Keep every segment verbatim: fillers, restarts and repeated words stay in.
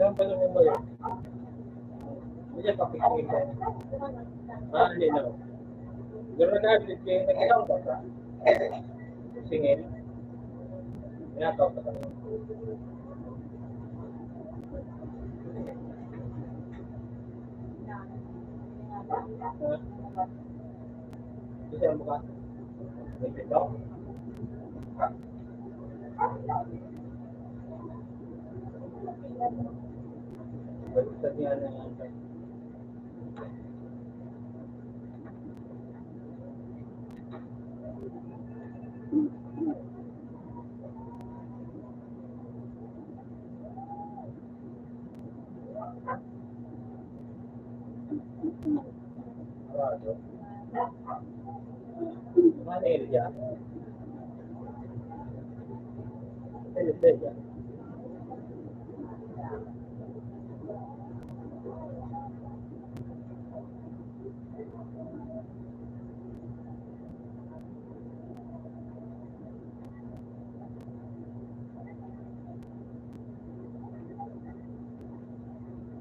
Yan pala mo ba yun? Hindi pa pipili. Ah, hindi na. Pero nag-admit kayo, nagkakaroon ka pa. Singil. Pinataw ka pa. Gusto mo ka? May pito? Baliktad nga na yan.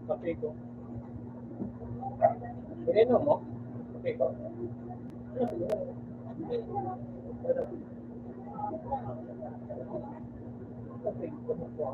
Kape ko. Ininom mo? Kape ko. Kape ko.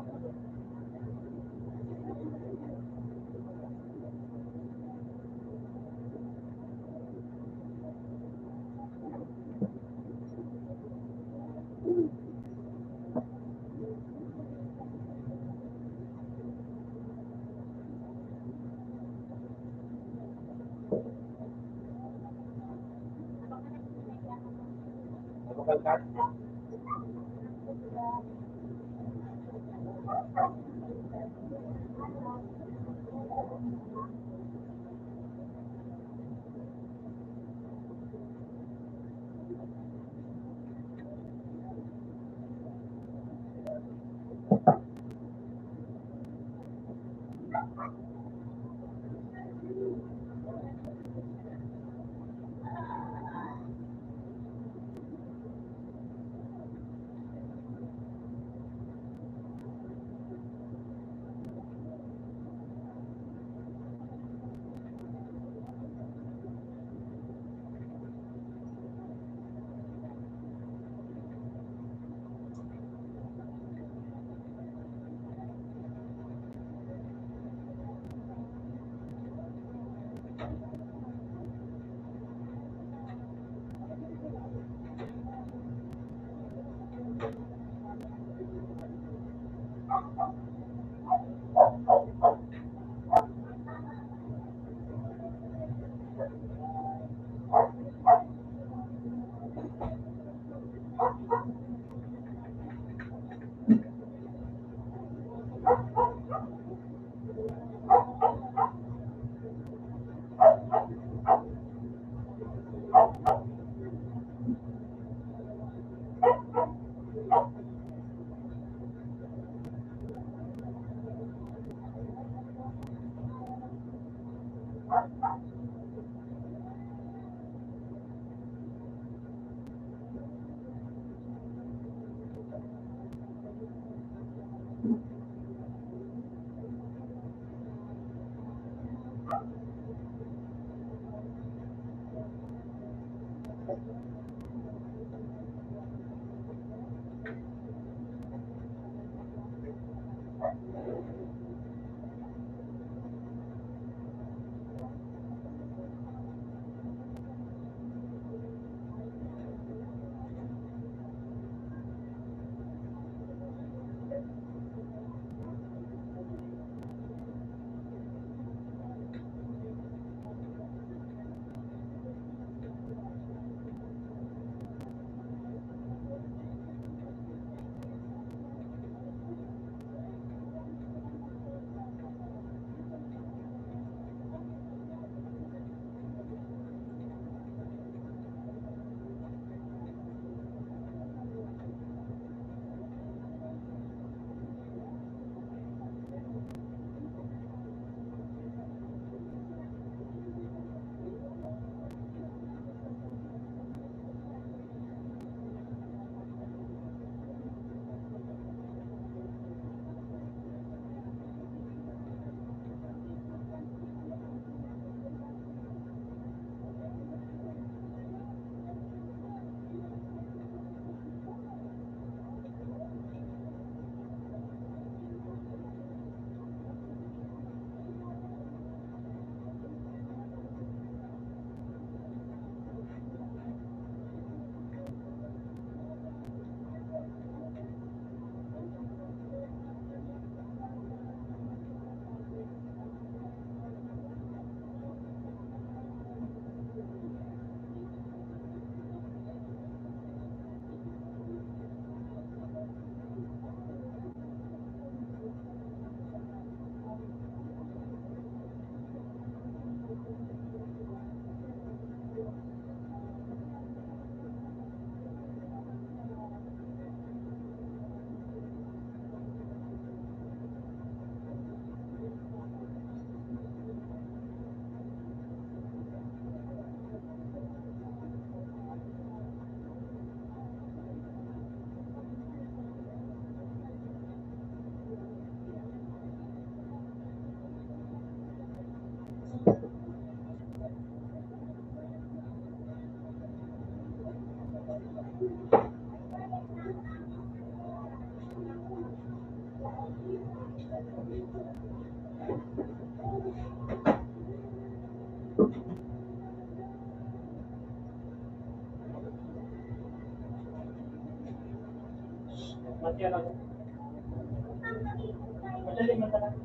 Madali man talaga.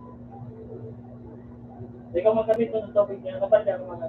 Ikaw magkabit ng tubig niya, kapag ka mga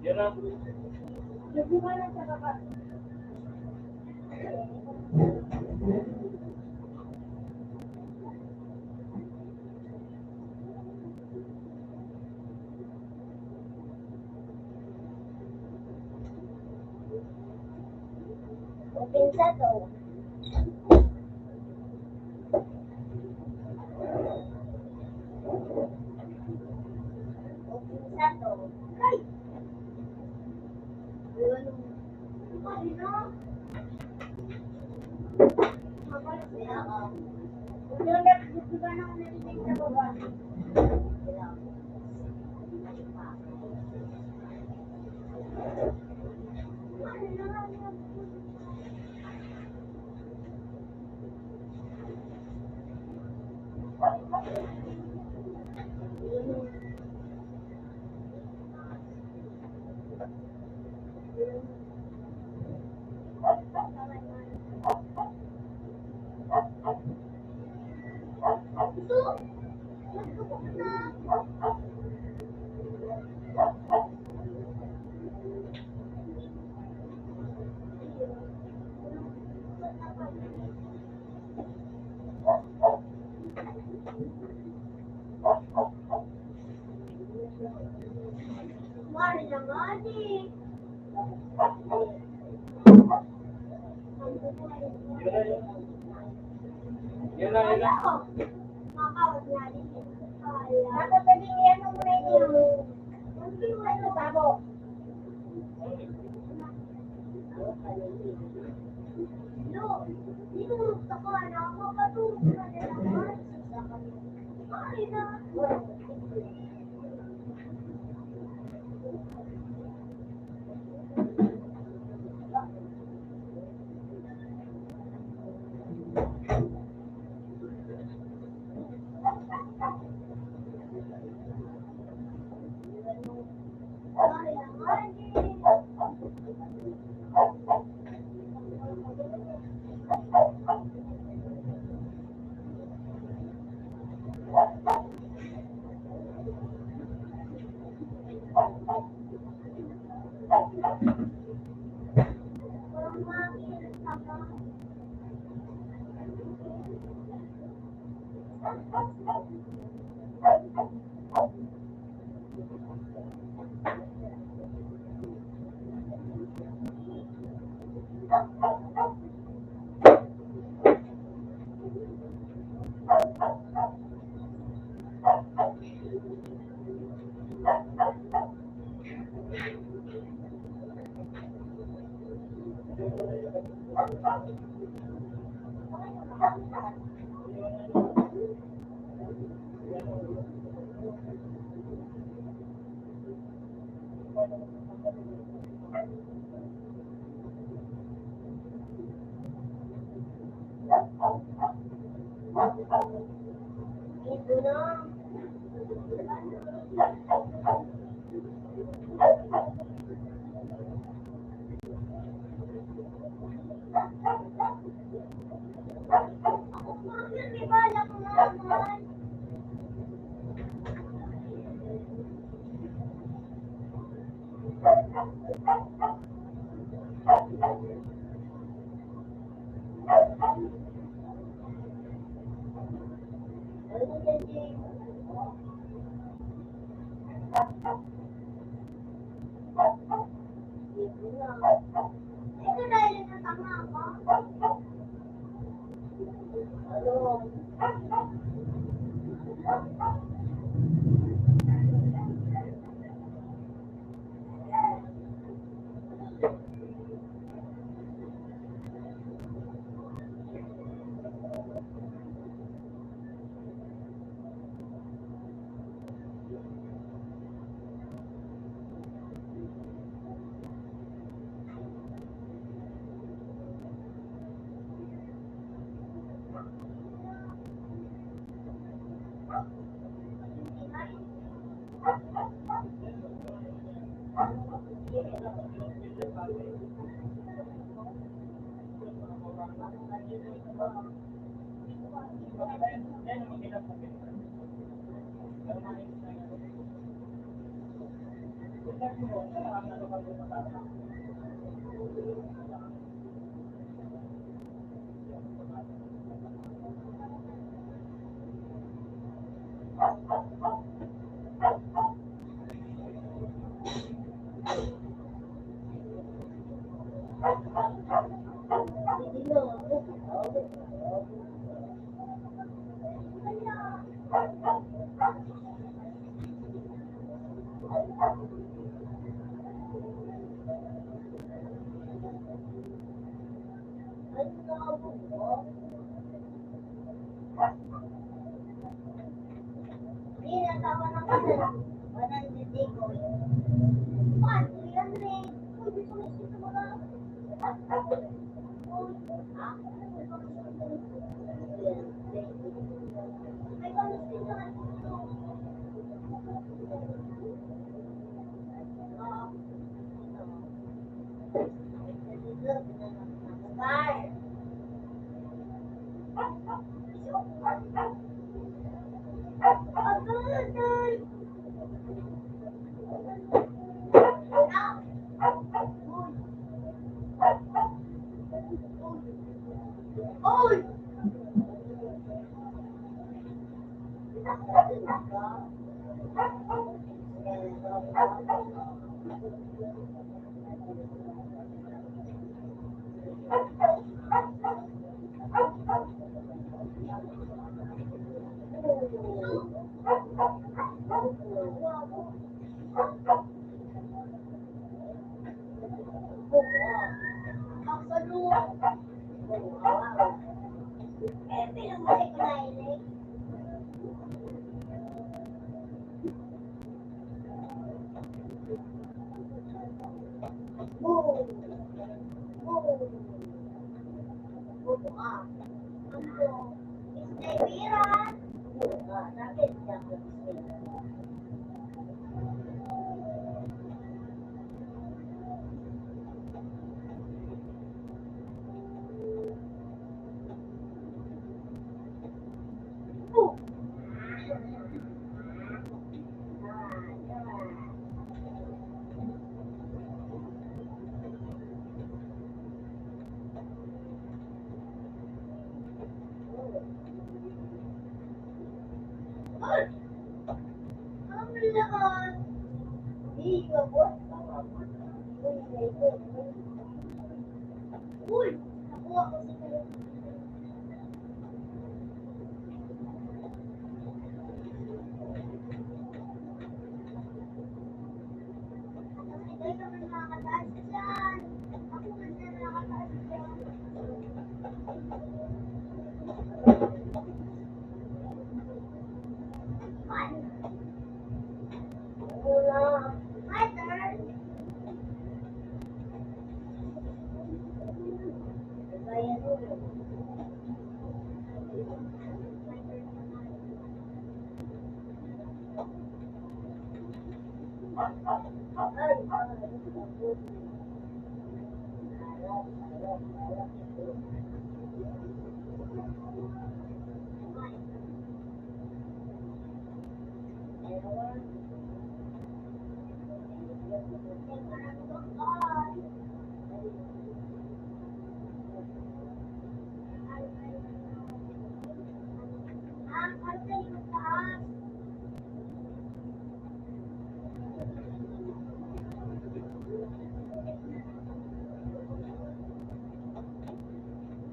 Yan na. Open sa to. Open sa to. Ay! Yan na, yan na. Dapat naging yan ang muna yung ano, babo.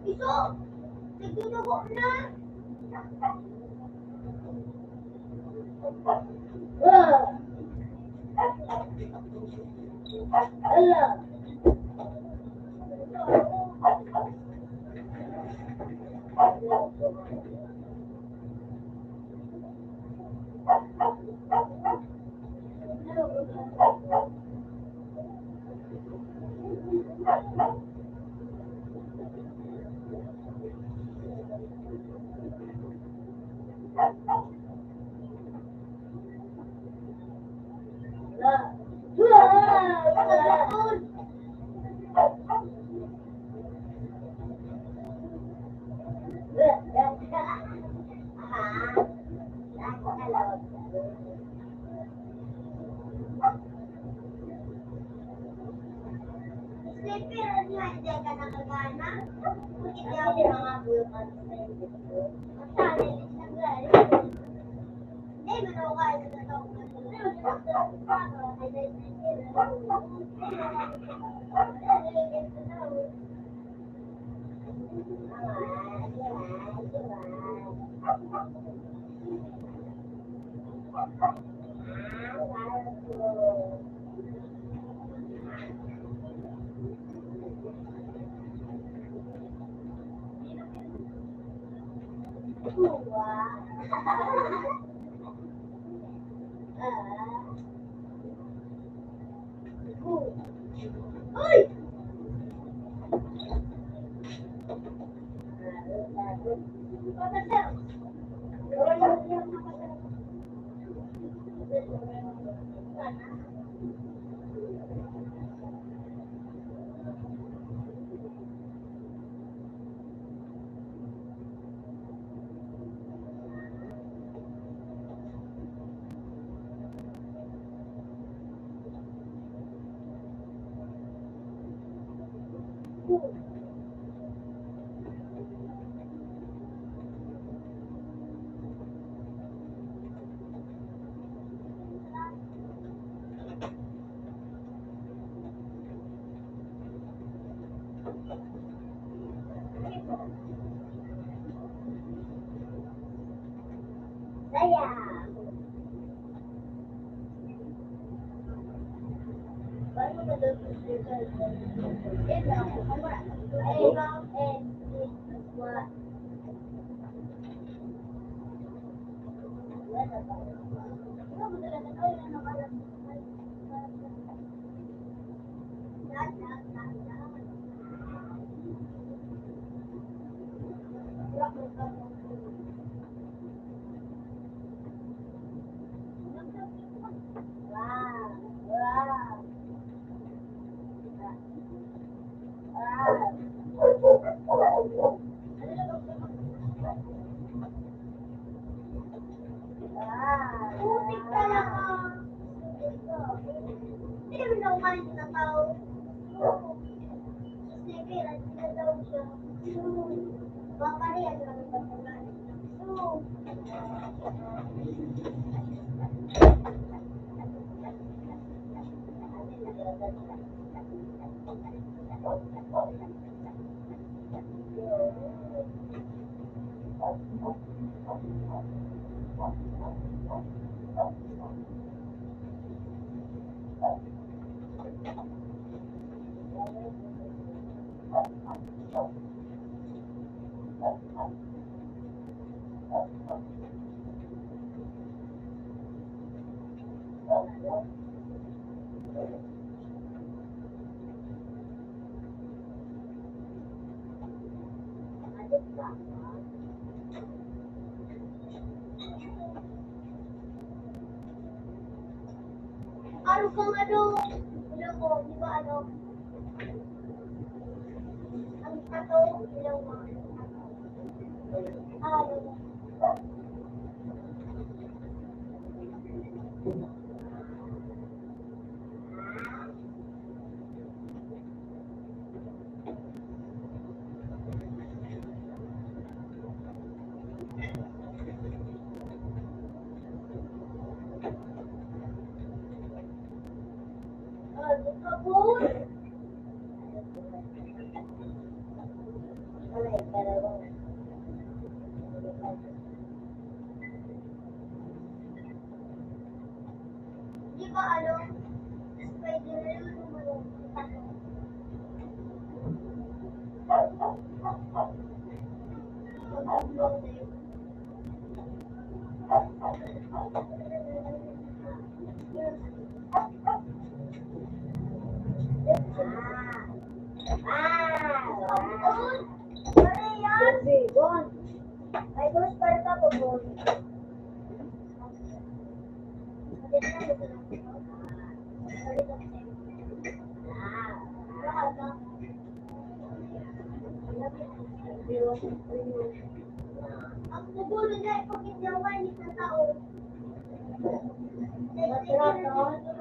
Iso! Nagdudugo na! Ano kang ano? Ano ko? Di ba ano? Ang tato, ilaw mo. Ah, ano? Ano? Spider na yun, ano? Ang siguro na ipagkikyawan ni sa tao. Matrata.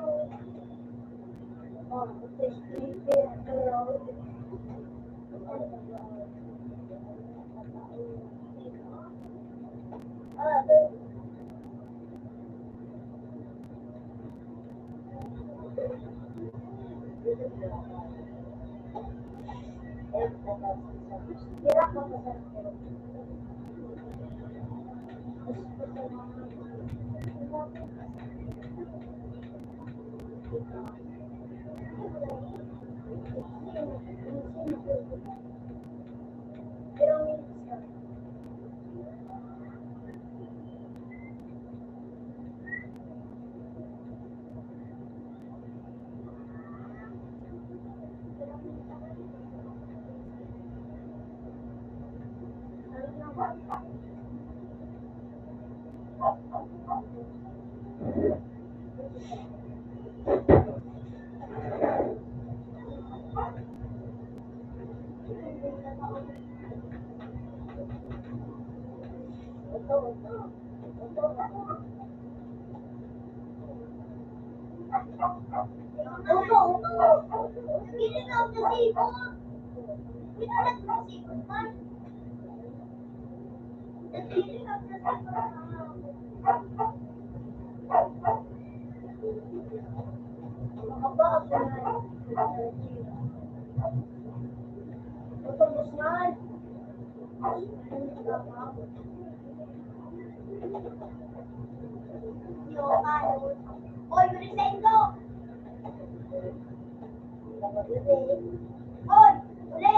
Hoy, uli!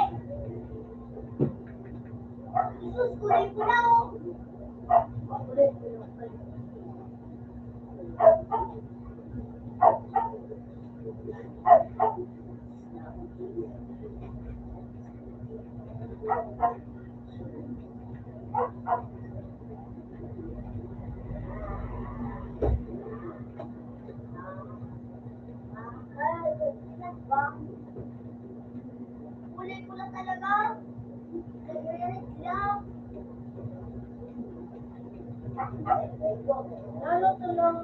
Jesus, uli ko na, oh! Kulay pula talaga. Nagre-reklamo. Lalo to lang.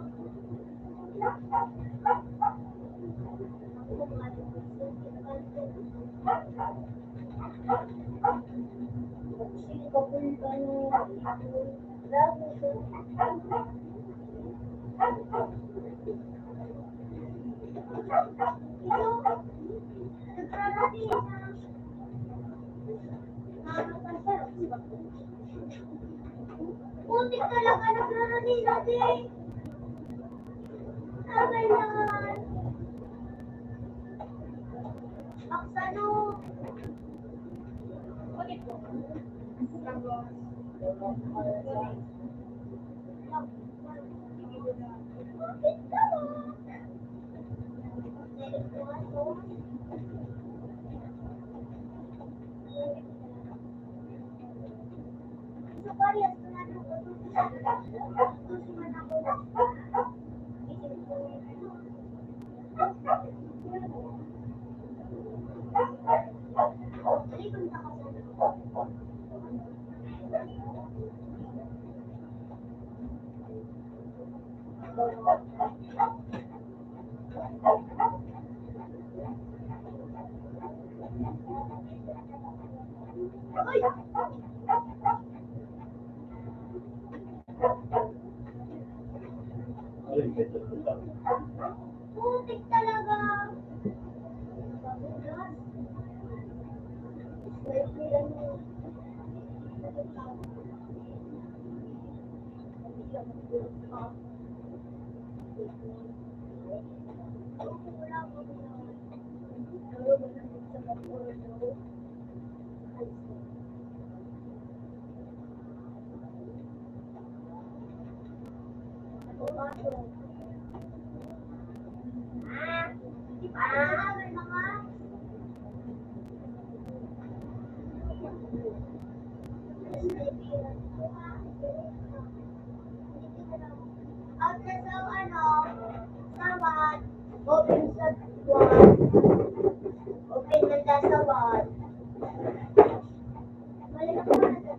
Putik talaga nagrarani natin. Tama yan. Paksano. Bakit po? Putik talaga. Out na sa, ano, sawad. Open sa sawad. Open na sa sawad. Wala na po na sa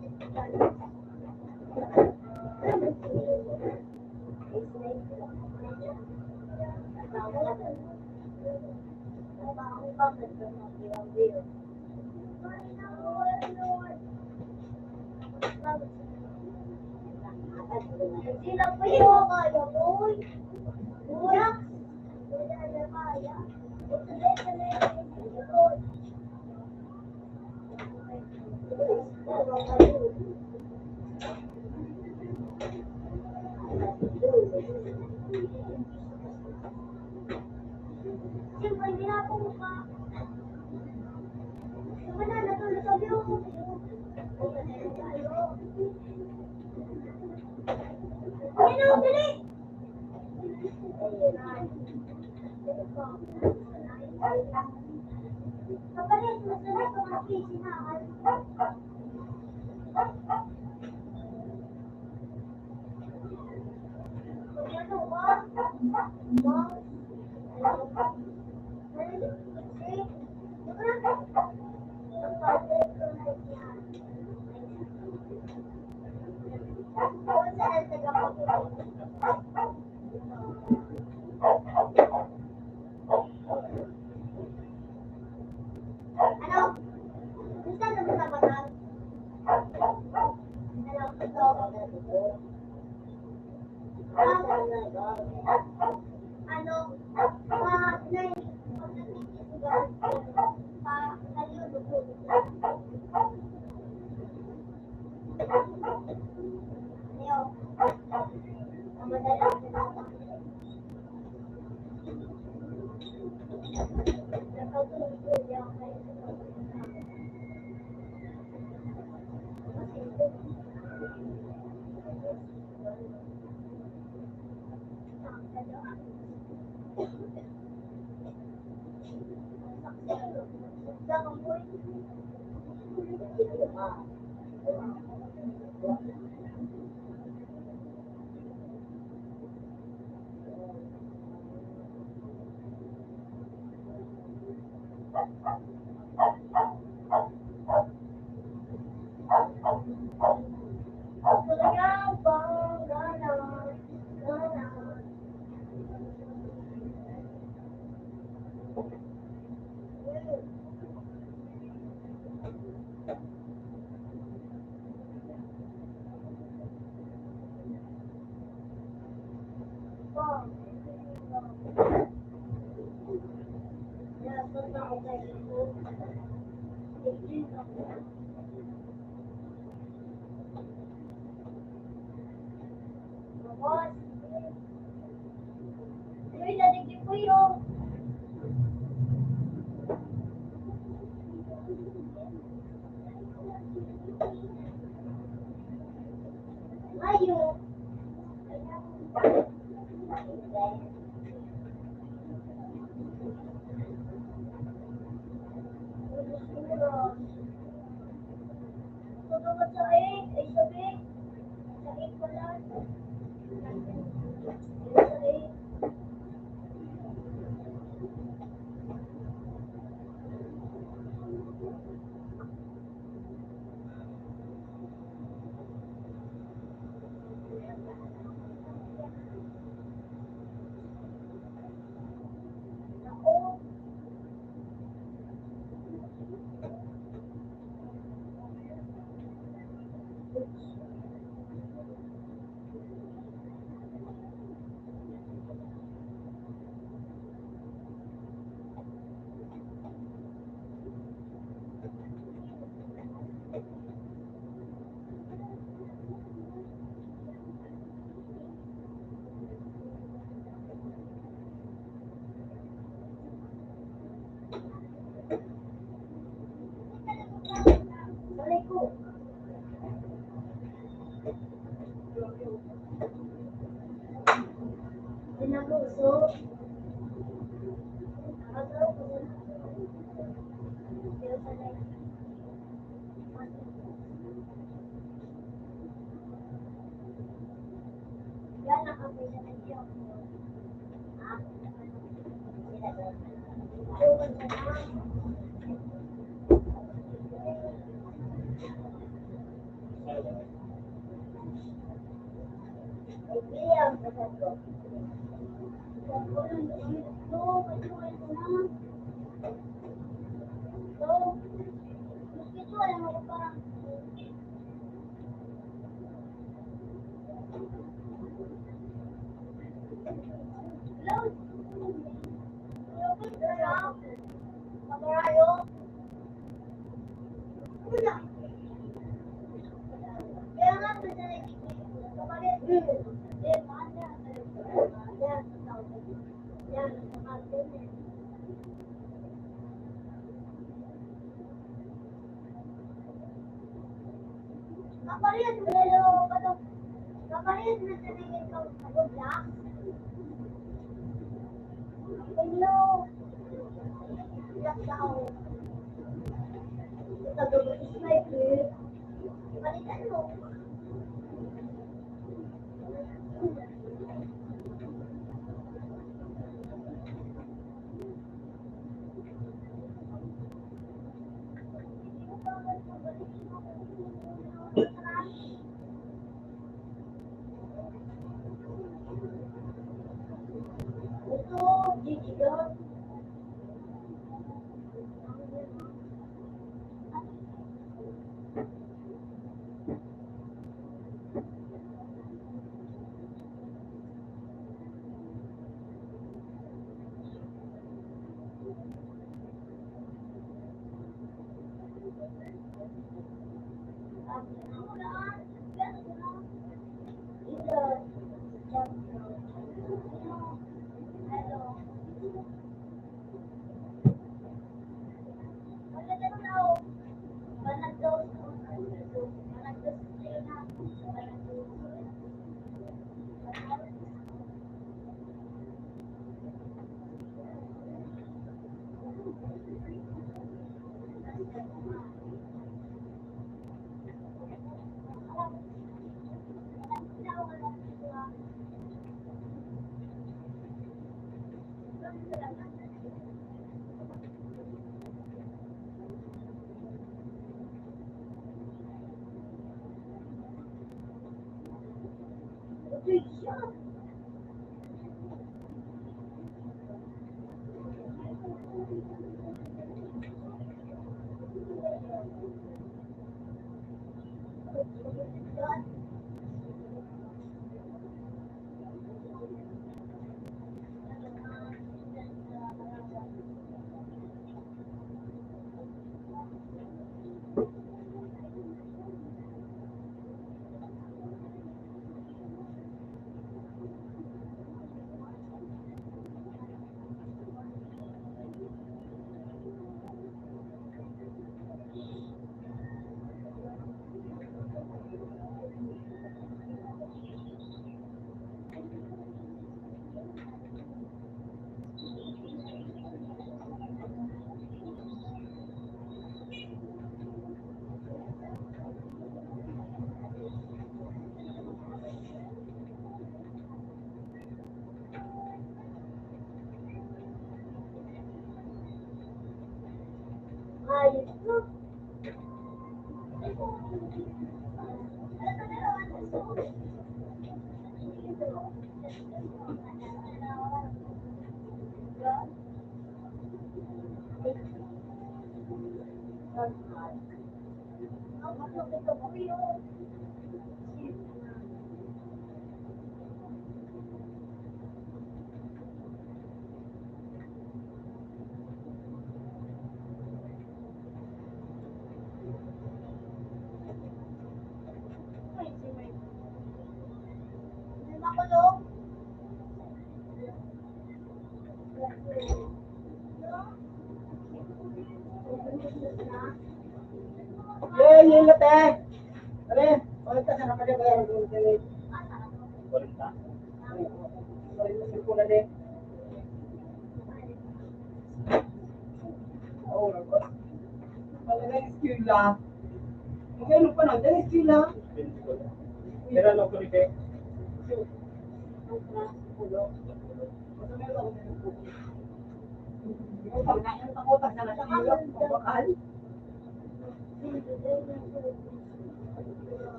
Kapalit mo lalo, bato. Kapalit mo sa mga ikaw, sabon lang. Hello. Lockdown. Ito, double is my girl. Palitan mo.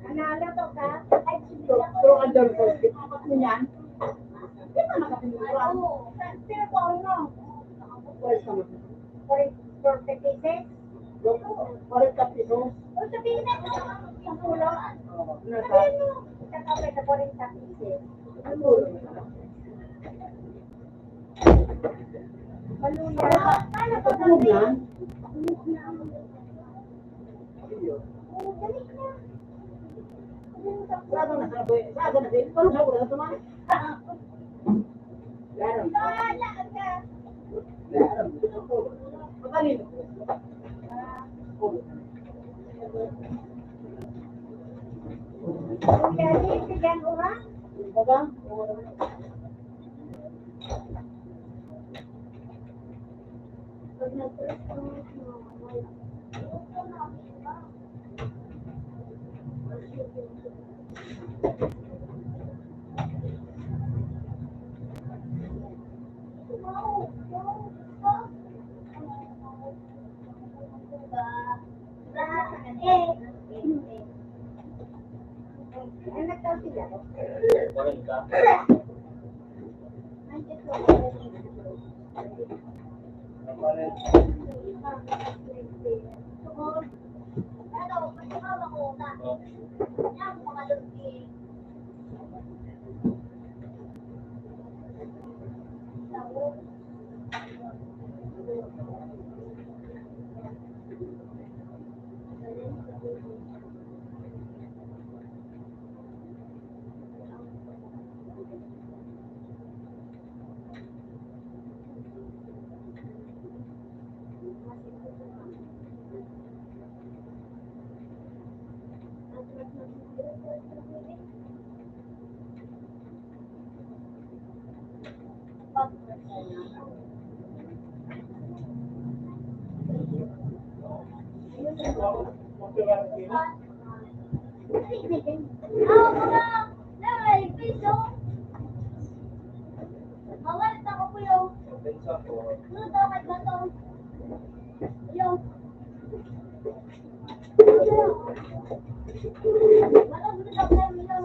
Nanalo to ka? Ay, sige. So, so, under forty, apat mo yan? Di ba nakapinduran? Pero kung ano? Pwede ka mag-, forty, forty pieces? Forty pieces? Forty pieces. Ang pulo. Oo, ano sa? Sabi mo, sa kape sa forty pieces. Ang pulo. Maluya. Paano pag ano yan?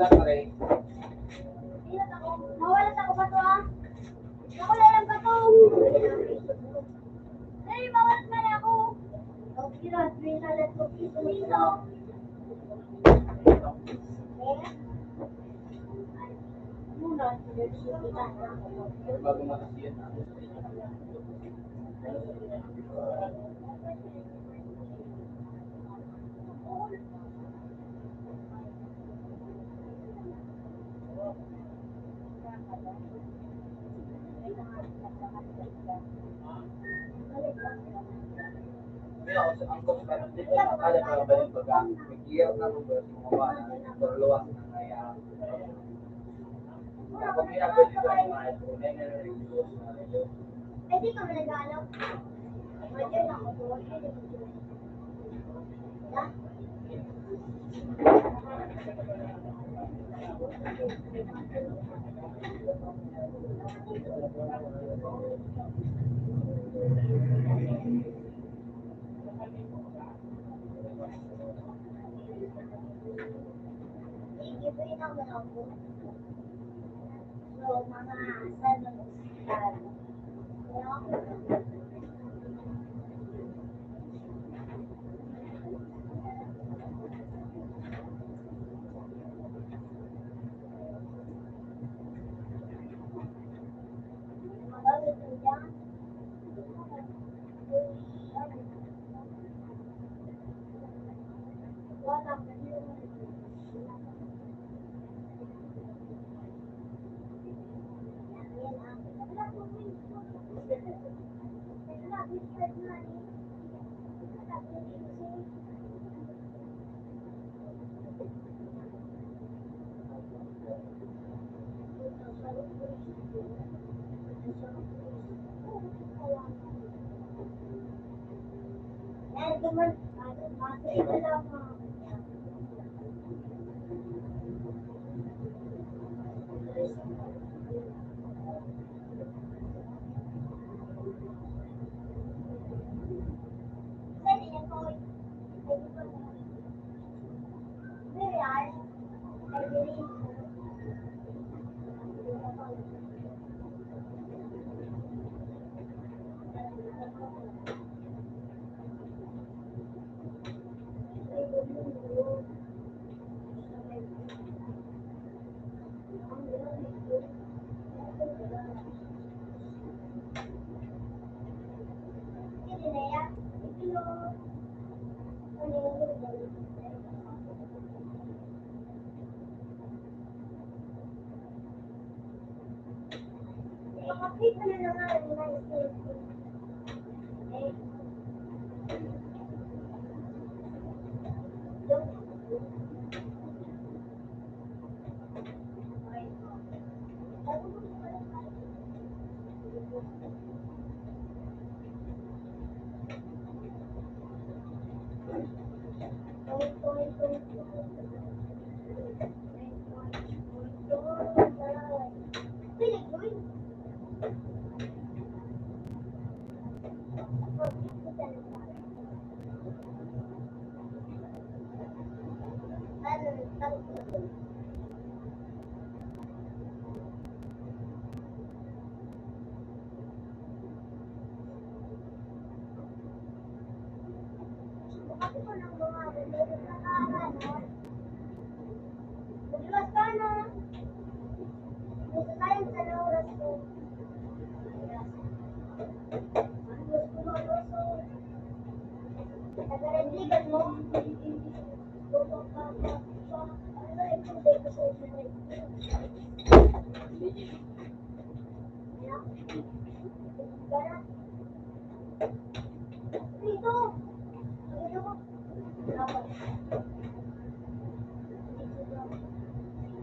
Sa tray. Nawalat ako ba to, ah? Ako na lang ba to? Ay, mawalat man ako. Piso. Bago makasiyan.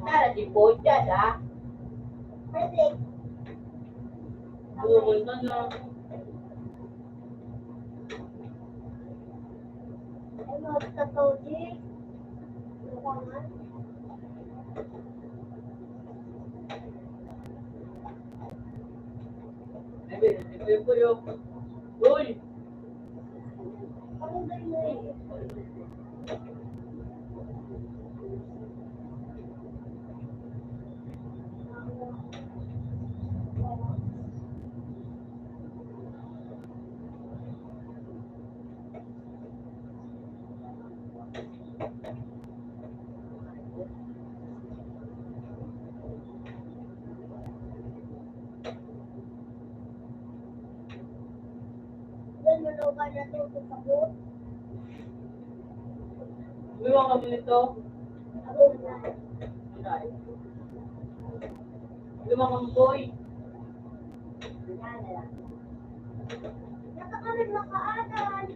Nara di po dyan, ha? Durul na na. Ay, mga katawdi. Ay, puyo, puyo. Uy! Yan, malupa na to, sa kabot. Iwan kami nito. Ako na. Iwan kami, boy. Yan na lang. Naka kami makaanan.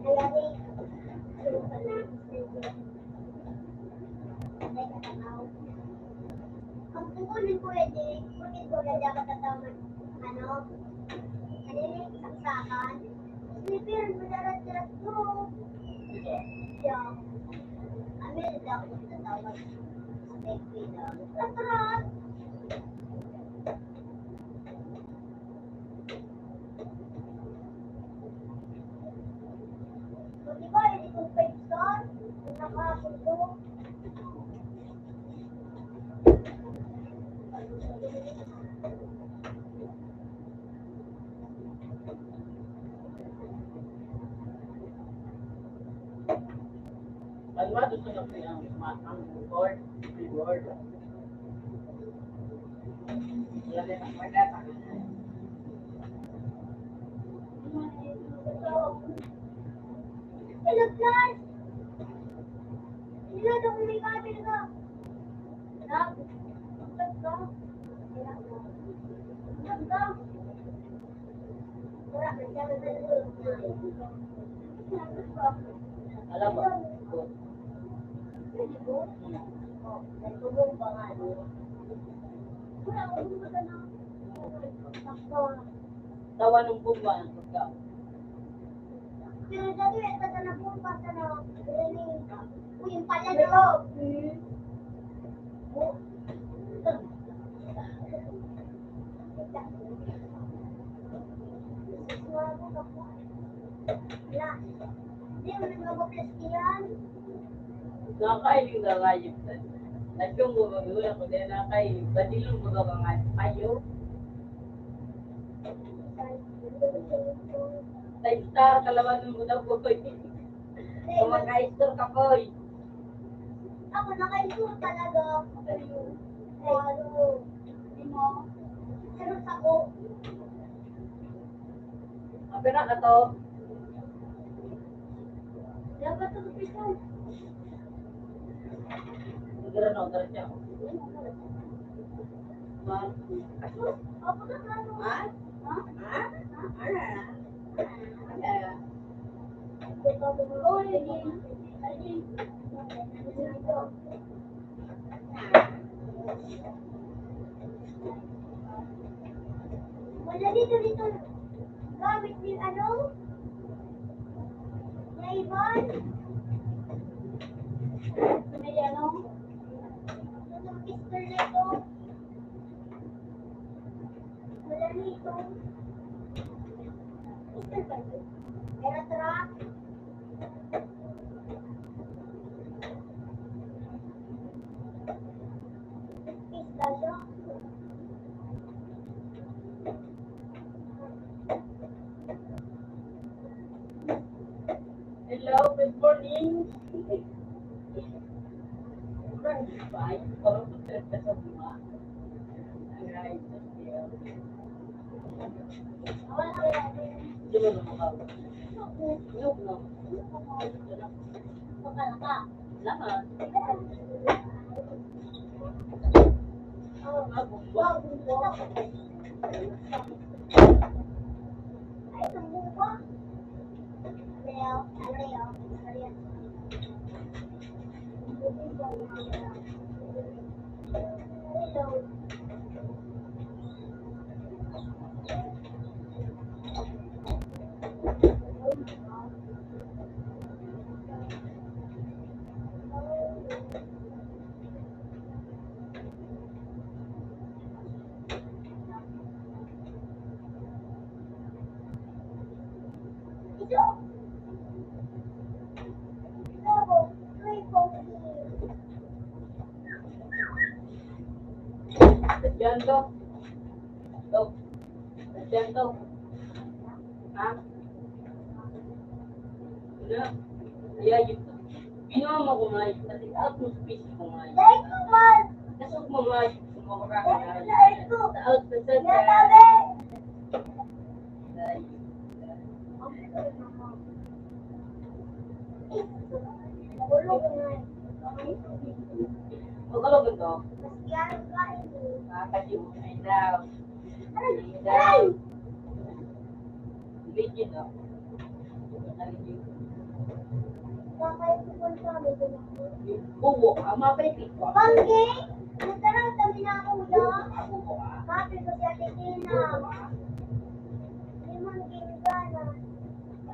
Ang tungkol ni Kuya Jake, bakit ko na dapat tatawag, ano, ano yun, saksakan? Sniper, madarat-darat ko. Yeah. Ano yun, dapat tatawag? Sniper, ah. Rat-rat! Di ba, itong five star? Ang nakasundo. Ano ba gusto na po yung ma-, ang reward? Reward. Wala na yung pagkatapos. Hello, guys! Hello, Doc, may kapil ka. Doc, magkat ka. Magkat ka. Alam mo, tawa ng bunga ang pagkaon. Pero dati, ito na po, basta na, uy, yung pala, no? Hmm. Nakakahiling na live. Nagtunggo, magulak ko din, nakakahiling. Ba't yung mga mga kayo? Five star, kalawan mo daw, boy. Kung mag-high score ka, boy. Ako, naka-score talaga. Pero, ano, di mo, pero sa ko. Ang pera ka to? Dapat ito, ito. Ang gano'n, ang gano'n siya. Ma? Ha? Ha? Ha? Ano? Ano? Wala dito, dito. Gamit ni ano? Ni Ivan? May ano? Itong pistol na ito. Wala na ito. Pistol ba ito? Pero truck. Pistol siya. Hello, good morning. Salamat. Diyan to. To. Diyan to. Ha? Ano? Iya, yun. Ginawa mo ko nga yun. Kasi out mo sa face ko nga yun. Dahil ko man. Kasok mo nga yun. Sumama ka nga yun. Dahil ko. Out sa sa. Natabi. Dahil. Magkano ba ito? Ah, kasi mo na ito. Aray! Aray! Legit, oh. Legit. Bubo, ang mga pwede ko. Bangke, nagdaraw kami na kuya. Happy ko si Ate Tina. Limang ginggana.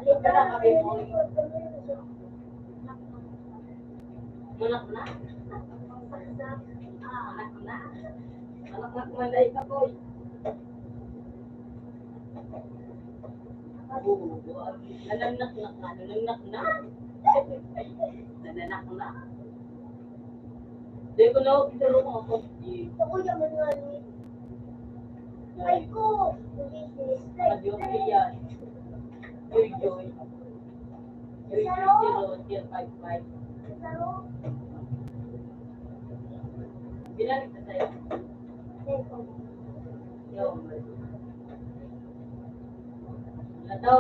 Ito na kami mo. Anak na. Anak na. Anak na, kumanday ka, boy. Nananaknak na, nananaknak na. Nananaknak. Di ko na, pero kung ako, di. Ako yung mga ni. Ay ko. Adios, yan. Yoy, yoy. Yoy, yoy, zero, zero, five, five. Binalik na sa'yo. Yo. Ano to?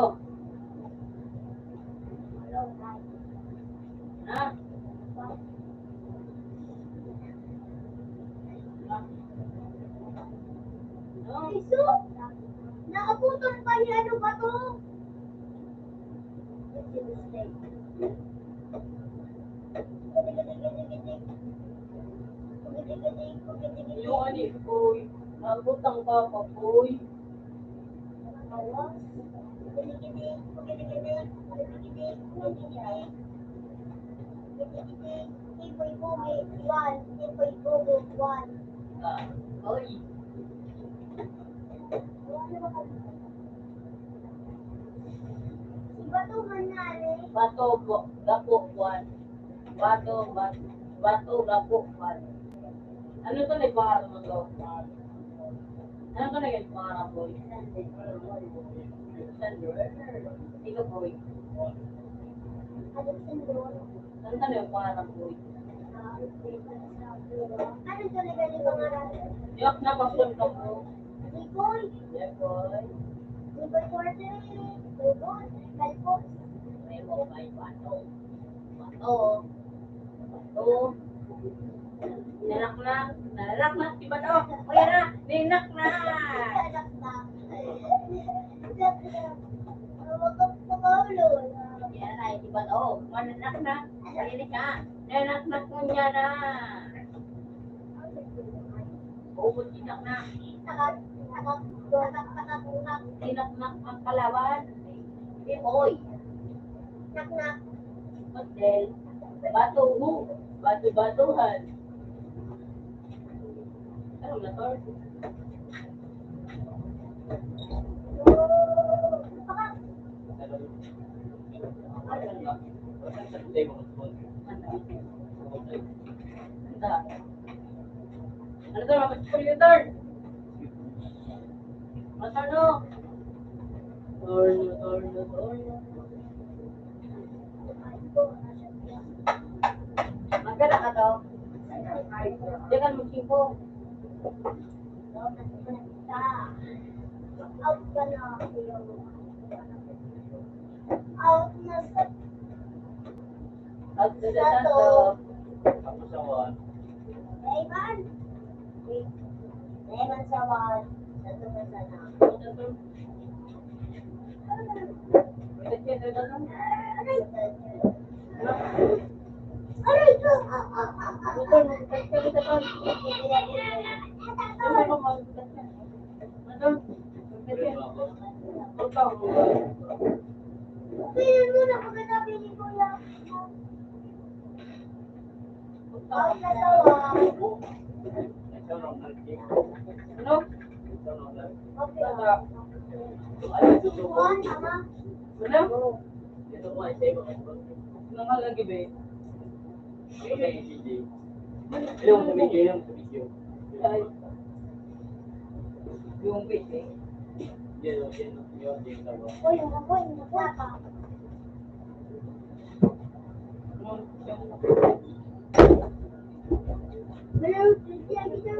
Ha? No? Iso? Naabutan pa ni ano ba to? Yung ani, boy. Nabutang ka pa, boy. Ah, boy. Bato, bo-, gapo, buwan. Bato, bat-, bato, gapo, buwan. Ano to, nagpangarap mo to? Ano to, nagpangarap mo? Sandro. Ikaw, boy. Saan ka nagpangarap, boy? Ano talaga yung pangarap? Yak na, pasyon ka po. Boy. Yes, boy. Boy, quarter. Boy, boy. Kalpos. May mo, may bato. Bato. Bato. Nanaknak. Nanaknak, di ba to? O, yan na. Ninaknak. Nanaknak. Yan na, di ba to? Manaknak. Ayun na siya. Nanaknak mo niya na. Oo, tinaknak. Tinaknak ang kalawan. Di, oy. Naknak. Hotel. Bato mo. Bato-batuhan. Ano na to? Ano to, mga pagkakalitan? Ano to? Torno, torno, torno. Magkano ka to? Diyan ka mag-singko. Out ka na. Out na sa... Out na sa sato. Tapos sa one. Ivan. Ivan sa one. Sato na sana. Aray ko! Tingnan mo na, pagkatabi ni Kuya. Out na daw, ah. Ano? One, tama. Ano? Ito ko ay sa iba. Nangalagi ba eh? Yung sa video, yung sa video. Ay. Yung video. Yan, yan, yan, yung sa... Uy, yung ako, yung ako. Ano? Yung... Hello, Christian, ito.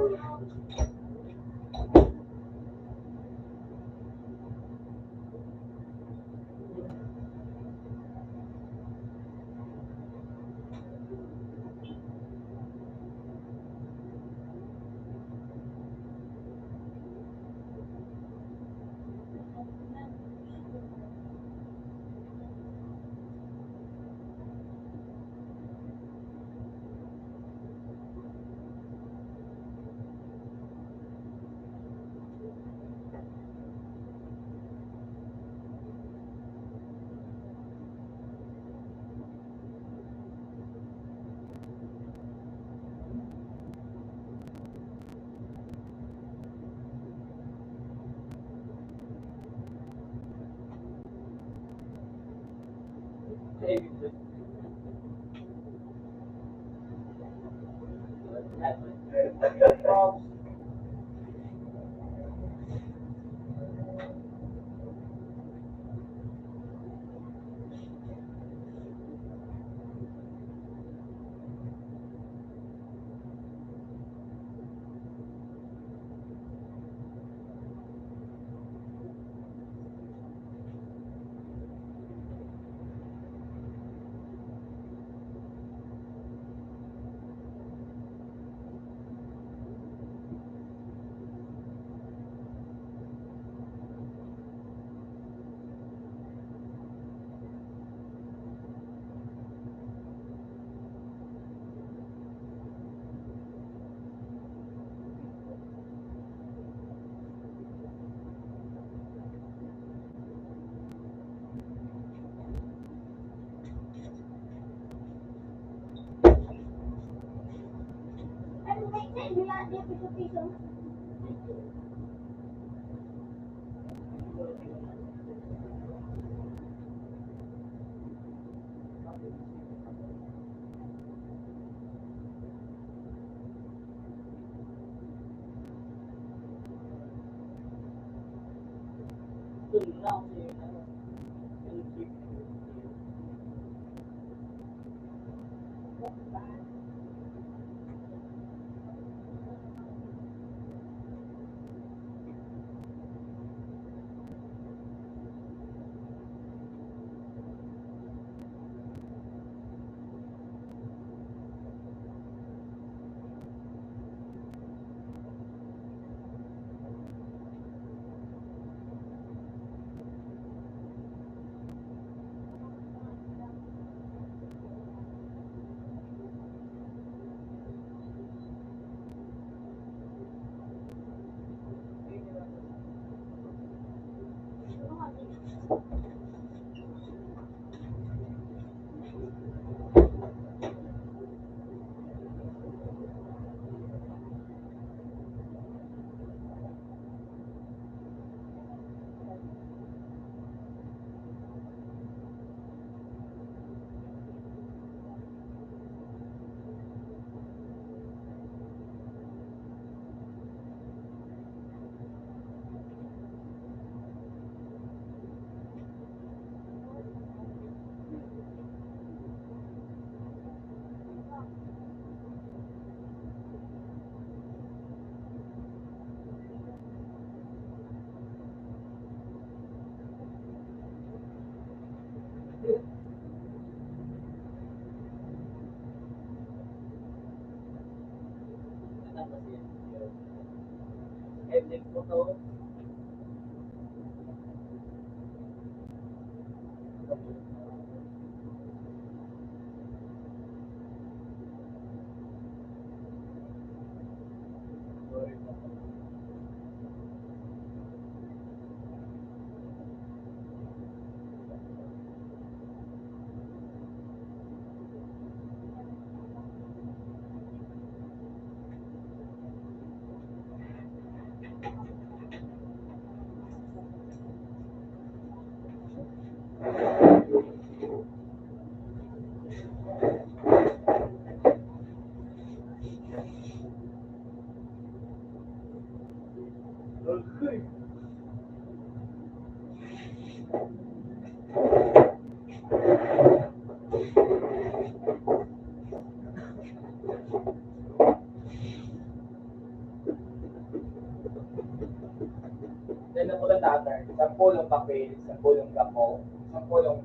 Then, ako lang dati, sampolong papel, sampolong gapo, sampolong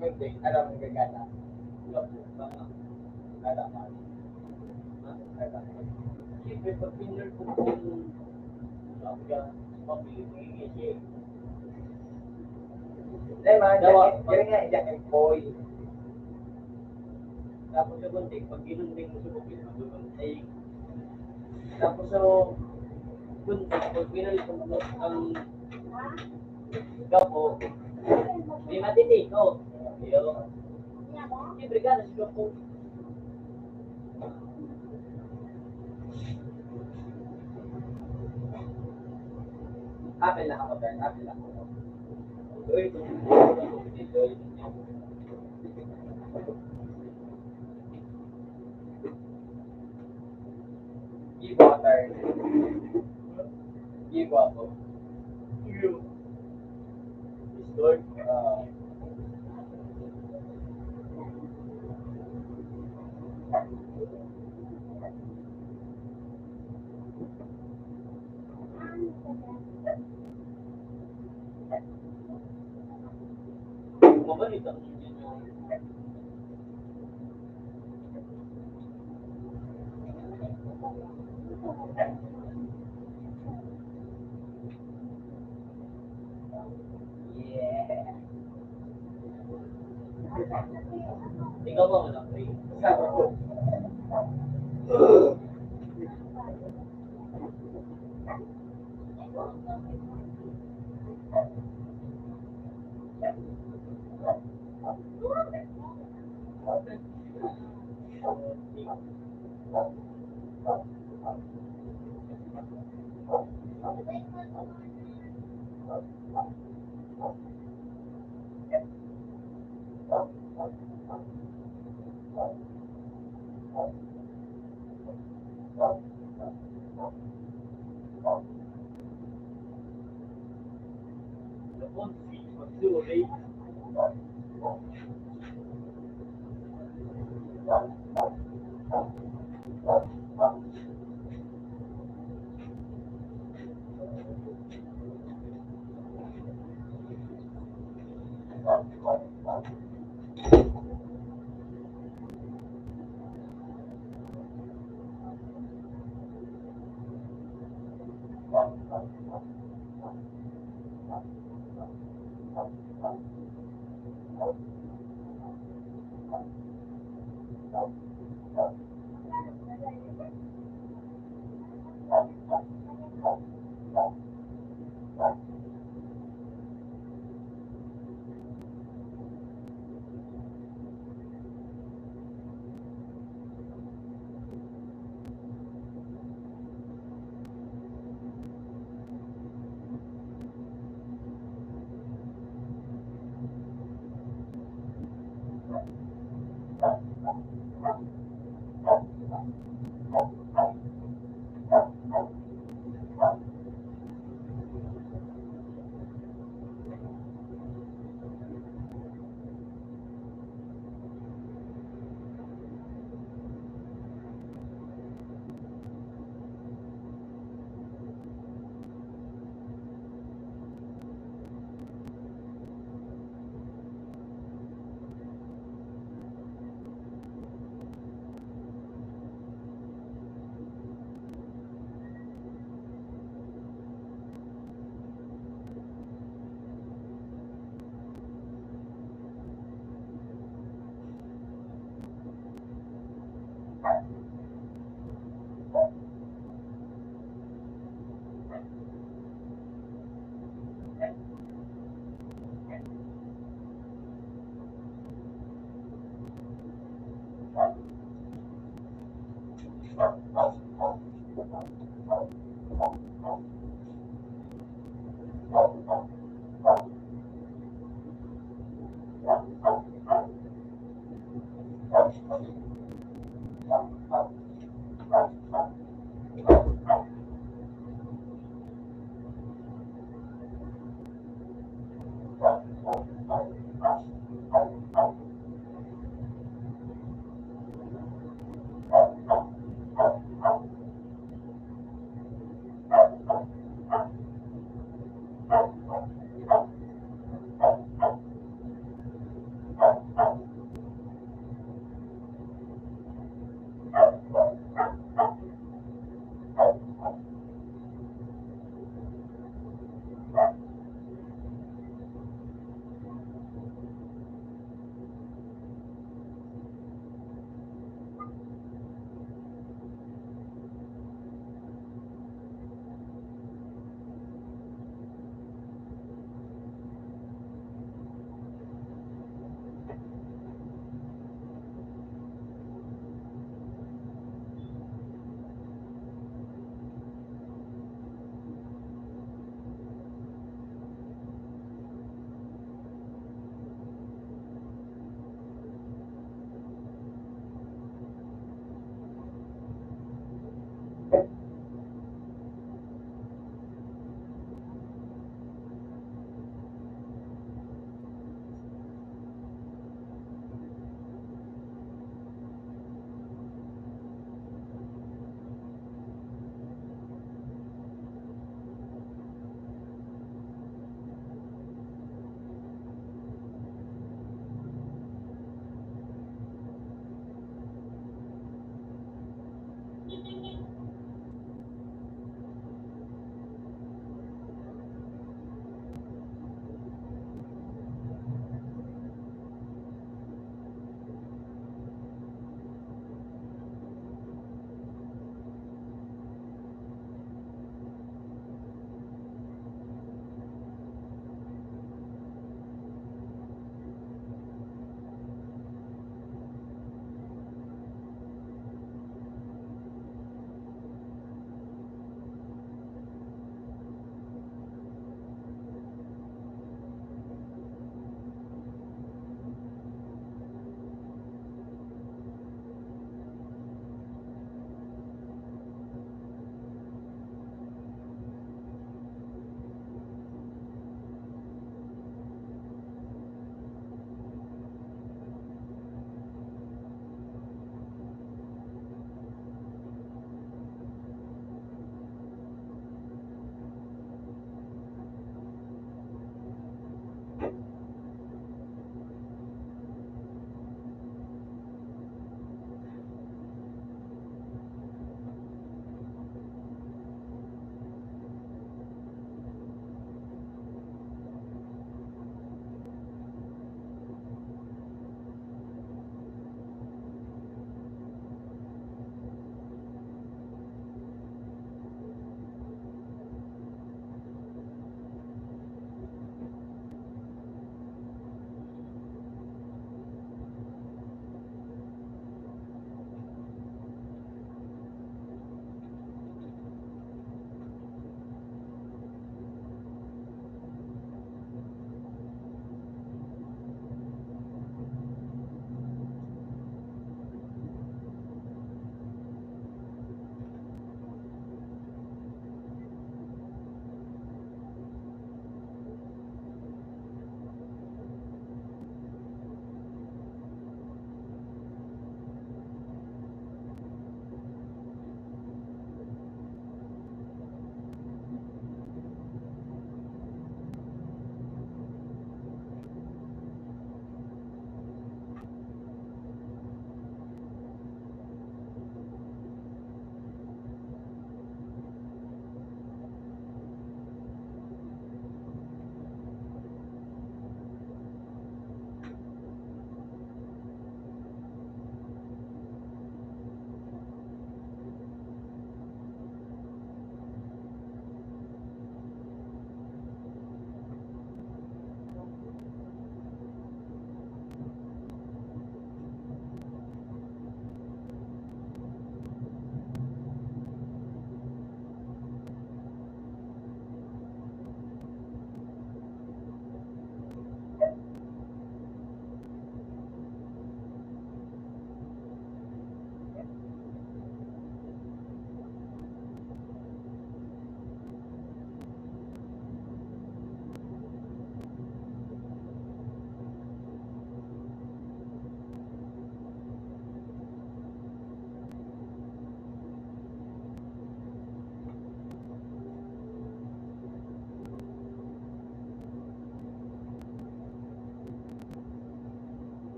gunting, alam mo, gagana. Gapo, baka, gagana. Siyempre, pag pinirko ko yung, sabi ka, pabili mo yung isi. Dahil mga Dawa. Jack, kaya nga, Jack and Poy. Tapos yung gunting, pag ginunting mo sa bukid, magugunting. Tapos yung gunting, pag binalik mo ang gapo, may matindi ko. Yun. Siyempre ka, nasa ko. Apil na ako, Ben. Apil na ako. Uy, ito. Ito, ito. Give water. Give water. Lord, ah,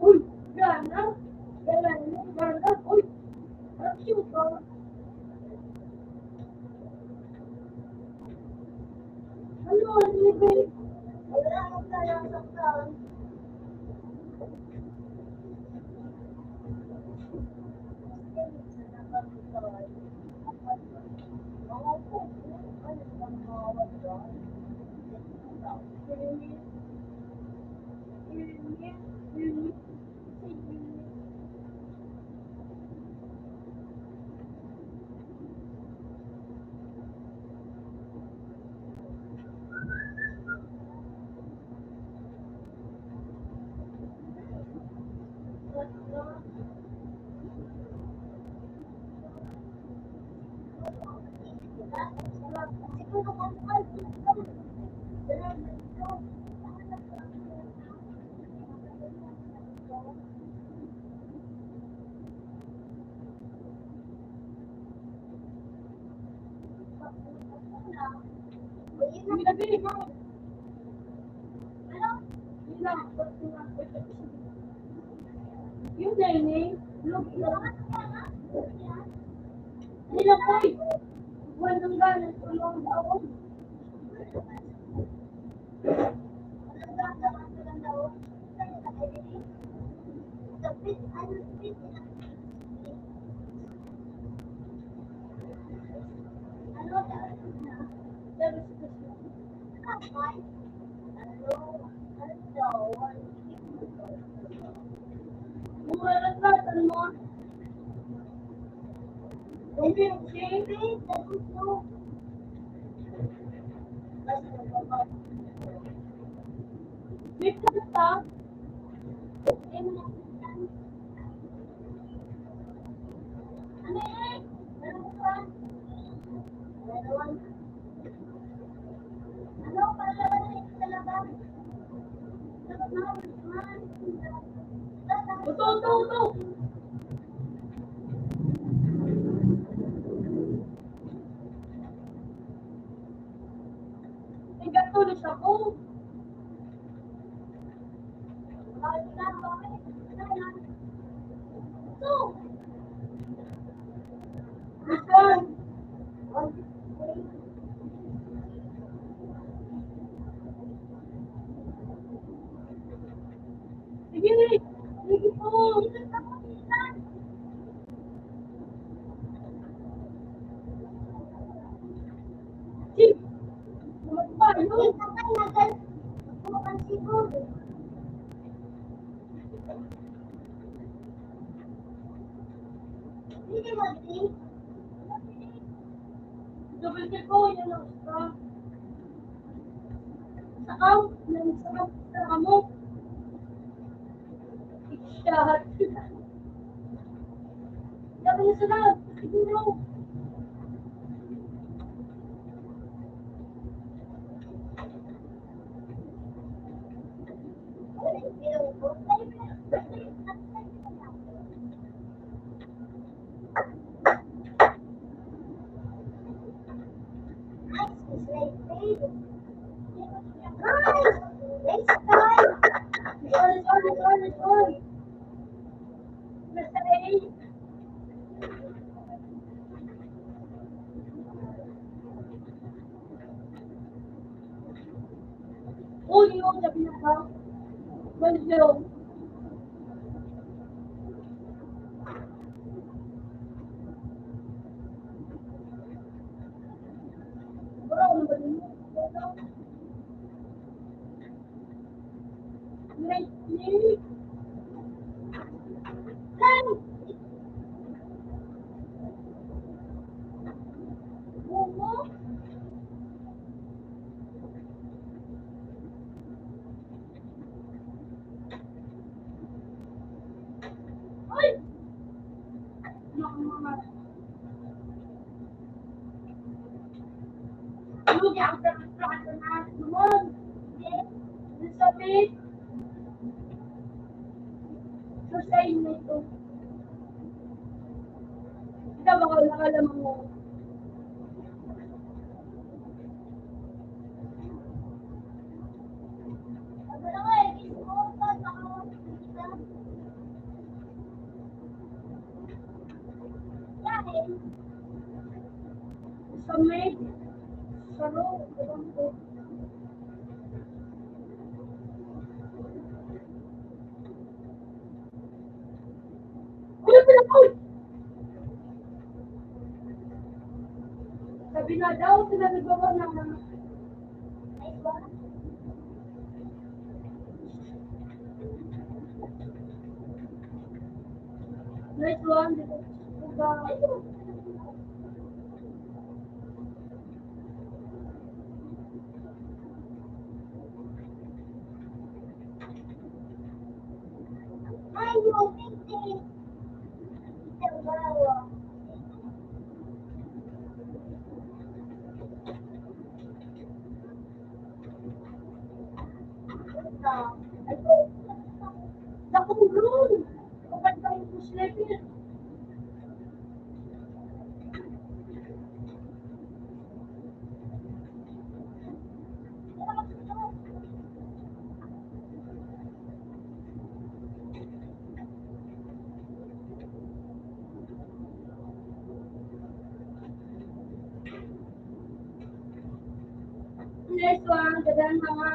Uy, gana. Gana, gana. Uy, action ka. Ano, ano ba? Wala akong kayang saktan. Yun na yun eh. Nila ko eh. Buwan ng ganun, tulong daw. Mura lang natin mo. Uto, uto, uto! Nagkatuloy siya po. Sige, sige po. Double check ko, yan ang isa. Saka, yan, saka, saka mo. Shot. Sabi niya sila, siguro. Uy, yun, sabi na ba? Medyo. Bro, ano ba yun? Nineteen. Ten. Bungo. Ano niya ang pagkakataon na naman? Sa may, sa sa inyo ito. Ikaw, baka wala ka lamang mo. Sa may, sa loob, ewan ko. Uy, uy, uy! Sabi na daw, sila nagbawa ng mga Nice one. Nakulong. Kapag tayo po sila, Next one, gadan mga.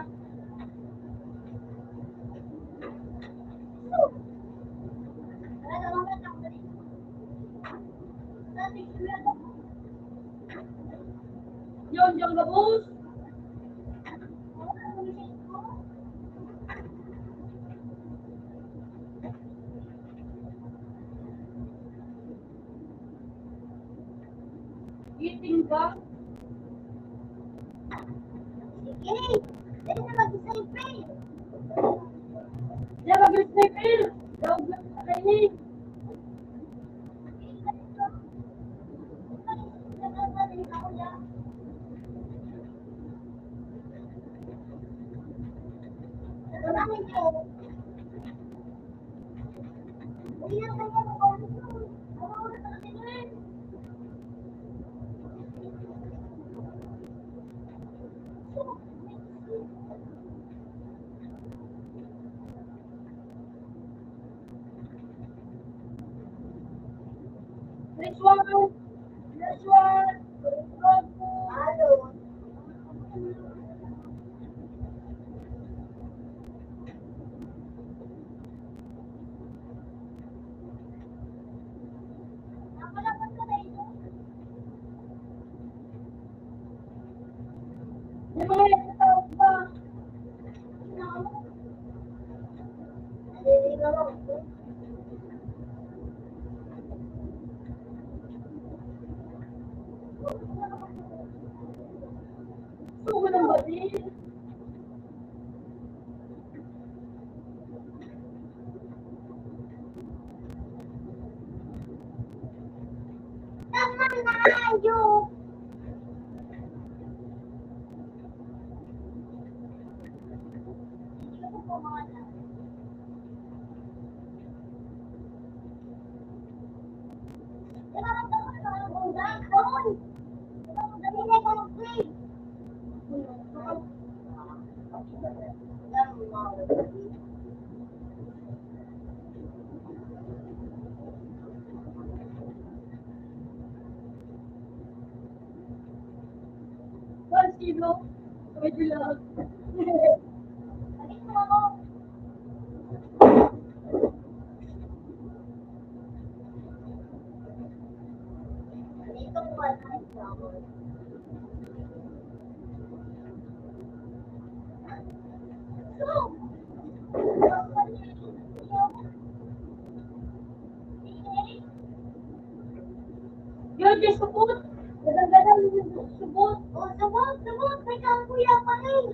Yun, yung gabos. Eating ka? Sige. Dali na mag-sniper. Dali na mag-sniper. Daog na sa kainin. Next one. Next one. May mga nagtatawag pa. Gusto ko ng batis. Tama na, ayok. One kilo. Medyo lang. Yun, yung supot. Gadang-gadang yung supot. O, supot, supot. May kakuya pa rin.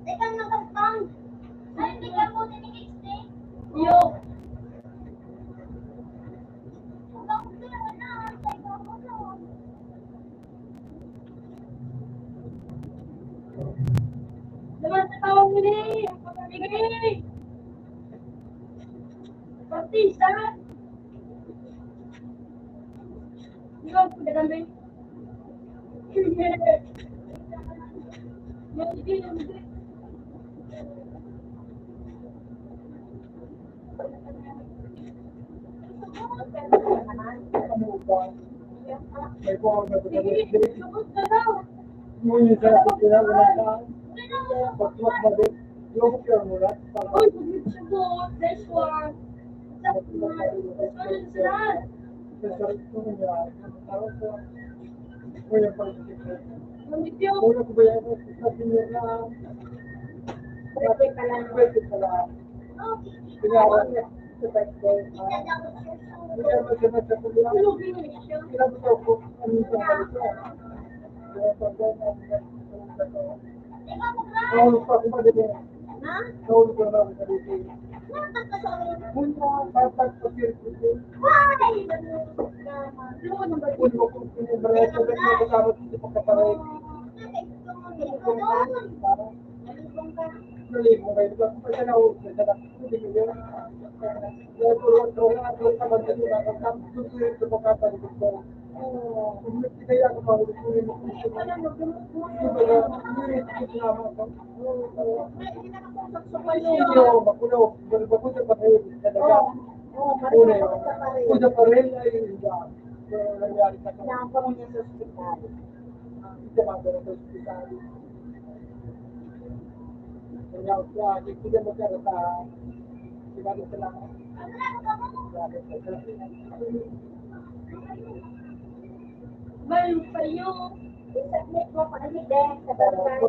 Teka, nakagpang. Ay, may kamote ni Kixie. Yo. Ang kamote, wala. Sige! Sige! Partista! Ikaw, pagkadami. Uy, this one. Pwede pa lang. Pwede pa lang. Pwede pa lang. Mayo pa yun. Isubmit mo pa ni Ben sa barangay.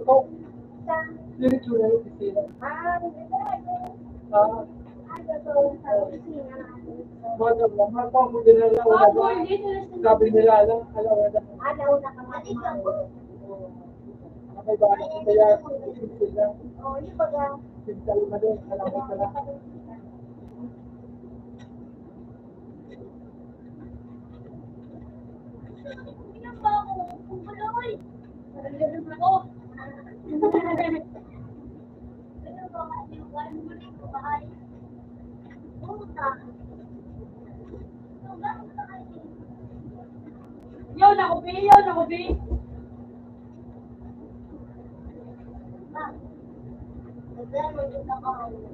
Sa Diretso na yung opisina. Ah, hindi na yun. Ah. Ano to, sa opisina natin. Bago lang, mga pang-, hindi na lang, wala ba? Sabi nila, alam, alam, wala. Ah, nauna ka, mati ka po. May bago, kaya, opisina. Oh, yung baga. Pintal na din, alam mo pala. Yun, ako, Bi, yun, ako, Bi.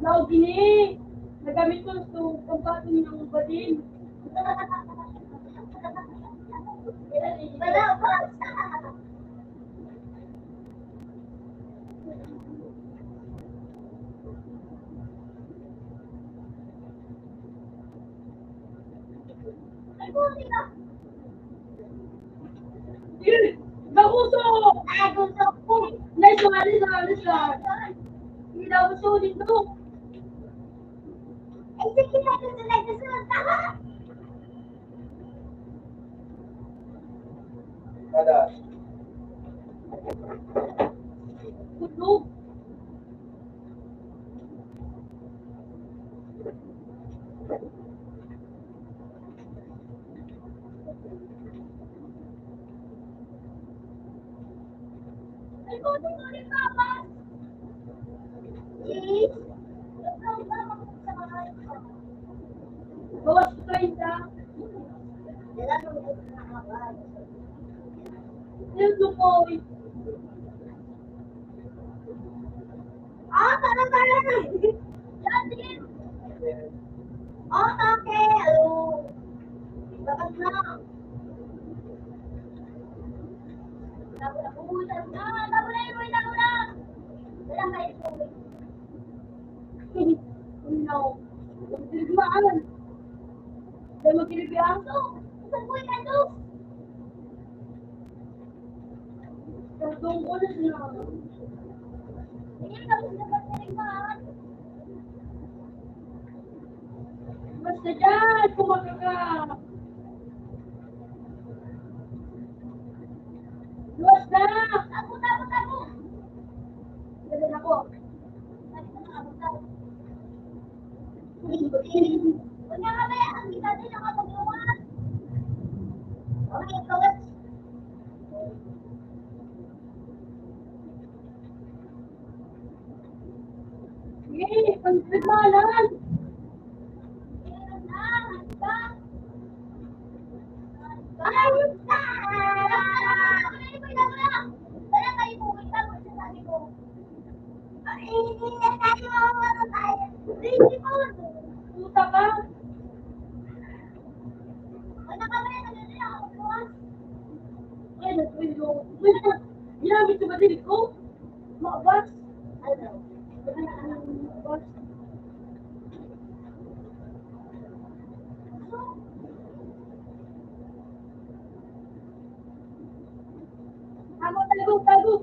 Laog ini. Nagamit ko sa pambaton ng badin. Babuso! Babuso! Nice one, nice one, nice one. Hindi daw gusto dito. Ay, sige, gusto na, gusto na. Kada. Kunog. Boss, kain ka? Yung lukoy. Ah, tara, tara. Yan din. Oh, okay. Alo. Bakit na? Tago na, tago na, tago na, tago na. Wala kayo. No. Tigmaan. Dahil magkilibihan ko. Saan po yung kanto? Pagtungkol na. Basta dyan, kumaga ka. Luwas na! Tago, tago, tago! Ganda na po. Nagmahalan. Puta ka. Ay, nagpwelo. Ginamit ko ba din ko? Mabas. Ano? Mabas. Tago, tago, tago.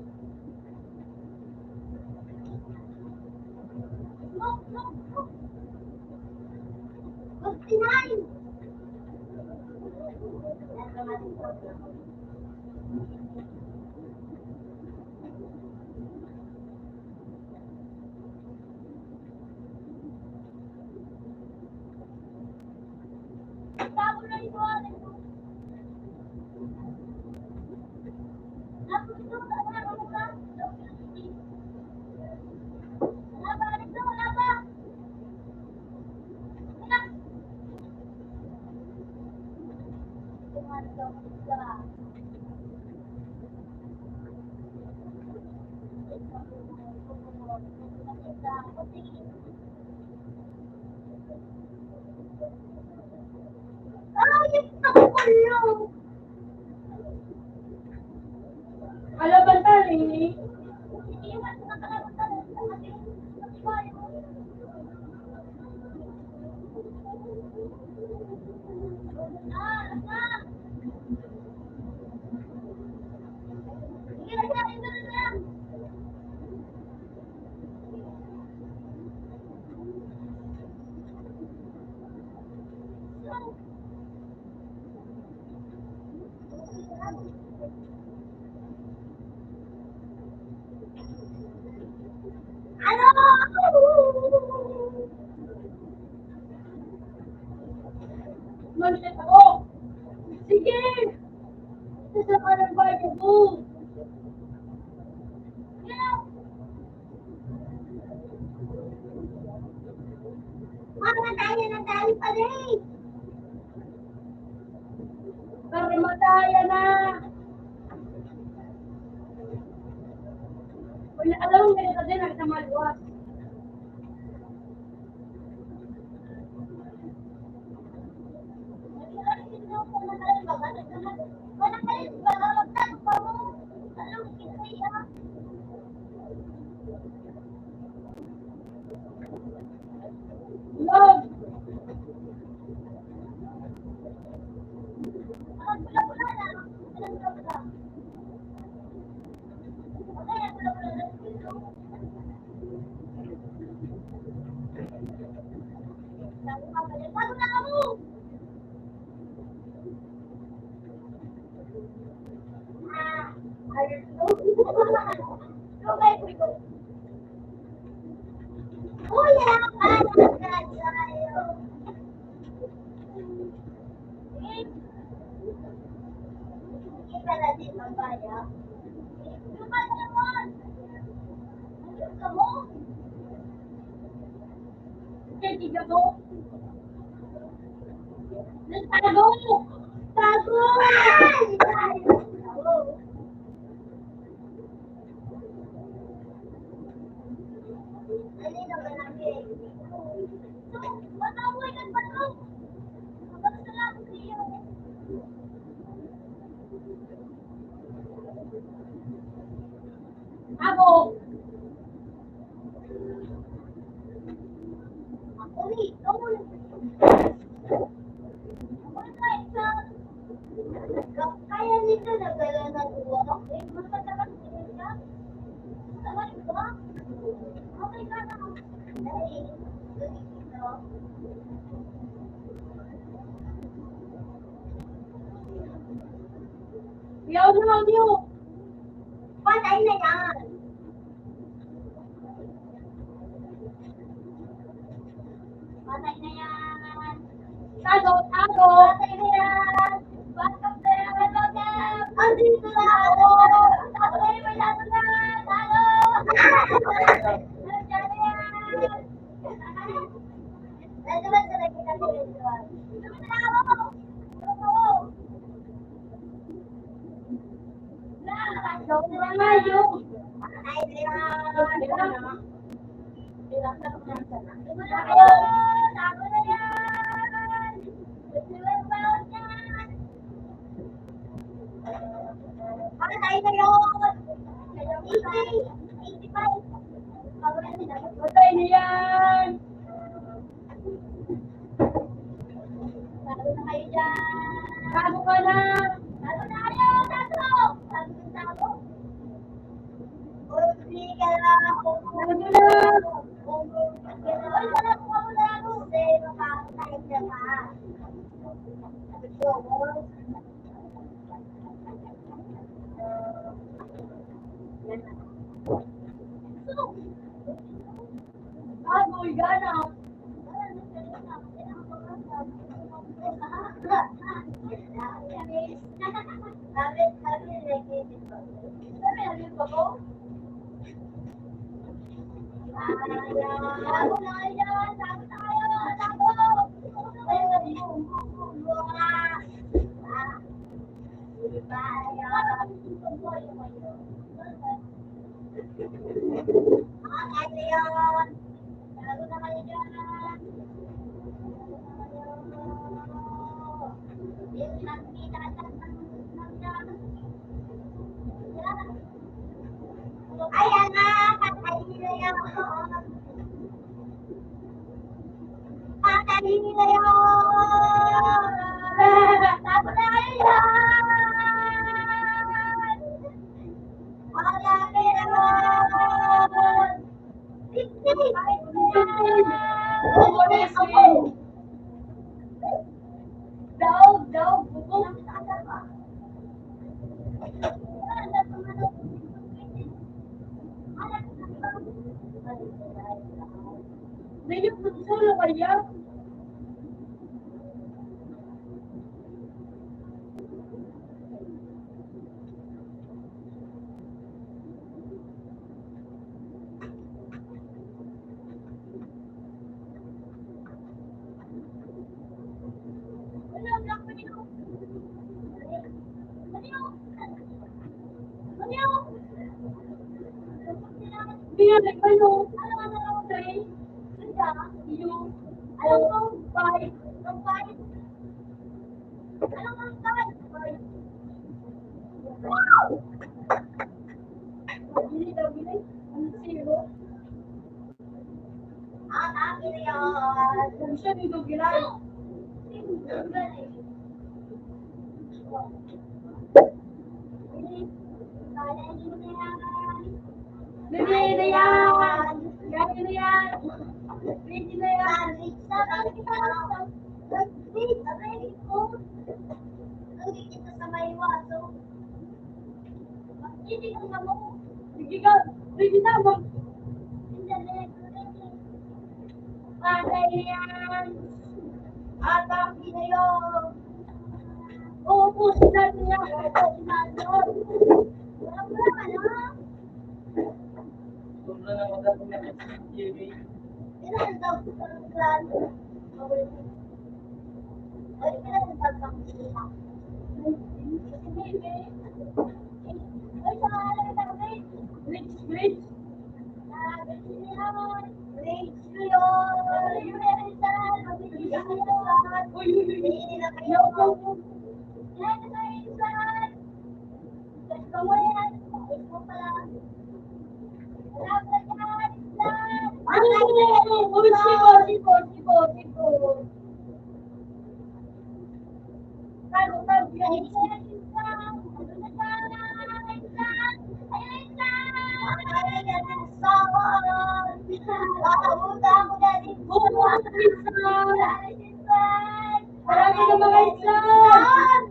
Look, look, look. Magpinay. Ay, naku, ano? Ala, bantali. Ano? Umalis ako. Sige! Ito sa parang bahay ko. Mamatayan na tayo pa rin. Para mataya na. Wala, alam mo, ganito din, nagkamaluwas. Kaibigan mo? Nagtago! Tago! Ako. Kaya nito nagdala na duwa. Eh, mas matagal din siya. Sabay ba? Okay ka na. Dali. Dali. Yaw na, yaw. Patay na yan. Patay na yan. Tago, tago. Patay na yan. Backup na yan, backup. Andito na ako. Tago na yung masyado na. Tago. Nandiyan na yan. Patay na yan! Tago na kayo dyan! Tago ka na! Tago na kayo! Tago! Tago na, tago! Tago na! Uy, wala po ako, tago! Kasi makakatayin ka pa. Ayan na, patayin na yun. Patayin na yun. Tapos na kayo yan. Patayin na yun. Daog, daog, bukong. Mayroon ng solo kaya? Dali na yan! Dali na yan! Ready na yan! Sige ka, sige na, mag- Patay na yan. Atake na yun. Uubos na niya. Wala pa na. Sobra na magandang na. Ilan daw? Marami na mga insan!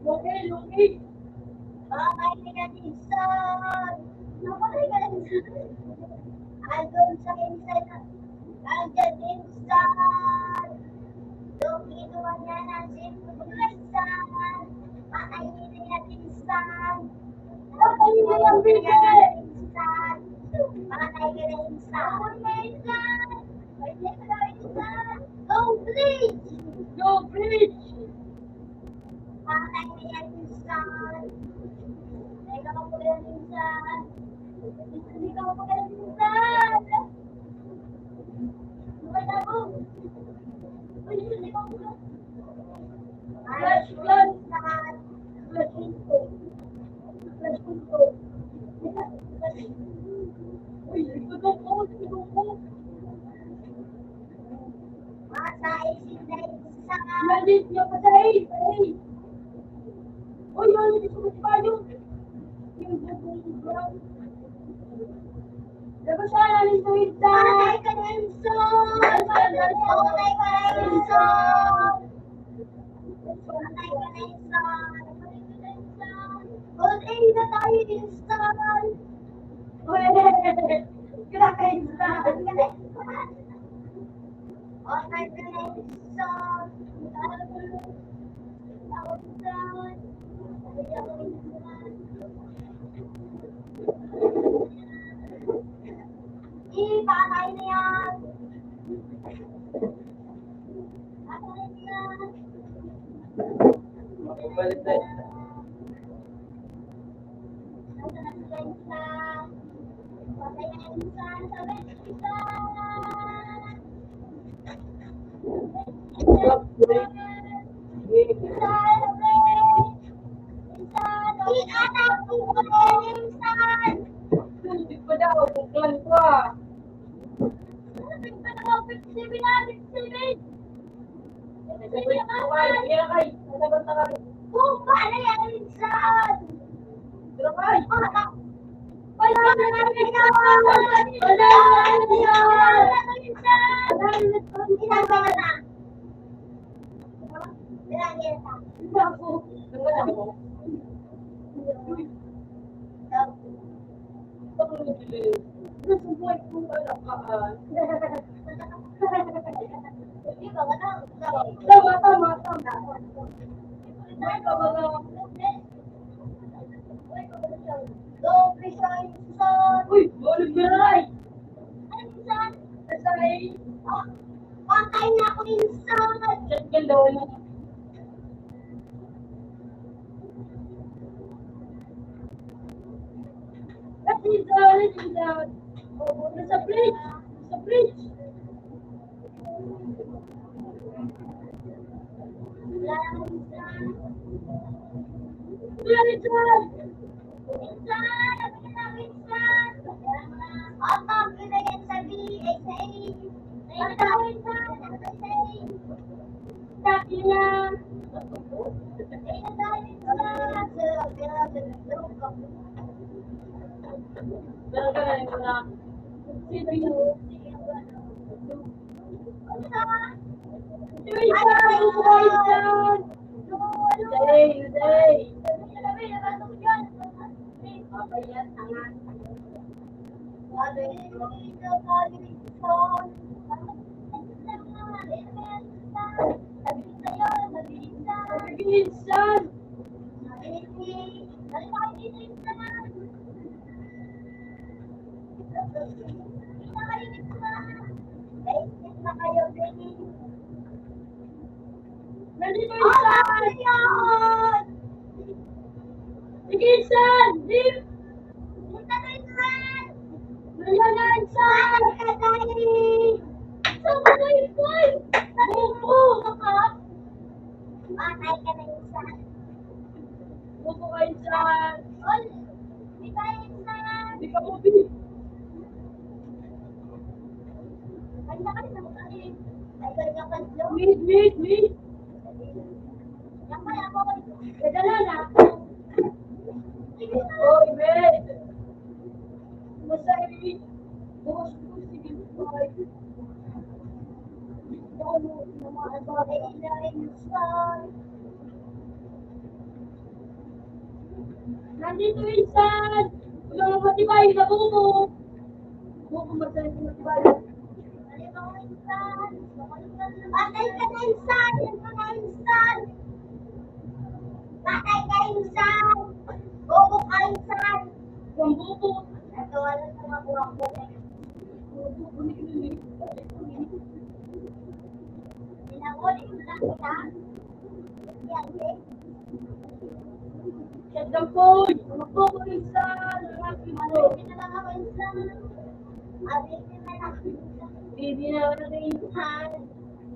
Okay, okay. Patay ka na, insan. Napatay ka na, insan. Andun sa insan. Andyan, insan. Yung inuman niya na si insan. Patay ka na, insan. Patay ka na, insan. Patay ka na, insan. Patay ka na, insan. Go, please. Go, please. Patay na yan, insan. Patay ka pa po yan, insan. Hindi ka pa yan, insan. Patay na po. Uy, hindi ka pa. Flash, flash, flash. Flash, flash. Uy, ito po, ito po. Mata isin na isa. Lalit niya pa sa A, sa A. Uy, uy, uy, uy, uy, uy. Yung bubong ko. Dapat siya, lalim sa higda. Patay ka na, Insan! Patay ka na, Insan! Patay ka na, Insan! Patay na tayo, Insan! Grabe, Insan! Patay ka na, Insan! Patay ka na, Insan! Ipatay na yan! Patay na yan! Magbalik tayo. Patay na yan, Insan! Patay na yan, Insan! Hindi pa daw, buklan ko ah. Ay, ay, ay, ay, ay. Bumba na yan, Insan! Tira ka, ay. Wala na, Insan! Wala na, Insan! Wala na, Insan! Wala na, Insan! Wala na, Insan! Wala na, Insan! Nasubuhay ko pala ka, ah. Tama, tama, tama. May kabaga. Doble siya, Insan. Uy, doble na, ay. Ay, Insan. Patay. Ah, patay na ako, Insan. Chat ka daw, ano? Nasa fridge, nasa fridge. Wala na, Insan. Wala na, Insan. Insan, sabi ka na, Insan. Opo, kita yan sa B S A. Ay, ito, Insan, sa B S A. Sabi niya. Ay, ito, Insan. Pero ka na, ito na. Sige, sige. Minsan. Nandito yung isa. Sige, isa. Di. Nandito na isa. Sa mga ito. Buko. Patay ka na, Insan. Buko ka, Insan. Ol, di ka, Insan. Di ka puti. Kanta ka sa mukha, eh. Ay, kanya ka, Insan. Wait, wait, wait. Yan pala ako. Dadala na ako. Oy, wait. Masaya, eh. Nandito, Insan! Yung mga matibay na buko. Buko, matibay, matibay. Patay ka na, Insan! Yan ka na, Insan! Patay ka, Insan! Buko ka, Insan! Yung buko. Ito, wala sa mga buwang buko. Pinangulit mo lang kita. Yan, eh. Dampoy! Ano po ko insan? Ano po ko insan? Abi na lang ako insan. Abi na lang ako insan. Bibi na lang ako insan.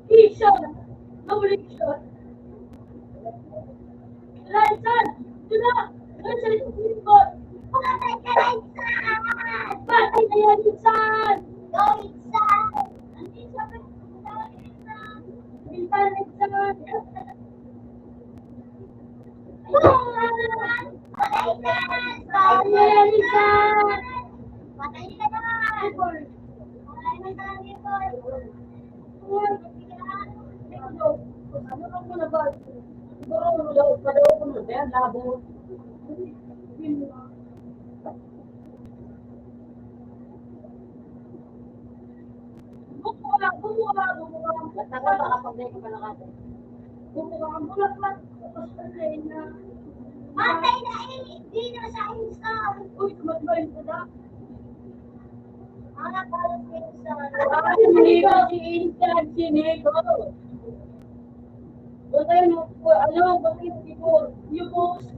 Action! Double action! Insan! Ito na! Insan! Patay ka na, insan! Patay na yan, insan! Go, insan! Insan! Insan! Insan! Bumuha, bumuha, bumuha. Basta ka, baka pag may kapanakatan. Bumuha ang bulaklak, tapos ang lena. Patay na eh, di na sa insan. Uy, kumatbay ko na. Ah, parang insan. Ay, hindi ko si insan, si Nico. Basta yun, ano, basta yun siguro. Yung post.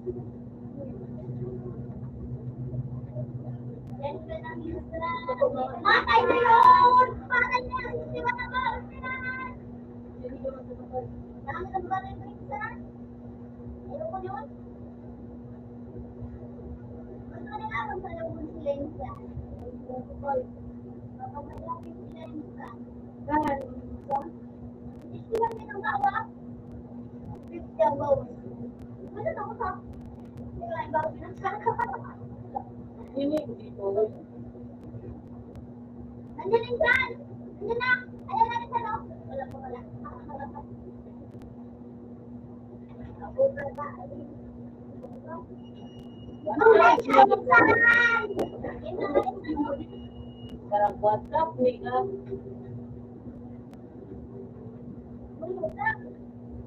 Patay na yun! Patay na yun! Di ba na ba? Ang sa ba rin sa? Ayoko yun. Gusto nila kung sa loob ng silensya. Kapag malapit silensya. Ganun. Gusto nila ng bawa. Gusto ng bawa. Ano na ako sa? Hindi, hindi ko. Nandiyan na yung dyan! Nandiyan na! Ayan na rin sa loob! Wala pa pala. Ano na yung dyan? Parang WhatsApp, wake up.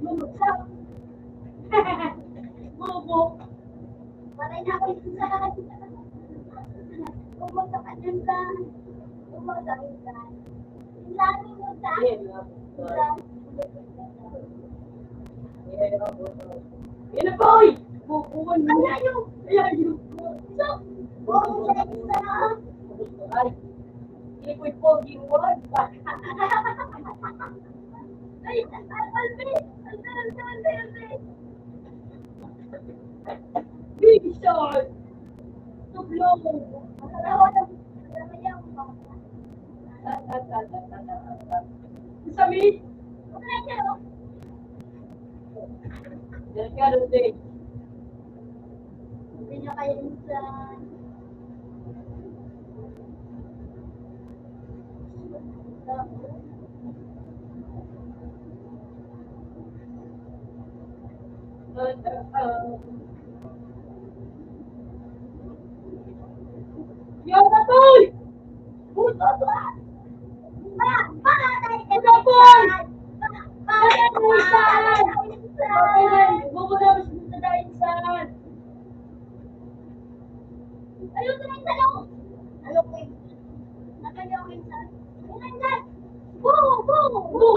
Bumagsak. Bobo. Patay na ako, insan. Bumagsak ka, insan. Bumagsak, insan. Insan, bumagsak. Insan. Yan na, boy. Bubuan mo. Ay, ayaw. Ay, ayaw. So, bumagsak, insan. Ay. Ikoy pogi mo. Ay, Alvin! Alvin, Alvin, Alvin, Alvin! Big shot! Tublong! Sa mid! Delikado, Dave. Hindi niya kaya minsan. Yo, Patoy! Puto, tuwan! Ba, ba, Patoy! Ba, ba, Patoy! Ba, ba, Patoy! Ba, ba, Patoy! Ayun, sa may salong. Ano ko yun? Natayo ko yun sa, yun lang dyan. Boo! Boo! Boo!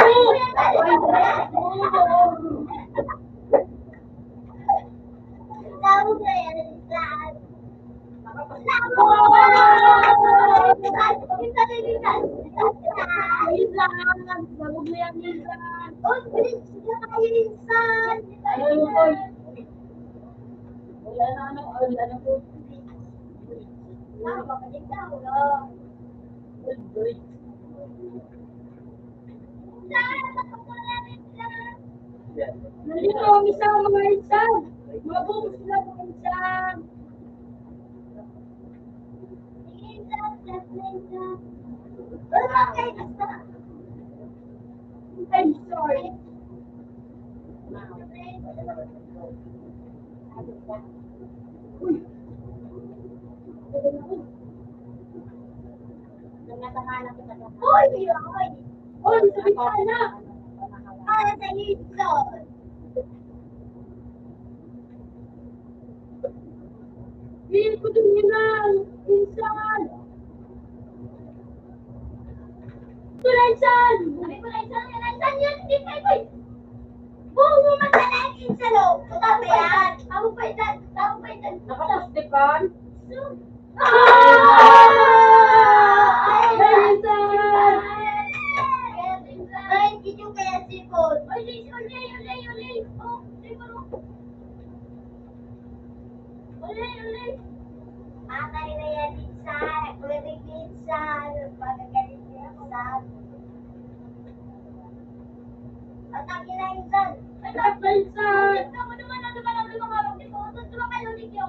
Tawag na yan, saan? Tawag na yan, saan? Minsan na yun, saan? Minsan. Tawag na yan, minsan. Oh, minsan. Ayun, boy. Wala na, ano, wala na po. Nandito ang isa, mga insan. Mabubos na, mga insan. I'm sorry. Uy! Uy! Uy! Uy! Sabi ka na! Para sa inyo! Hindi ko din yun ang insan. Ito na insan! Sabi ko na insan, yan na insan yun! Hindi pa ito eh! Bungo madalang insan! Sa loob. Tama pa yan. Tama pa yan. Tama pa yan. Nakapustikan? Ah! Ay, ay, ay, ay, ay, kaya sipon. Ay, ay, ay, ay, ay, ay. Oh, sipon. Uli, uli. Patay na yan, insan. Nagkuliring, insan. Magagaling na yan, insan. Patay na, insan. Patay na, insan. Tignan mo naman, ano ba lang lumangawag dito? Utot naman kayo, Ligyo.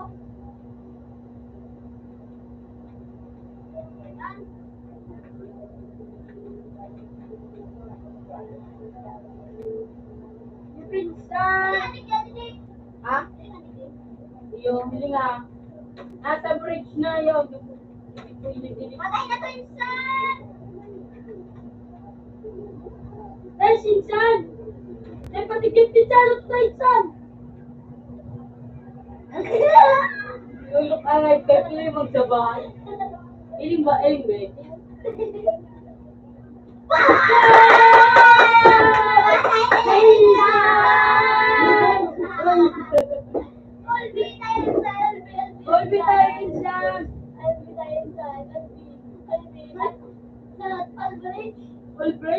Pinsan. Ha? Iyo, hiling nga. Nasa bridge na yun. Patay na to, insan! Ay, insan! Ay, patigil, insan! Ito, insan! Tulog ka nga, ikaw tuloy magsabay. Iling ba, iling ba? Olbi tayo, insan! Olbi tayo, insan! Olbi! Olbi! Olbi!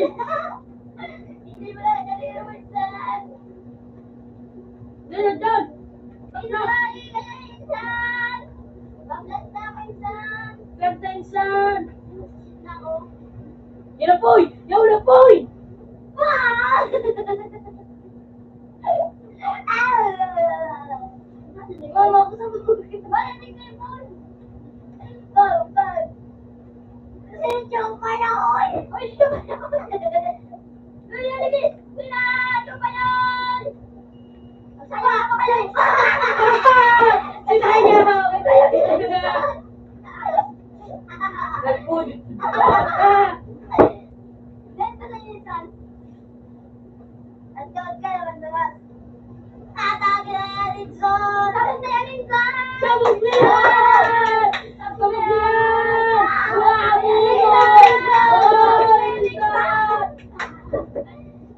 Hindi mo na, dali naman, insan! Diyan, diyan! Insan! Insan! Baklas na ako, insan! Ganda, insan! Nako. Yan na, boy! Yaw na, boy! Ah! Mama, gusto ko. Wala na yung cellphone. Bag, bag. Kasi yung panahon. Uy, yung panahon. Uy, yung lagi. Uy, na, yung panahon. Ang saya ko pala. Ang saya. Ang saya. Nagpud. Dito na yung insan. Ang tawag ka naman naman. Tatawag ka na yan, Rizal! Sabog na yan, Rizal! Sabog na yan! Sabog na yan! Sabog na yan!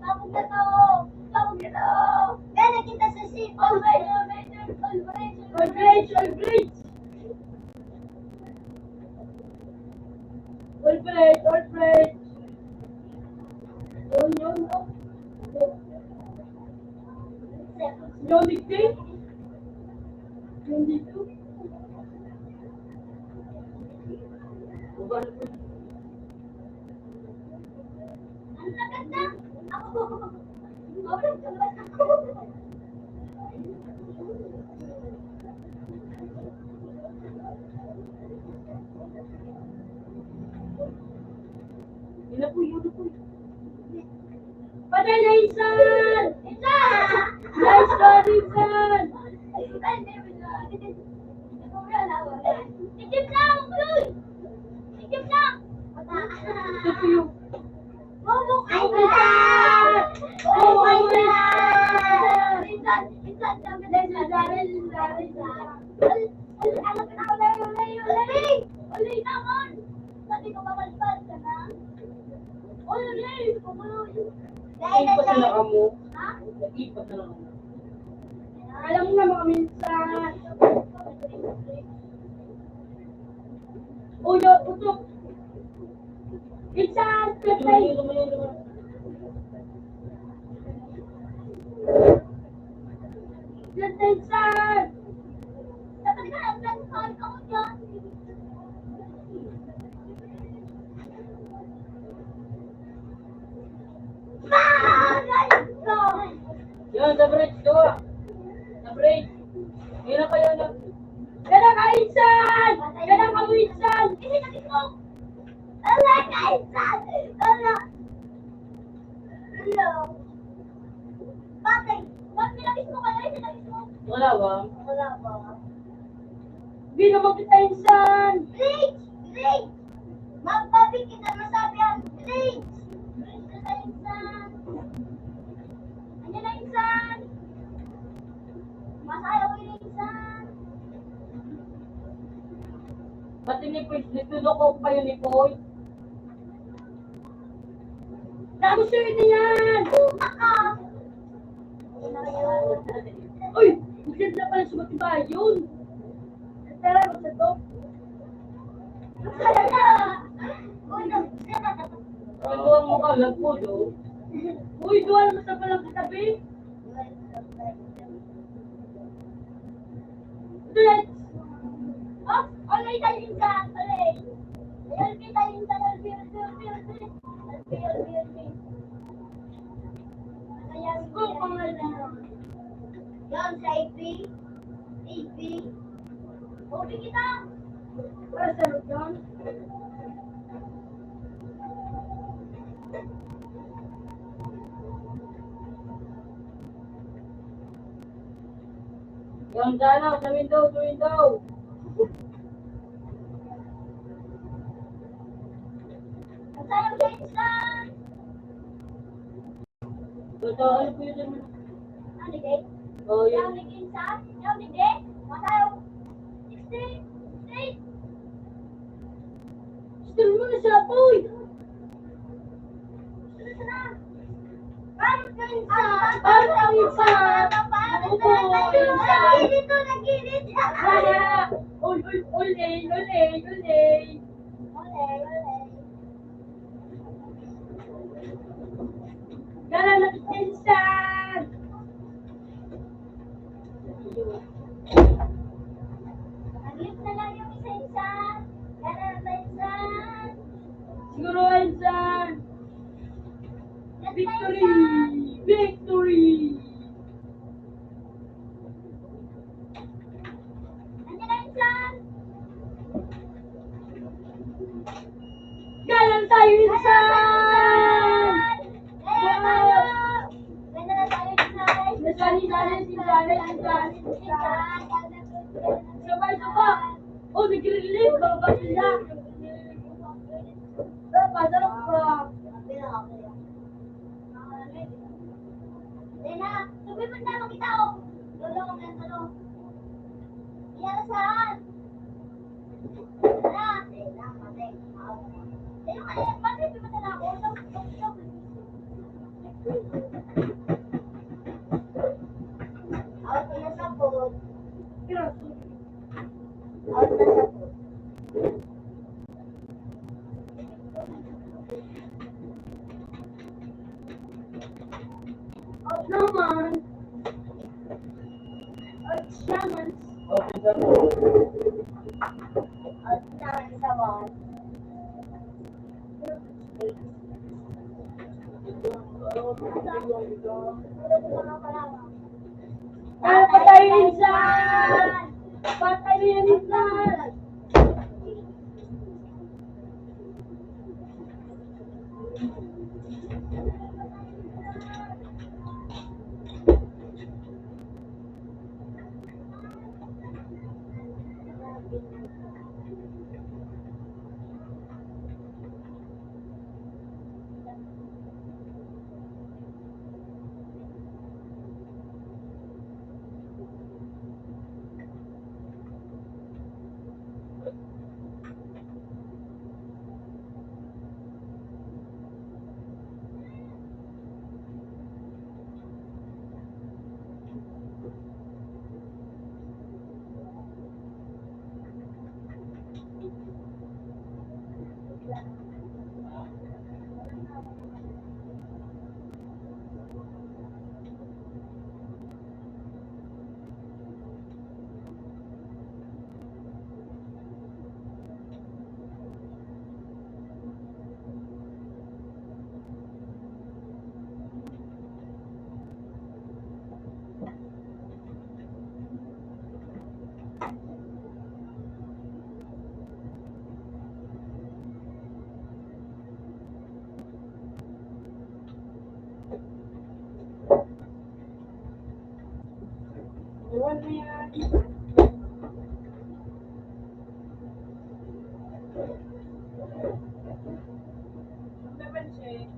Sabog na to! Sabog na to! Gana kita sa ship! All right, all right, all right, all right. All right, all right. Yun, yun, oh. Yun, dito. Yun, dito. Ang lakas na. Ako. Yun na po, yun na po. Patay na, insan! Insan! Nice one, insan! Itim lang, Uy! Itim lang! Ito po yung Bubuhay sila! Bubuhay sila! Minsan, minsan kami nagsasabi, minsan, minsan. Uli, uli, uli, uli, uli! Uli naman! Sabi ko, mabalbal ka na. Uli, uli, uli! Ipat na lang kamo. Ha? Ipat na lang kamo. Alam mo na mga minsan. Ulo, utok. Minsan, patay. Minsan. Yan, sa bridge, duwa. Sa bridge. Yan na kayo na. Yan na, kainsan! Yan na, kainsan! Yan na, kainsan! Yan na! Hello. Bakit? Ba't nilabis mo ka na rin? Nilabis mo? Wala ba? Wala ba? Hindi naman kita insan. Please! Please! Magpapit kita masabi ang please! Please na sa insan! Ano na insan? Masaya ko yung insan! Pati ni Poy, nagtudok ko pa yun ni Poy. Tapos yun na yan! Puta ka! Ano na yan? Bayon. Tara, magsato. Ano ang mukha, lagpod, oh. Uy, duha naman sa palang katabi. Let's. Oh, olay tayo sa, olay. Olay tayo sa, olay, olay, olay, olay. Ayan, school, pangalan. Yan, sa A P. A P. O P kita. Para sa Luzon. Yan, sana, sa window, sa window. Ang sarap sa isla. Totoo, ano po yun? Ano, di? Oh, yun. Yaw ni Ginsan? Yaw ni Di? Matayo. Sixty. Sixty. Gusto mo na siya, uy! Gusto na siya na. Parang Ginsan. Parang Ginsan. Parang Ginsan. Ako po, Ginsan. Nagilid to, nagilid. Wala. Ul, ul, ul, eh, ul, eh, ul, eh. Ul, eh, ul, eh. Gala na si Sensan! Nag-lift na lang yung isa, Sensan! Gala na, Sensan! Siguro, Sensan! Victory! Victory! Andiyan na, Insan! Galang tayo, Insan! Galang tayo! Galang tayo, Insan! Insan, Insan, Insan, Insan, Insan! Sabay, sabay! Oh, nag-relief! Mga bakla! Pero pasarap pa! Dena, sabi mo na makita, oh. Lolo, ang ganda, no? Iyara saan? Tara. Dena, patay. Dena, kaya, patay, di ba tala ako? Out na sa food. Out na sa food. Out naman. Out naman. Out naman sa one. Ah, patay, Insan! Patay, Insan! Iwan mo yan. Ang naman siya.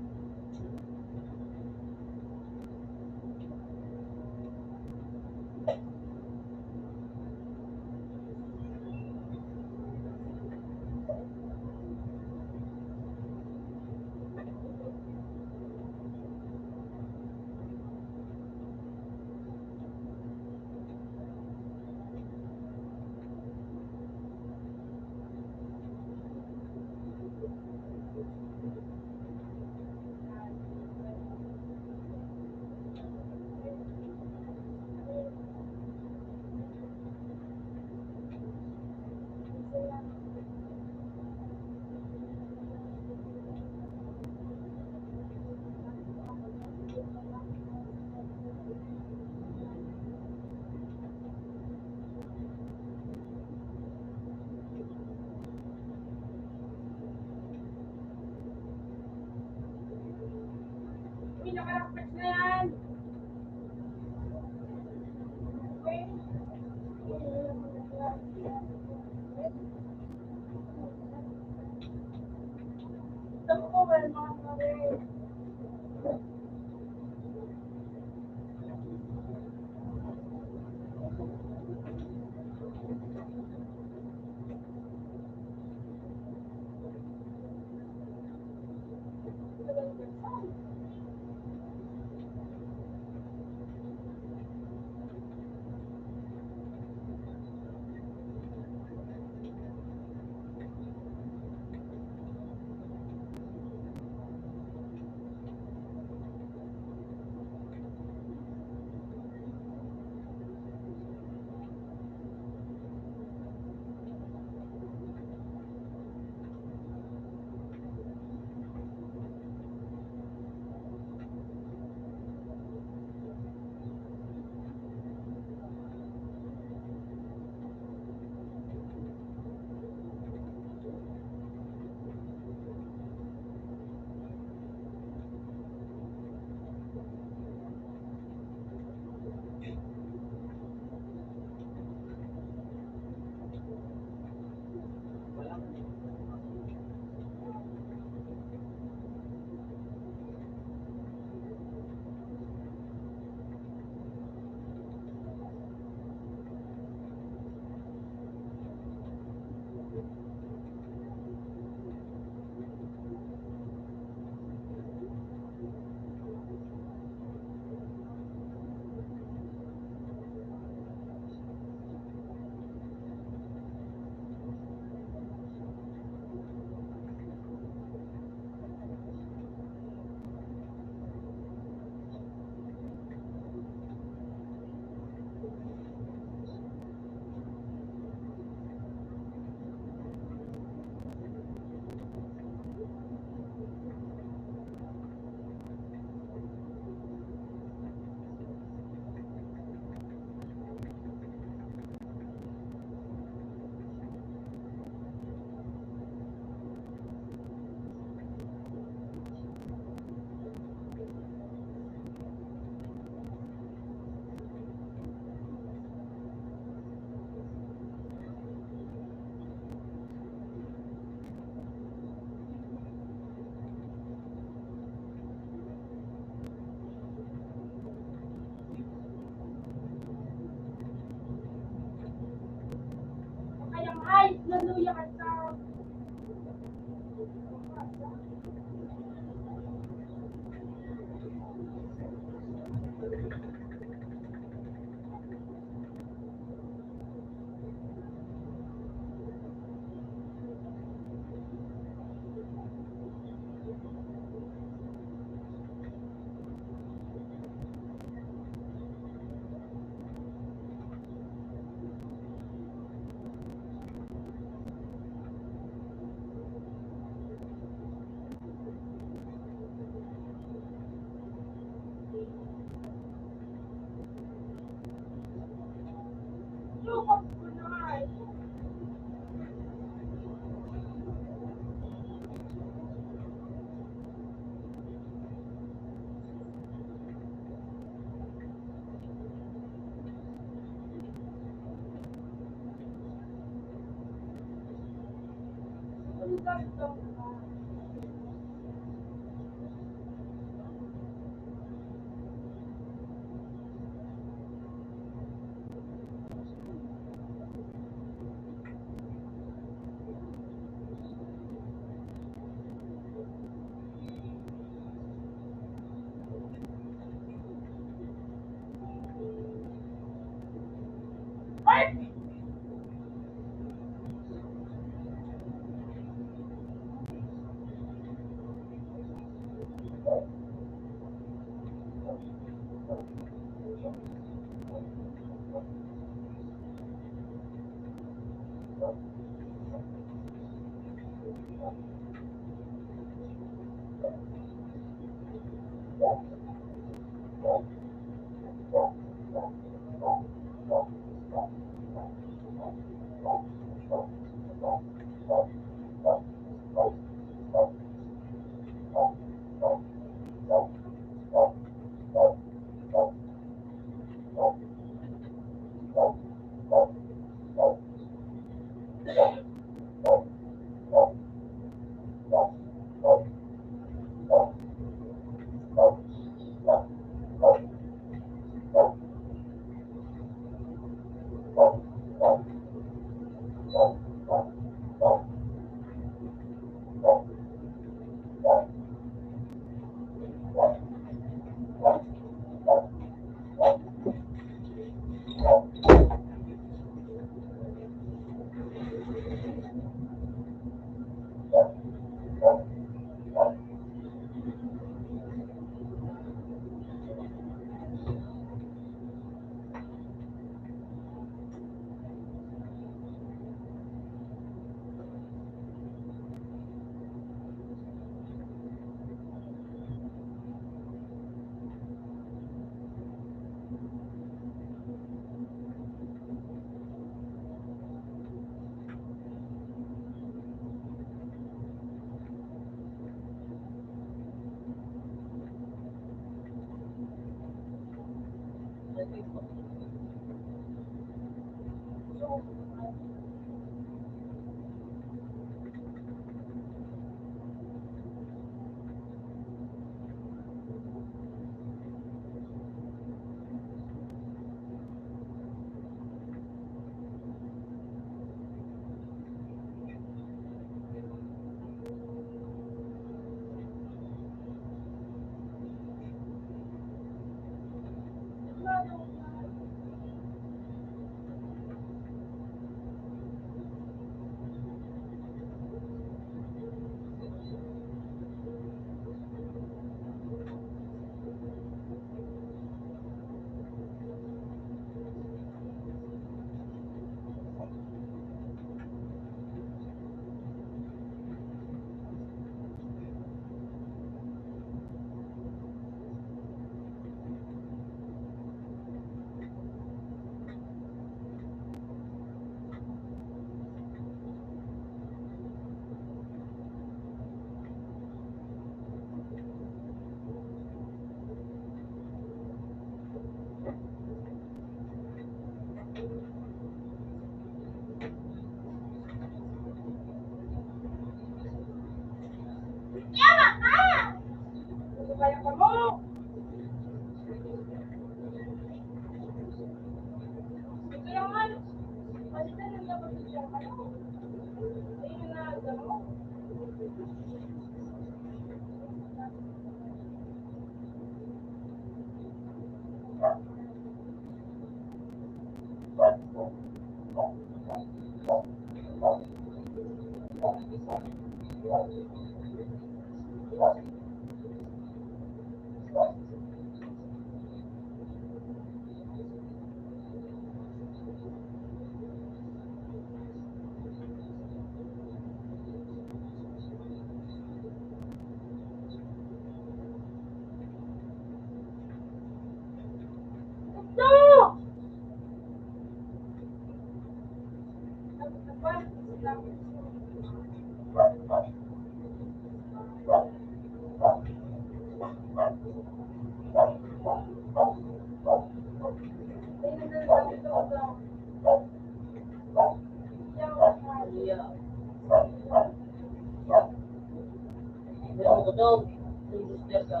Gutom. Gusto ka.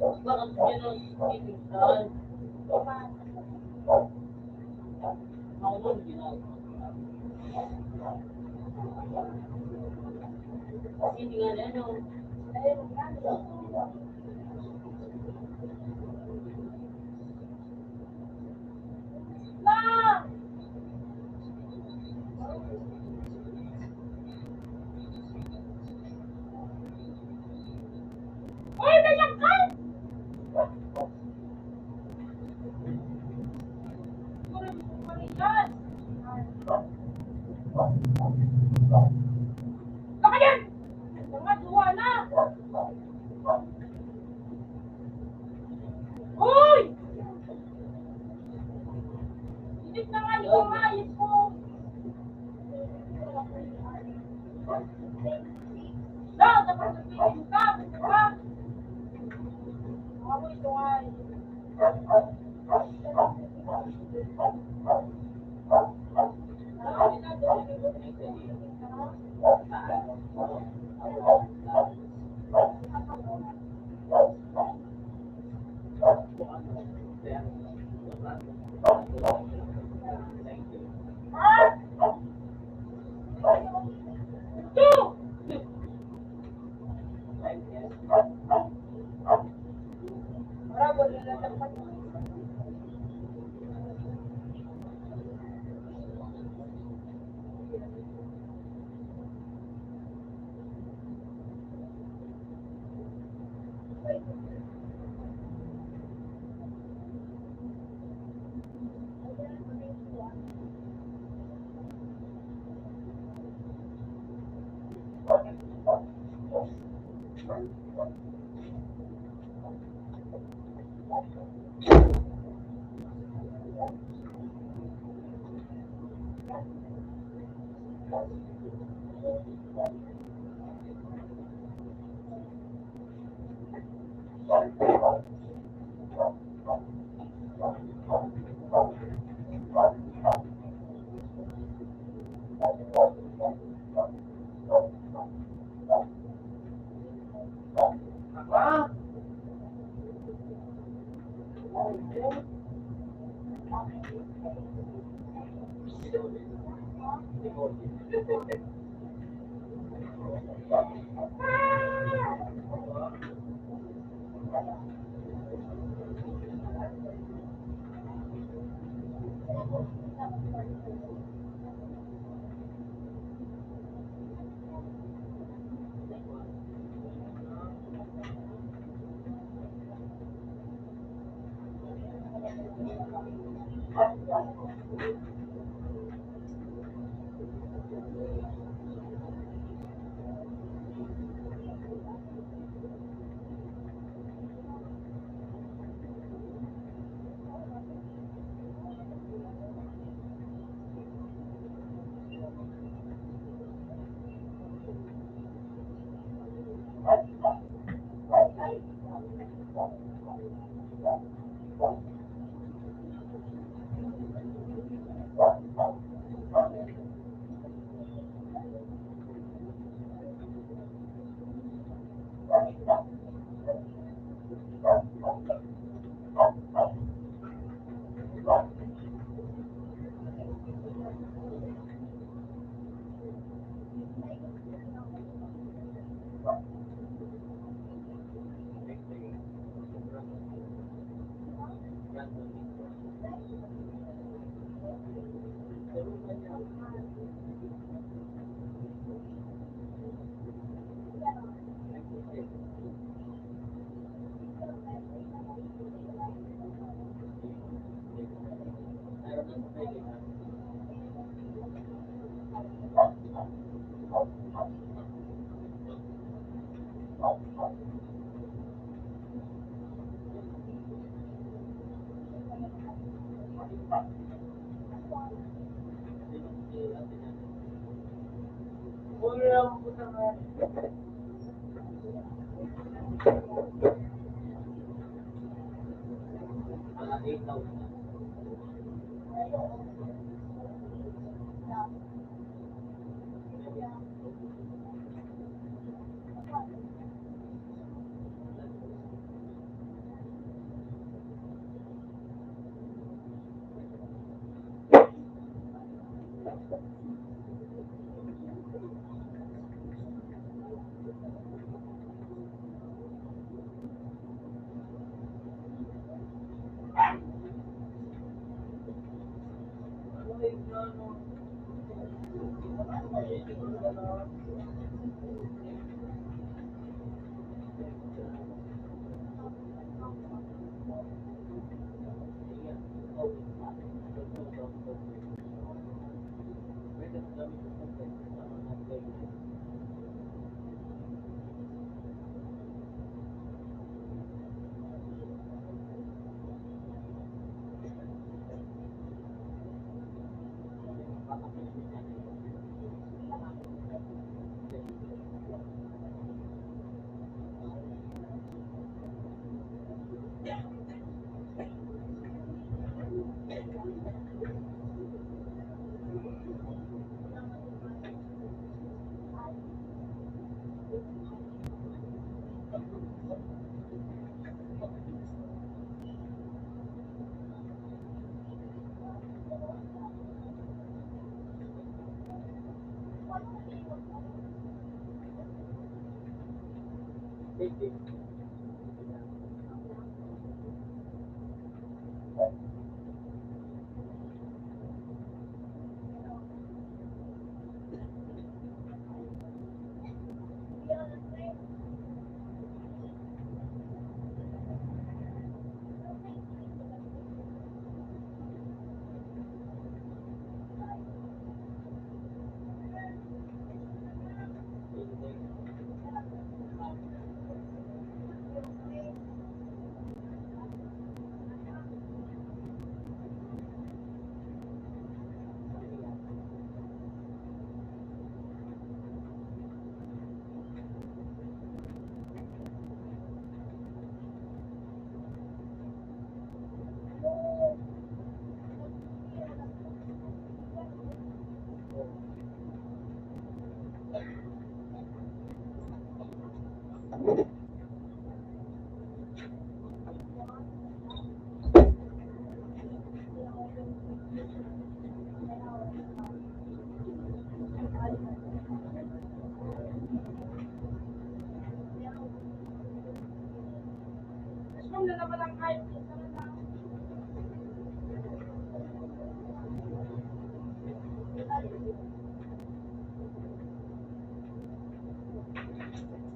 Bakit ka na sinimutan? Maunong ginagawa. Sino nga na, no? Baka yan! Mga duwa na! Uy! Init na nga yung mga ayos ko. Daw, dapat sabihin ka, gusto ka. Ako ito nga eh.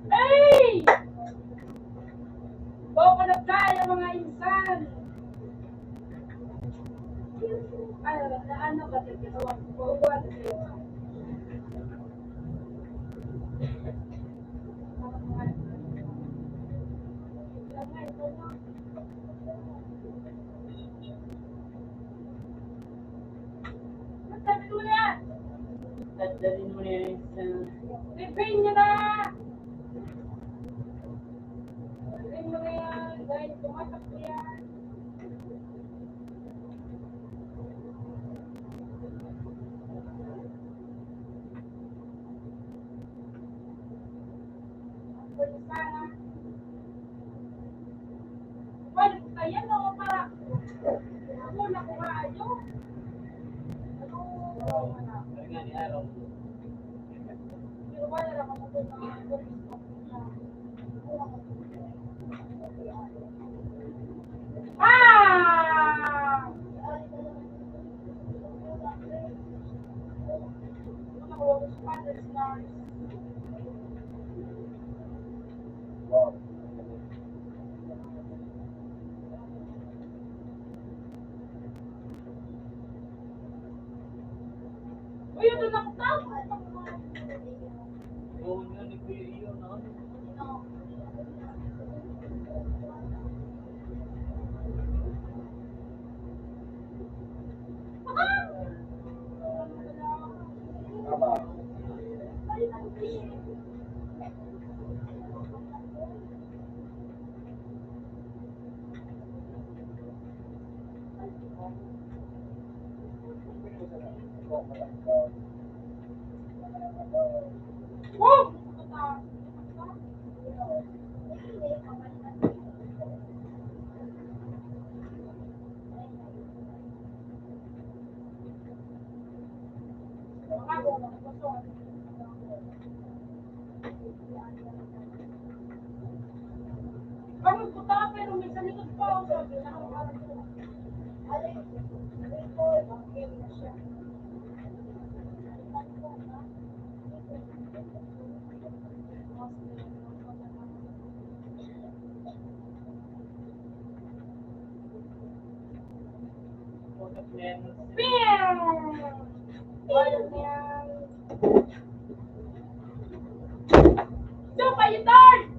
Hey! Bobo na tayo, mga insan! Ay, ano ba ito? Tanggalin mo na yan sa... Repaint nyo na! Repaint mo na yan, dahil tumatakbo yan. Ang pwede sana. Pwede ko kaya, no? Para ako na kung maayo. Ano? Pero wala lang ako. Ah! Uy, ito na kita. Oo, yun, ni Kuya Iyo, no? Tama. Parang puta, pero may salikod pa, oh, sabi na. Bam! Bam! Super Yutol!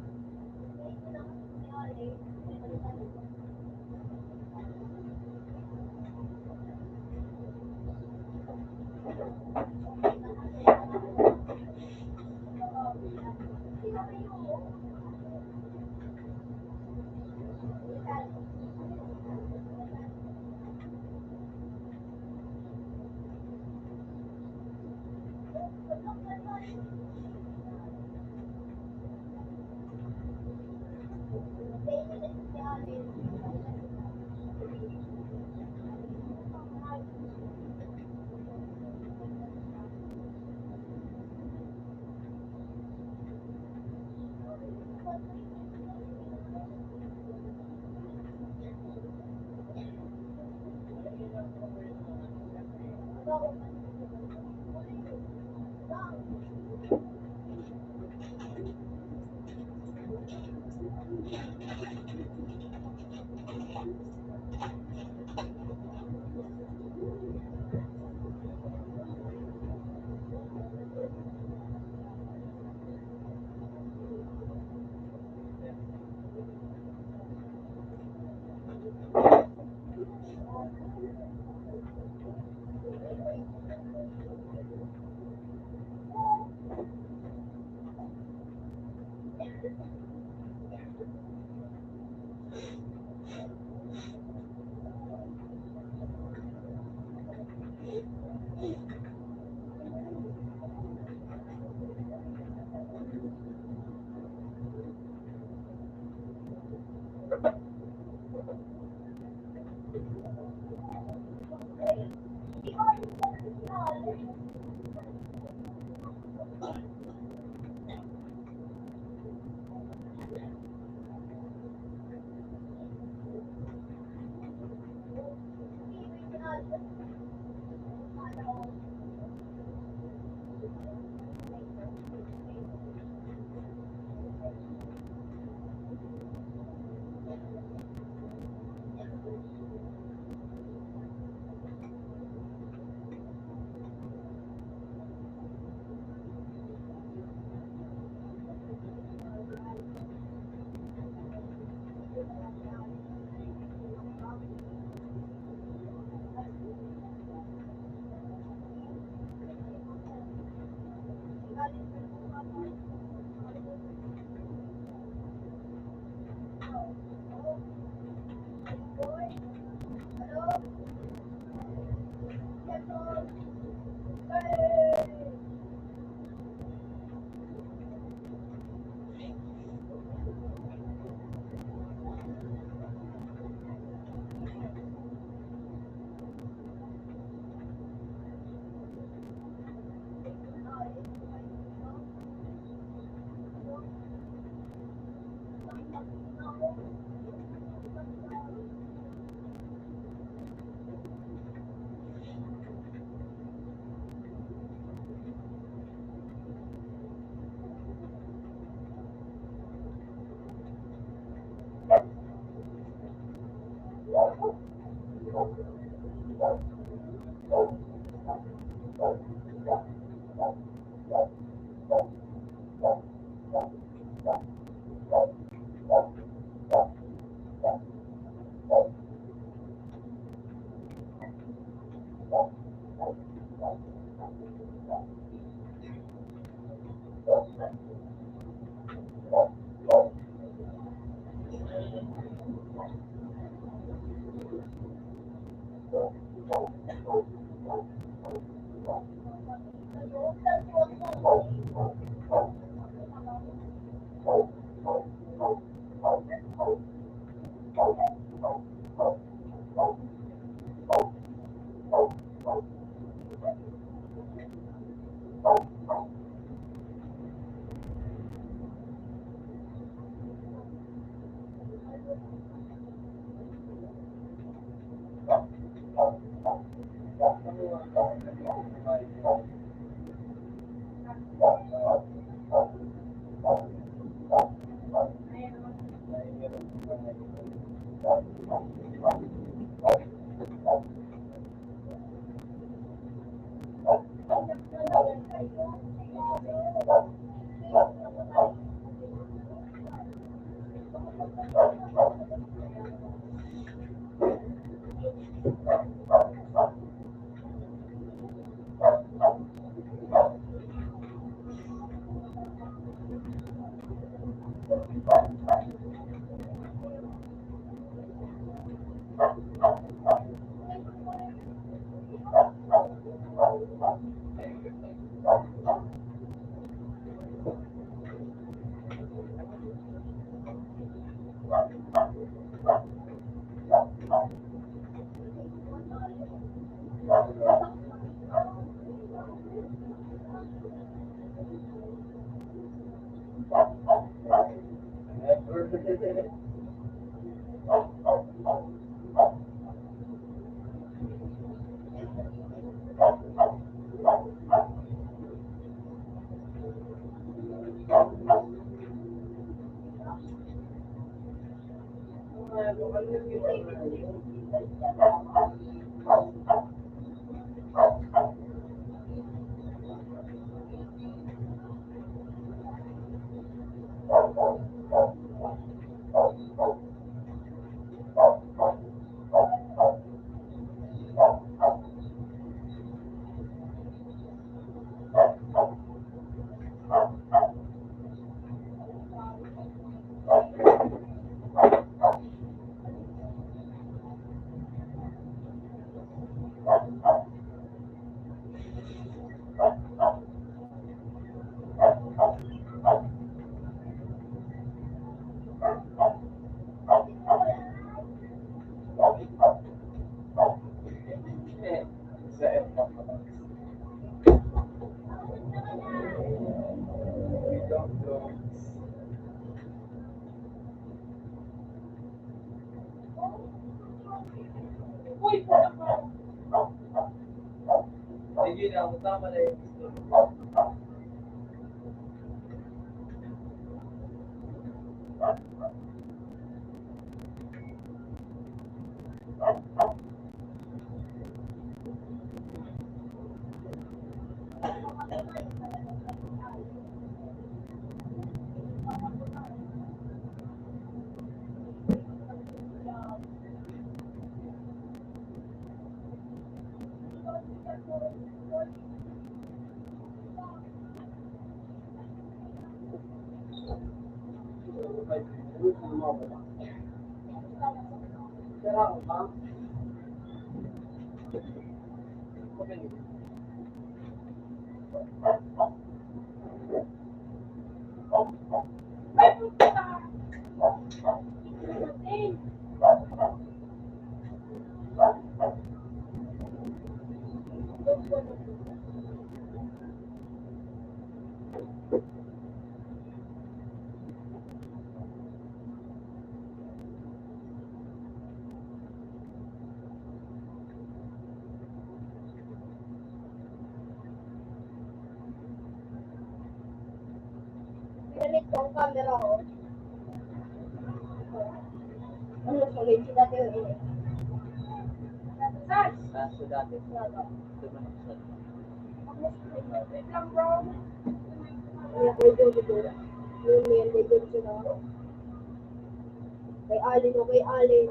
Ginamit ko ang camera ko. Ano, sa lens dati yun, eh. Kaso dati, wala. Ito naman sa Ano, pwede yung siguro. Yun, may legal sila. Kay Alin o kay Alin.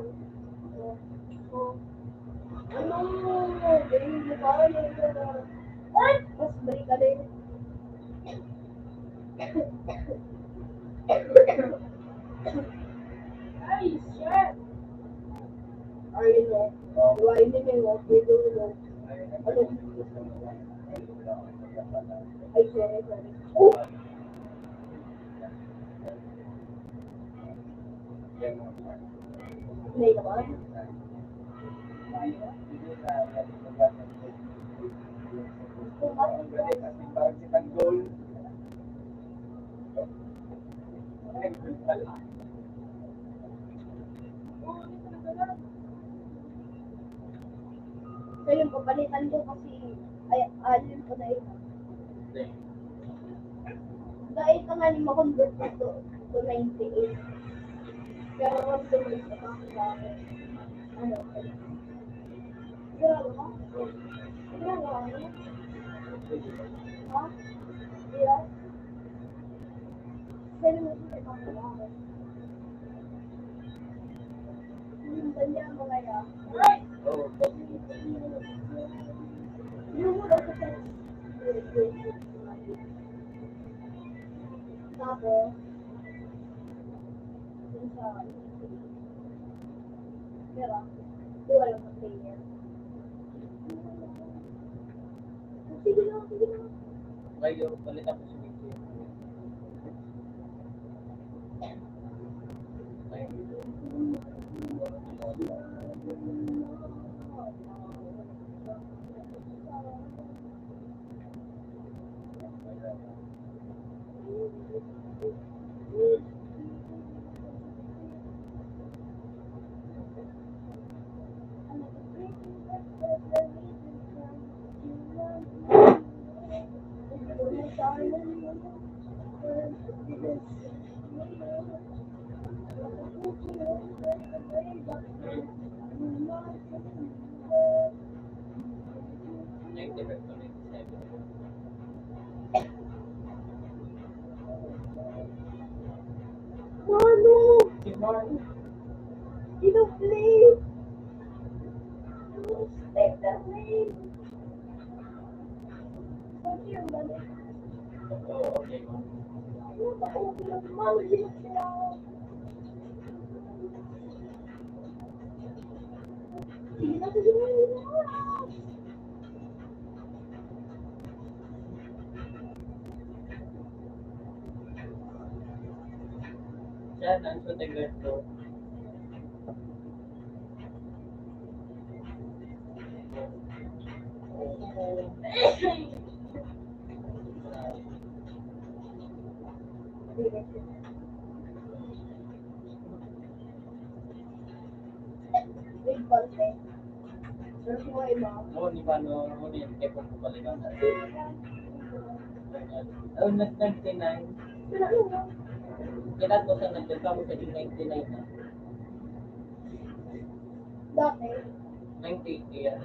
O, o. Ano? Ganyan mo pa, ano, ano, ano. What? Mas balik ka din. Ay, shit! Alin o? Wala, hindi may work. May dulo. Ano? Ay, sorry, sorry. Oh! May naman. So, yung papalitan ko kasi, ay, alin ko na yun. Dahil ka nga ni ma-convert ko to, to ninety-eight. Pero kung tuloy sa pangkita, ano, grabe ka? Grabe ka, ano? Ha? Iya? Pwede mo sa pangkita. Hmm, tanda mo kaya? Yung mura sa text. Tapos, Pero, di wala pang player. Sige lang, sige lang. Ngayon, palit ako sa video. Mano! Si Mark. Inuplay! Respect the name! Siya, nang sa taga to. Big content. Pero kung may iba, no, di ba, no, no, ni, kaya kung balikan sa, oh, nag-, ninety-nine. Kailan ko sa nagkakaroon sa ninety-nine na? Dati. Ninety-eight yan.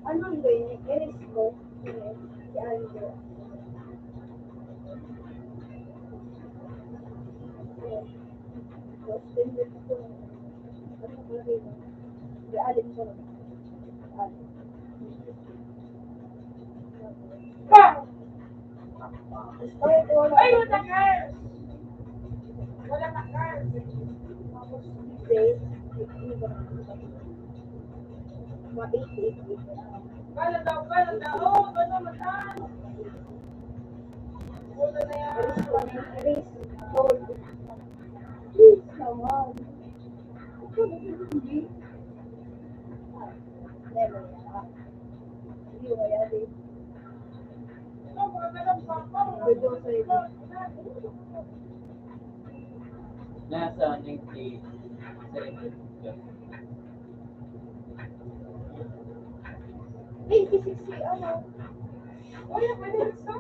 Ano ang gawin niya? Iris ko. Si Aldo. Tapos, pindutin ko. Ano ang gawin niya? Gaalin ko. Gaalin. Ay, wala ka! Wala ka, Carl! Kala daw, kala daw! Oh, ano, mataas! Wala na yan! Please, come on! Nasa ninety-seven. Ninety-six si ano? Uy, pwede sa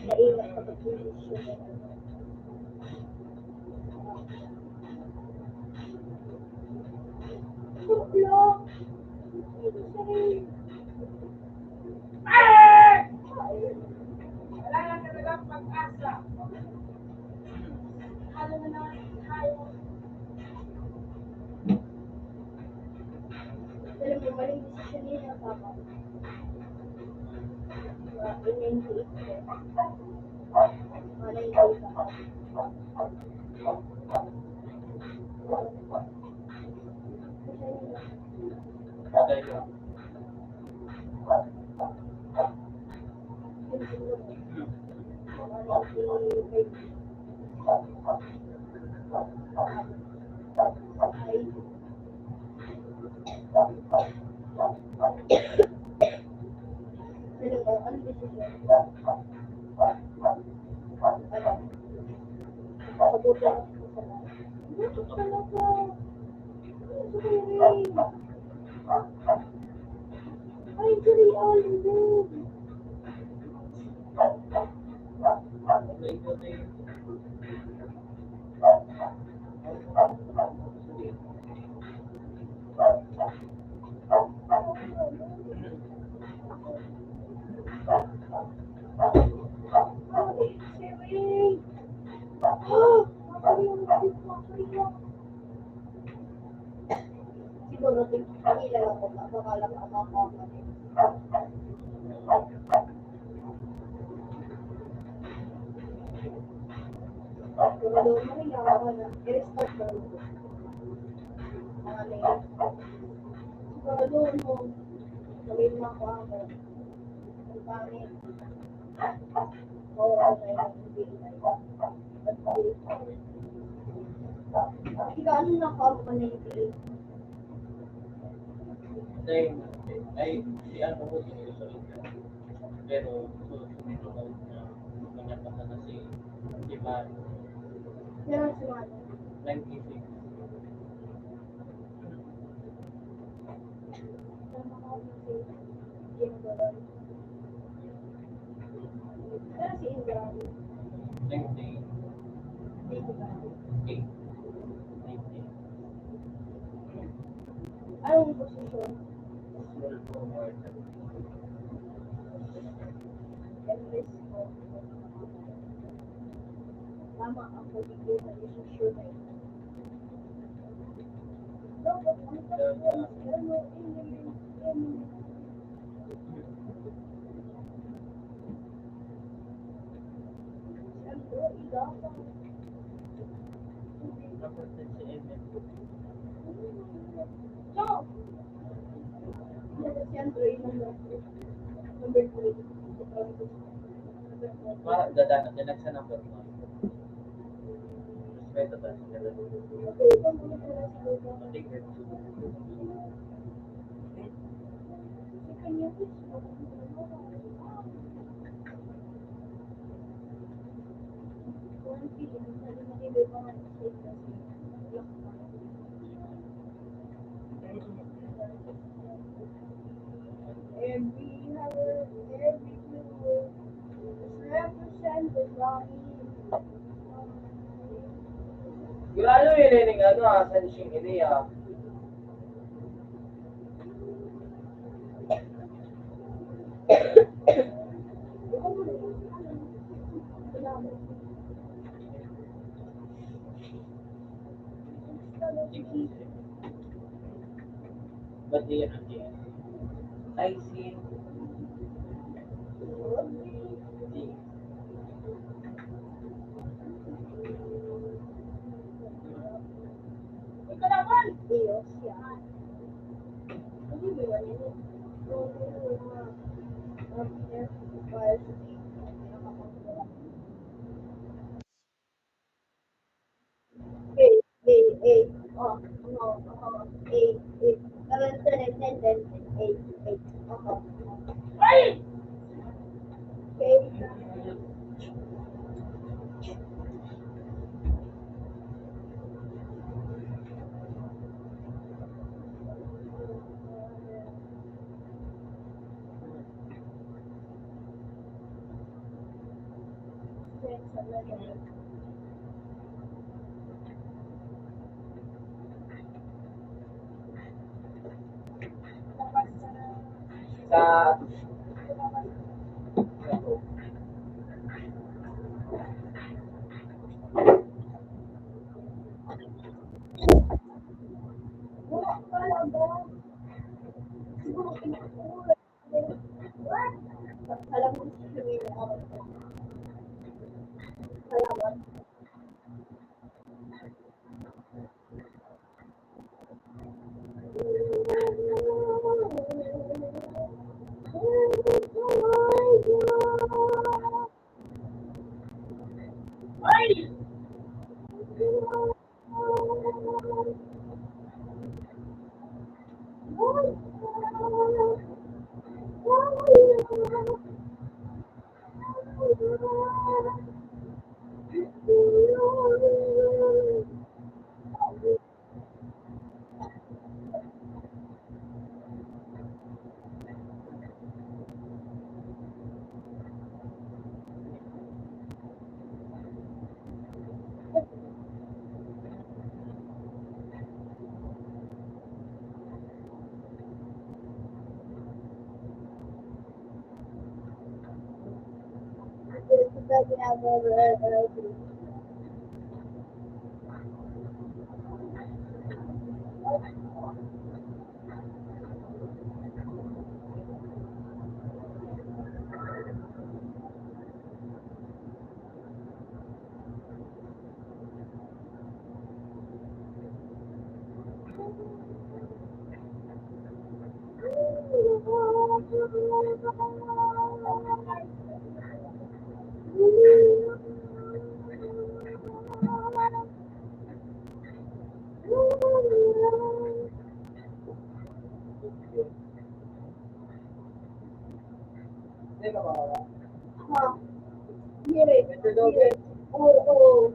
Maingat sa pagdesisyon. Wala na talagang pag-asa. Ano na naman tayo? Alam mo, maling desisyon yun ng papa. Siguro, tigpakilala ko na, baka lang ako ako. Siguro, doon mo rin ako na, i-respect mo rin. Mga name. Siguro, doon mo, gawin mo ako ako. Ang pangit. Oo, okay. Hindi, hindi. Ikaw, ano na ako, ano na yung Then, ay, si ano ko, si Rizal. Pero, so, sumunod na, manyakatan na si, si Mar. Pero si Mar. Ninety-six. Tama ka, si Ginagawa. Pero si Indra. Twenty. Twenty ba? Eight. Twenty. Anong posisyon? Small forward. Tama, ang pagiging na posisyon ay Number three. Parang gagana, diyan sa number one. Respeto tayo sa gagana. Every hour, every hour, represent the body. Grabe yun eh, ning ano ah, sa Nishing ini ah. But they are here. I see. Hey, hey, hey. Oh, oh, oh, hey, hey. Taran, taran, taran, taran, hey, hey. Oh, oh. Hey! Hey. Sa Ha? Diri. Diri. Oo, oo.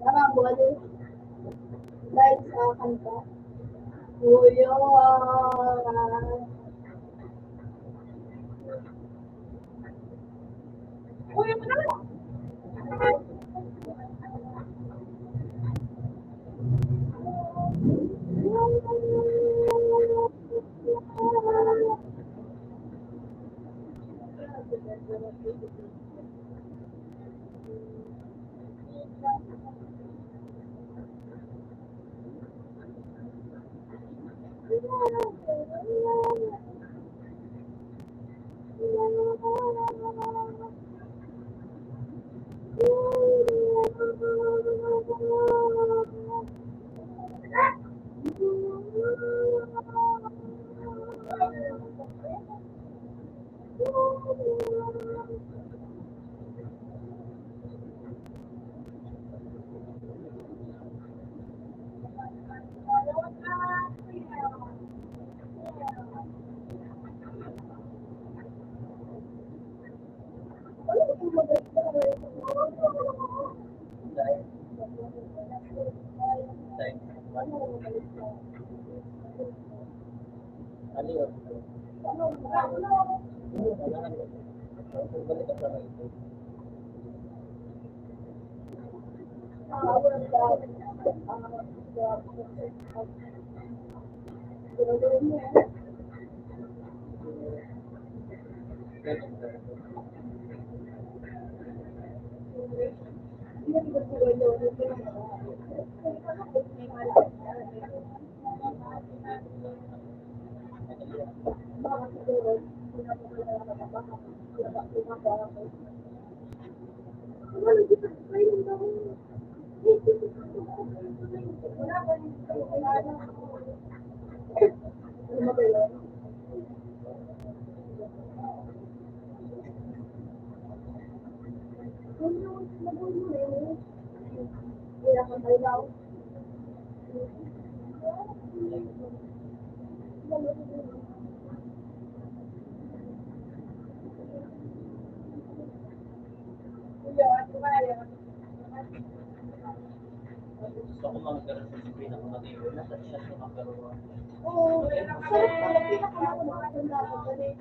Tara, buwan eh. Dahil sa kanta. Kuya. Gusto ko mga ganun sa screen ako mag-iwan. Nasa siya sa number one. Oo, sarap pala, pinakamatanda ko, ganun.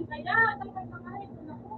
Kaya, dapat makain ko na po.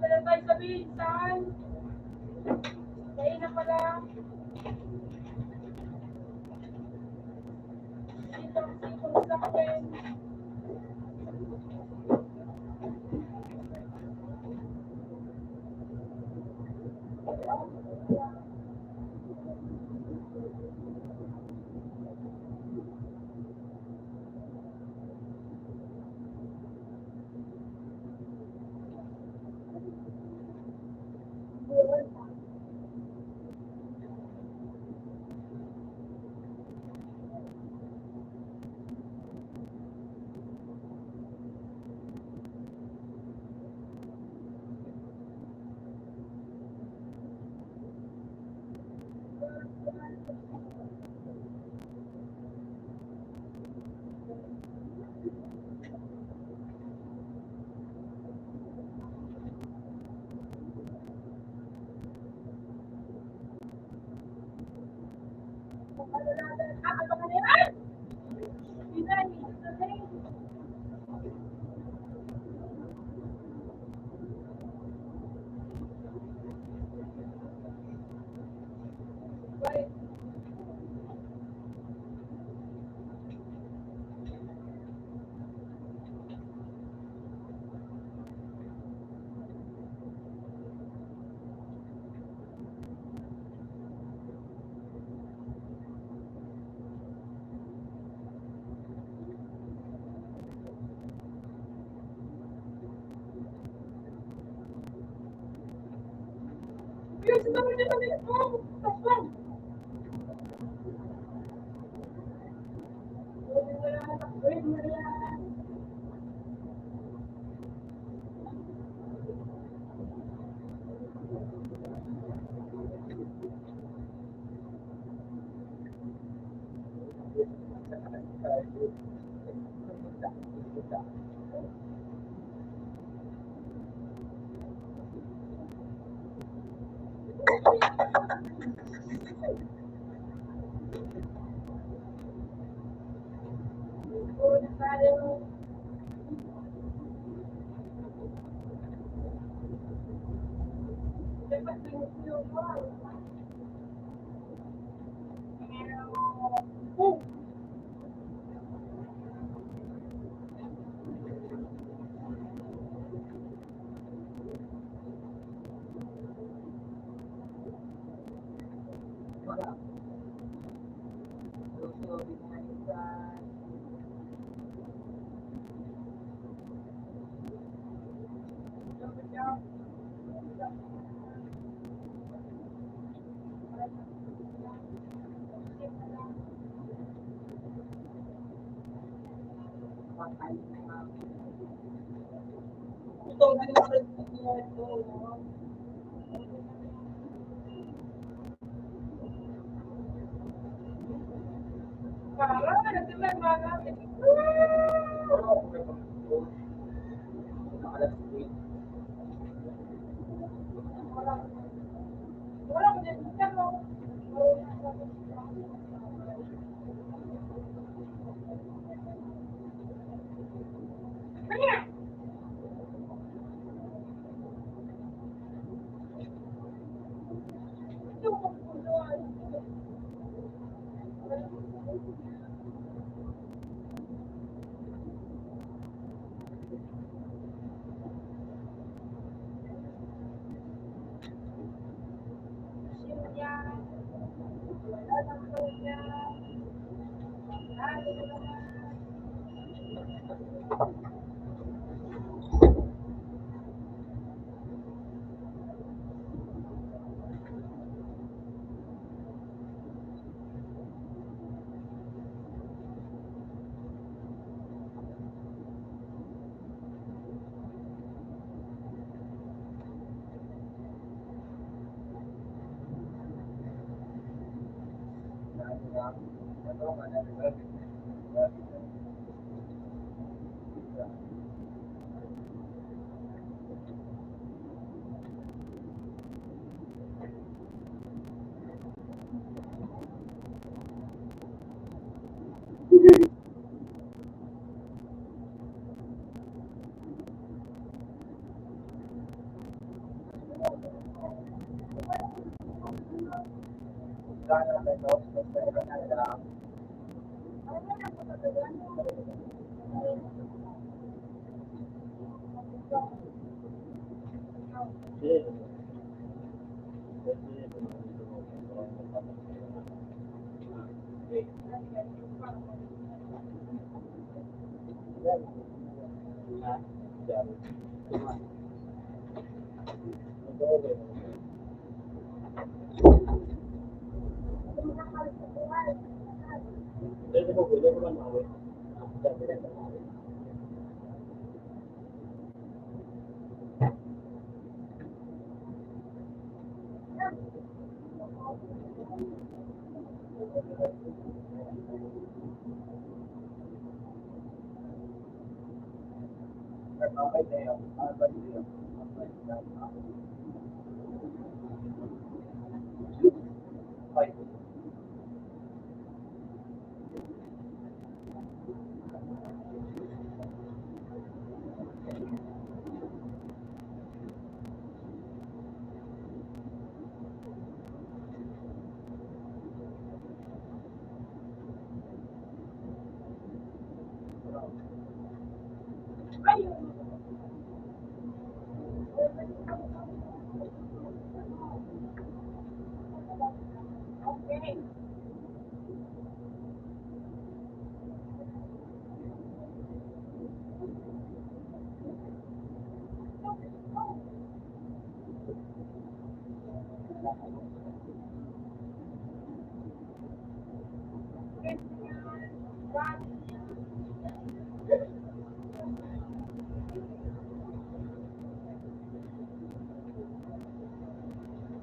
Wala tayo sabihin saan. Kayo na pala. Dito ang sipon sa akin.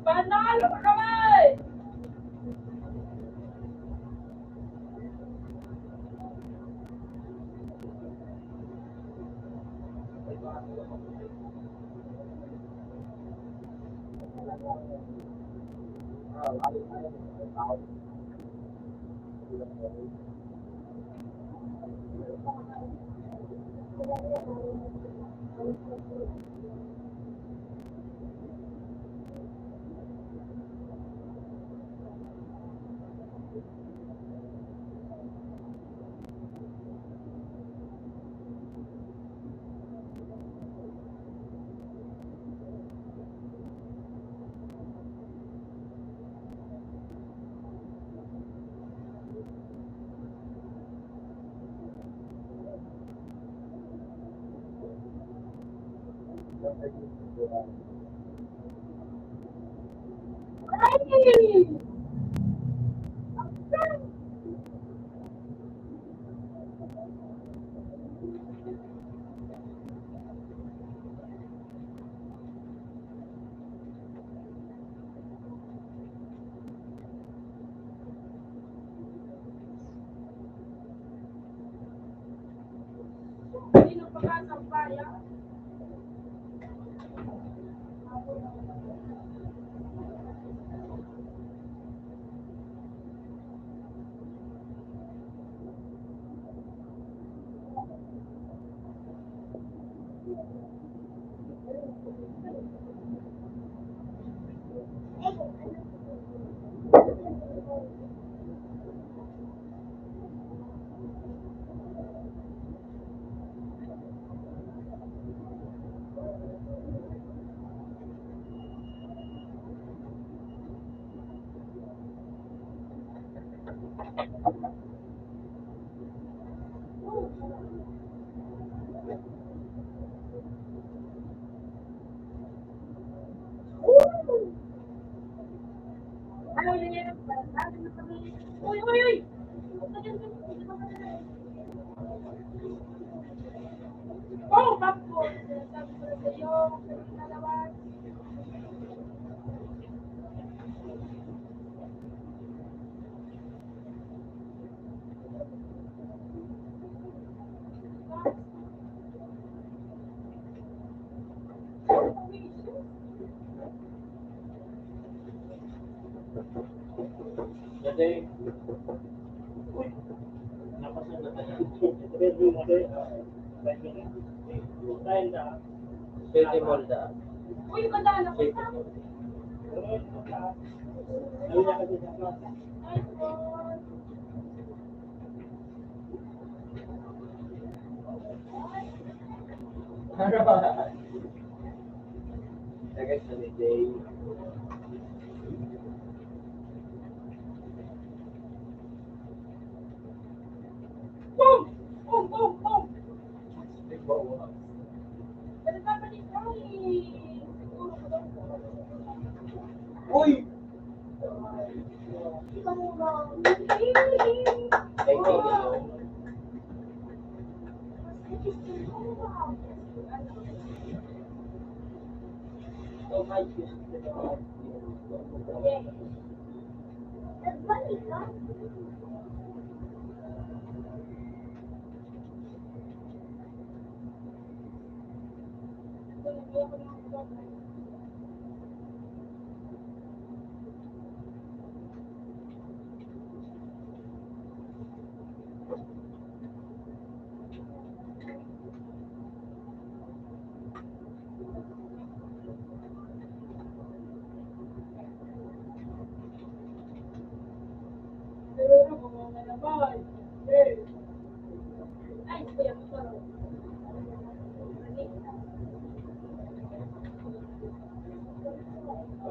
Panalo na kami! Uy, uy, uy! Oh, bakit? Sinasabi ko na sa'yo, pwede na naman. Pwede mo na. Uy, ganda na. Pwede mo. Taga San Jose. Boom! Boom, boom, boom! Uy!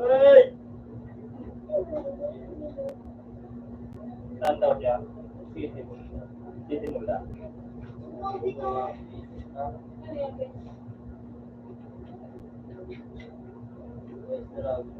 Hey! Tantaw siya. Sisimula. Sisimula. Uy, grabe.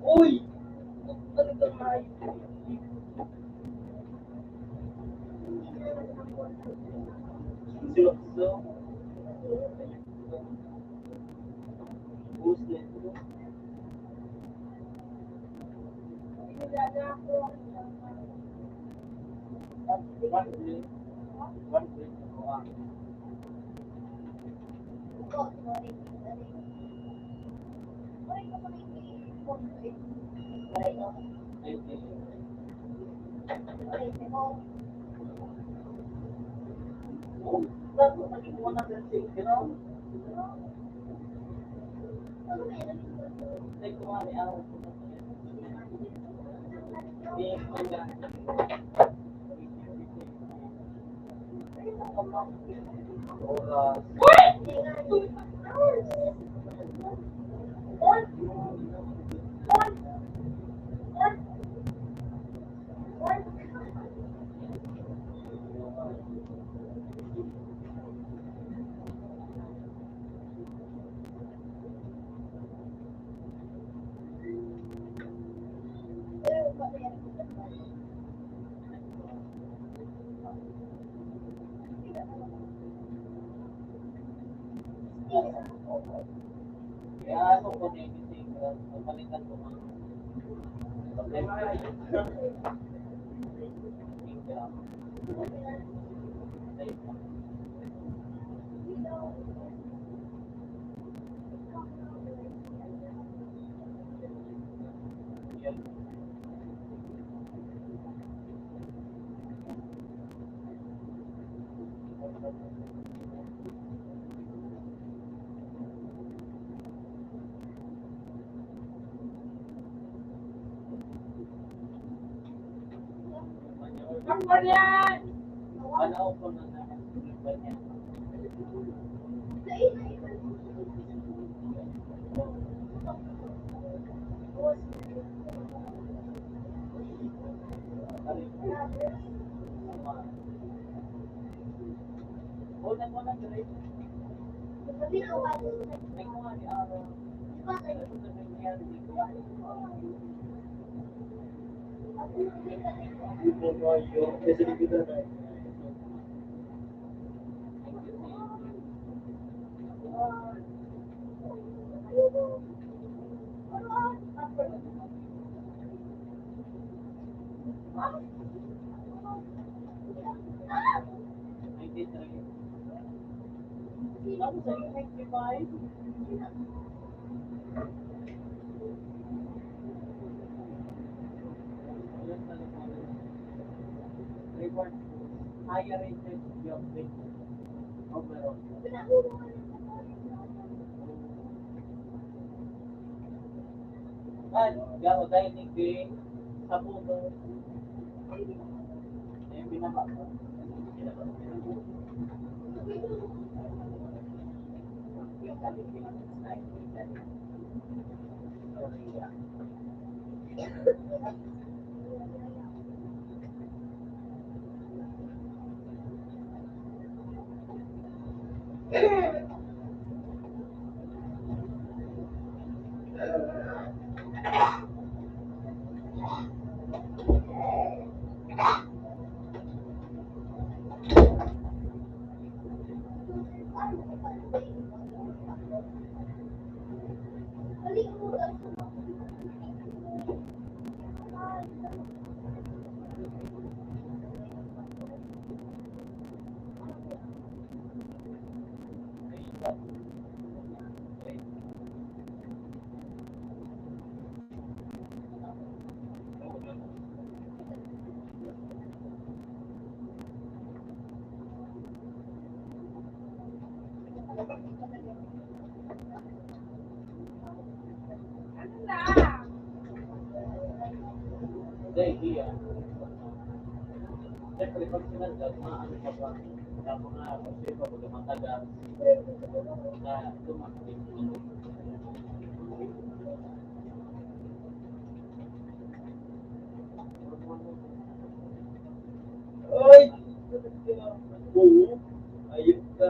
Uy! Talagang hayop. Sinukso. Ubus na ito. Kaya ano ko na yung papalitan ko ng Reward higher rated job overall. Kan, garo dahil ni Gay sa puno. Ayan, Ay! Oo. Ayun ka.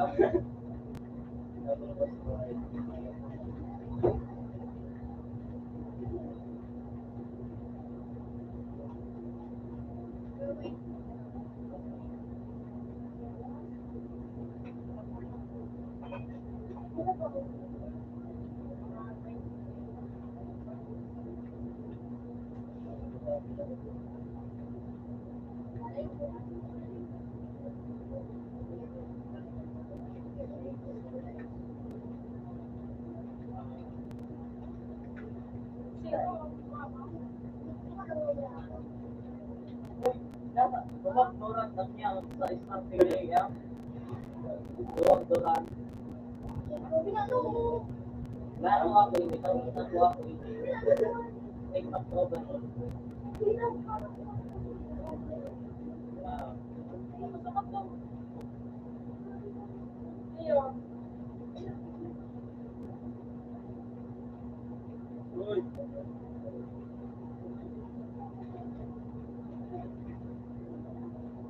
Dapat, dapat oras ang niya sa isang tingin, ya. Duwag, duwag. Laro ako, hindi ka, laro ako, hindi. Ay, mas over. Ah. Uy.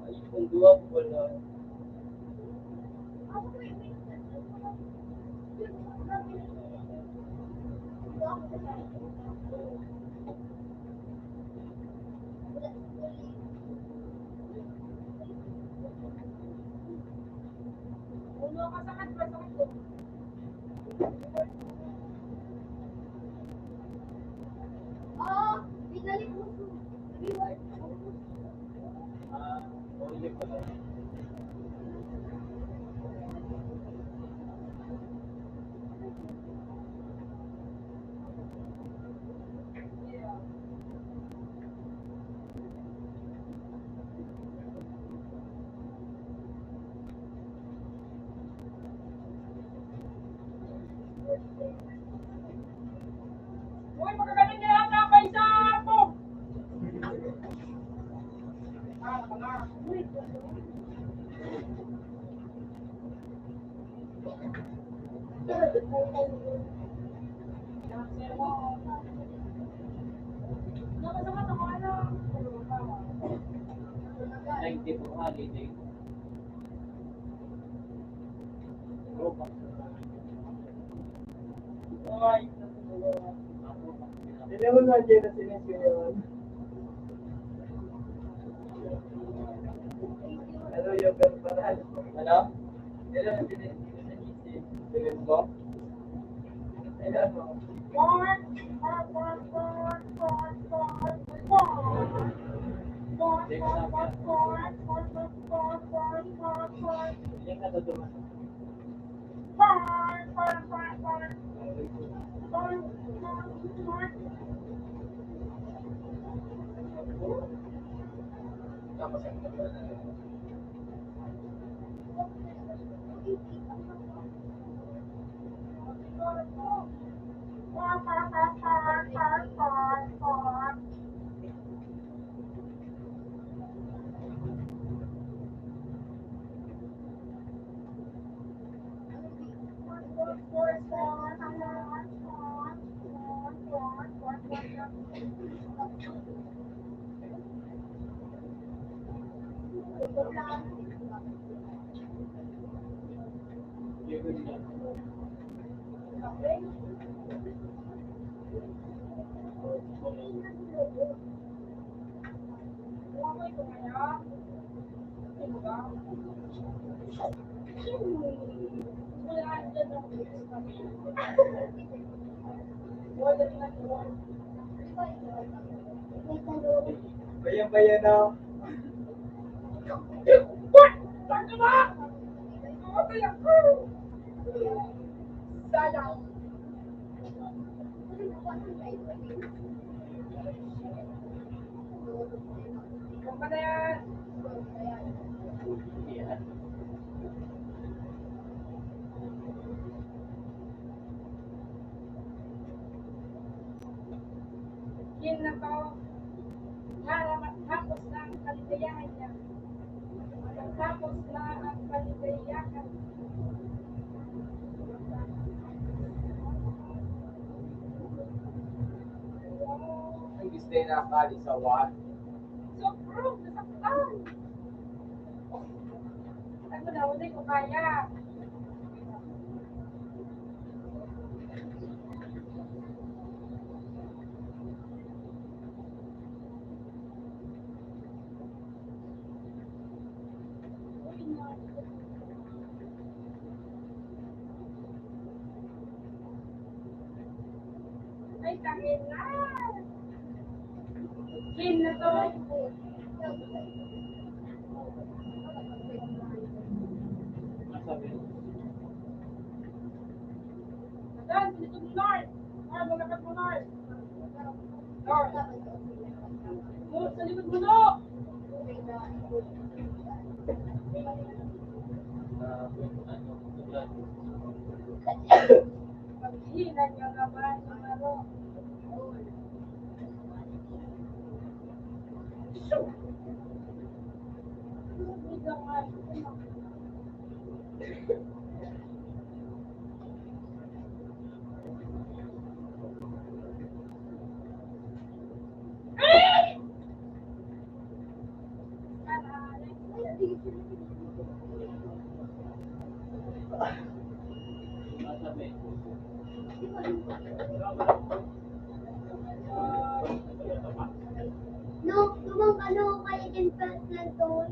Ay, kung duwa ko pala. Ay, tinawag na dyan na sinisyo yun. Hello, yung girlfriend. Hello? Hello, sinisyo. Sinisyo mo? Hello. Bayan-bayan na. Sayang. Yun na po. Para matapos na ang kaligayahan niya. Matapos na ang kaligayahan. Ang gusto na kali sa one. Sobrang nasaktan. Ano na, hindi ko kaya. Ay, tangin na. Kin na to. Adan, pinitong Lord. Lord, malakat mo, Lord. Lord. Lord, sa likod mo, no? Paghihilan niya naman yung ano. No, tumang ano, kaya din pa lang doon.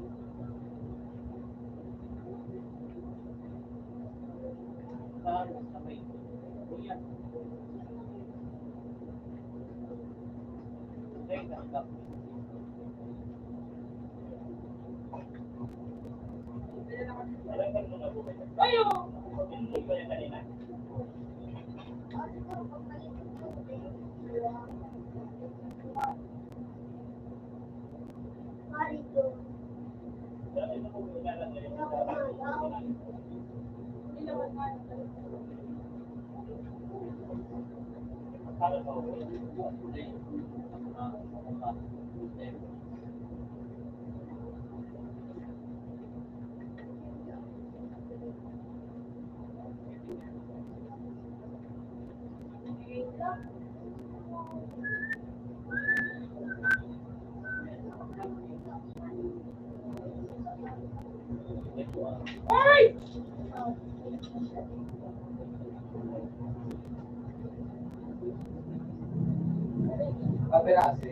Paperase.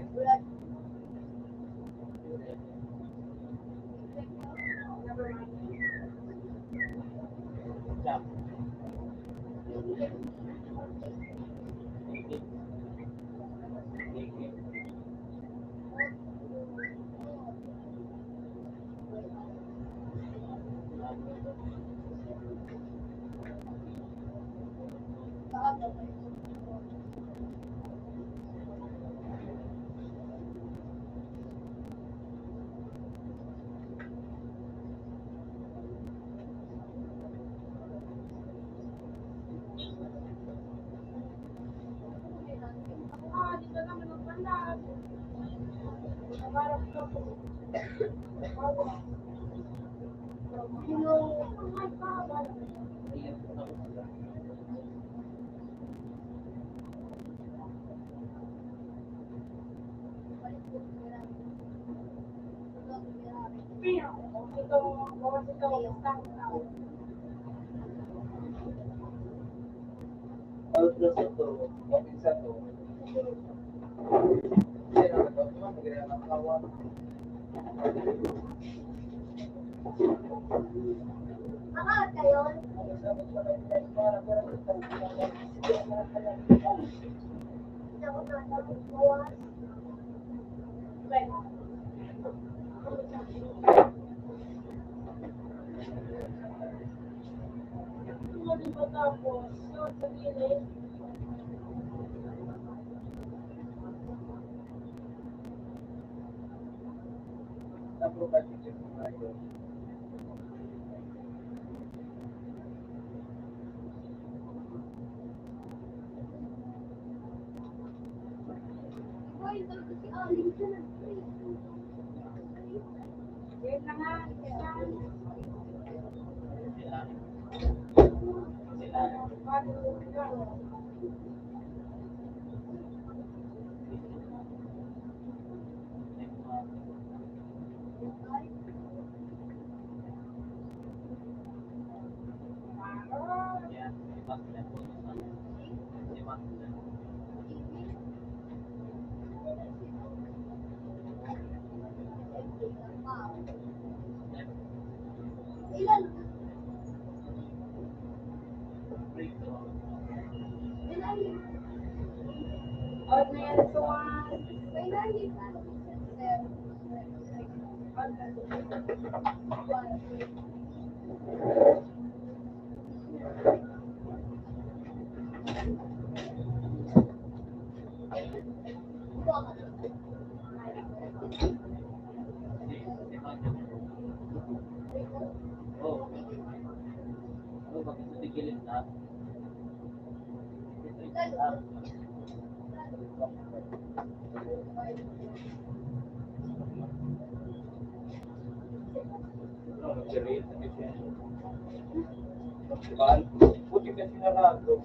Puti kasi na rago.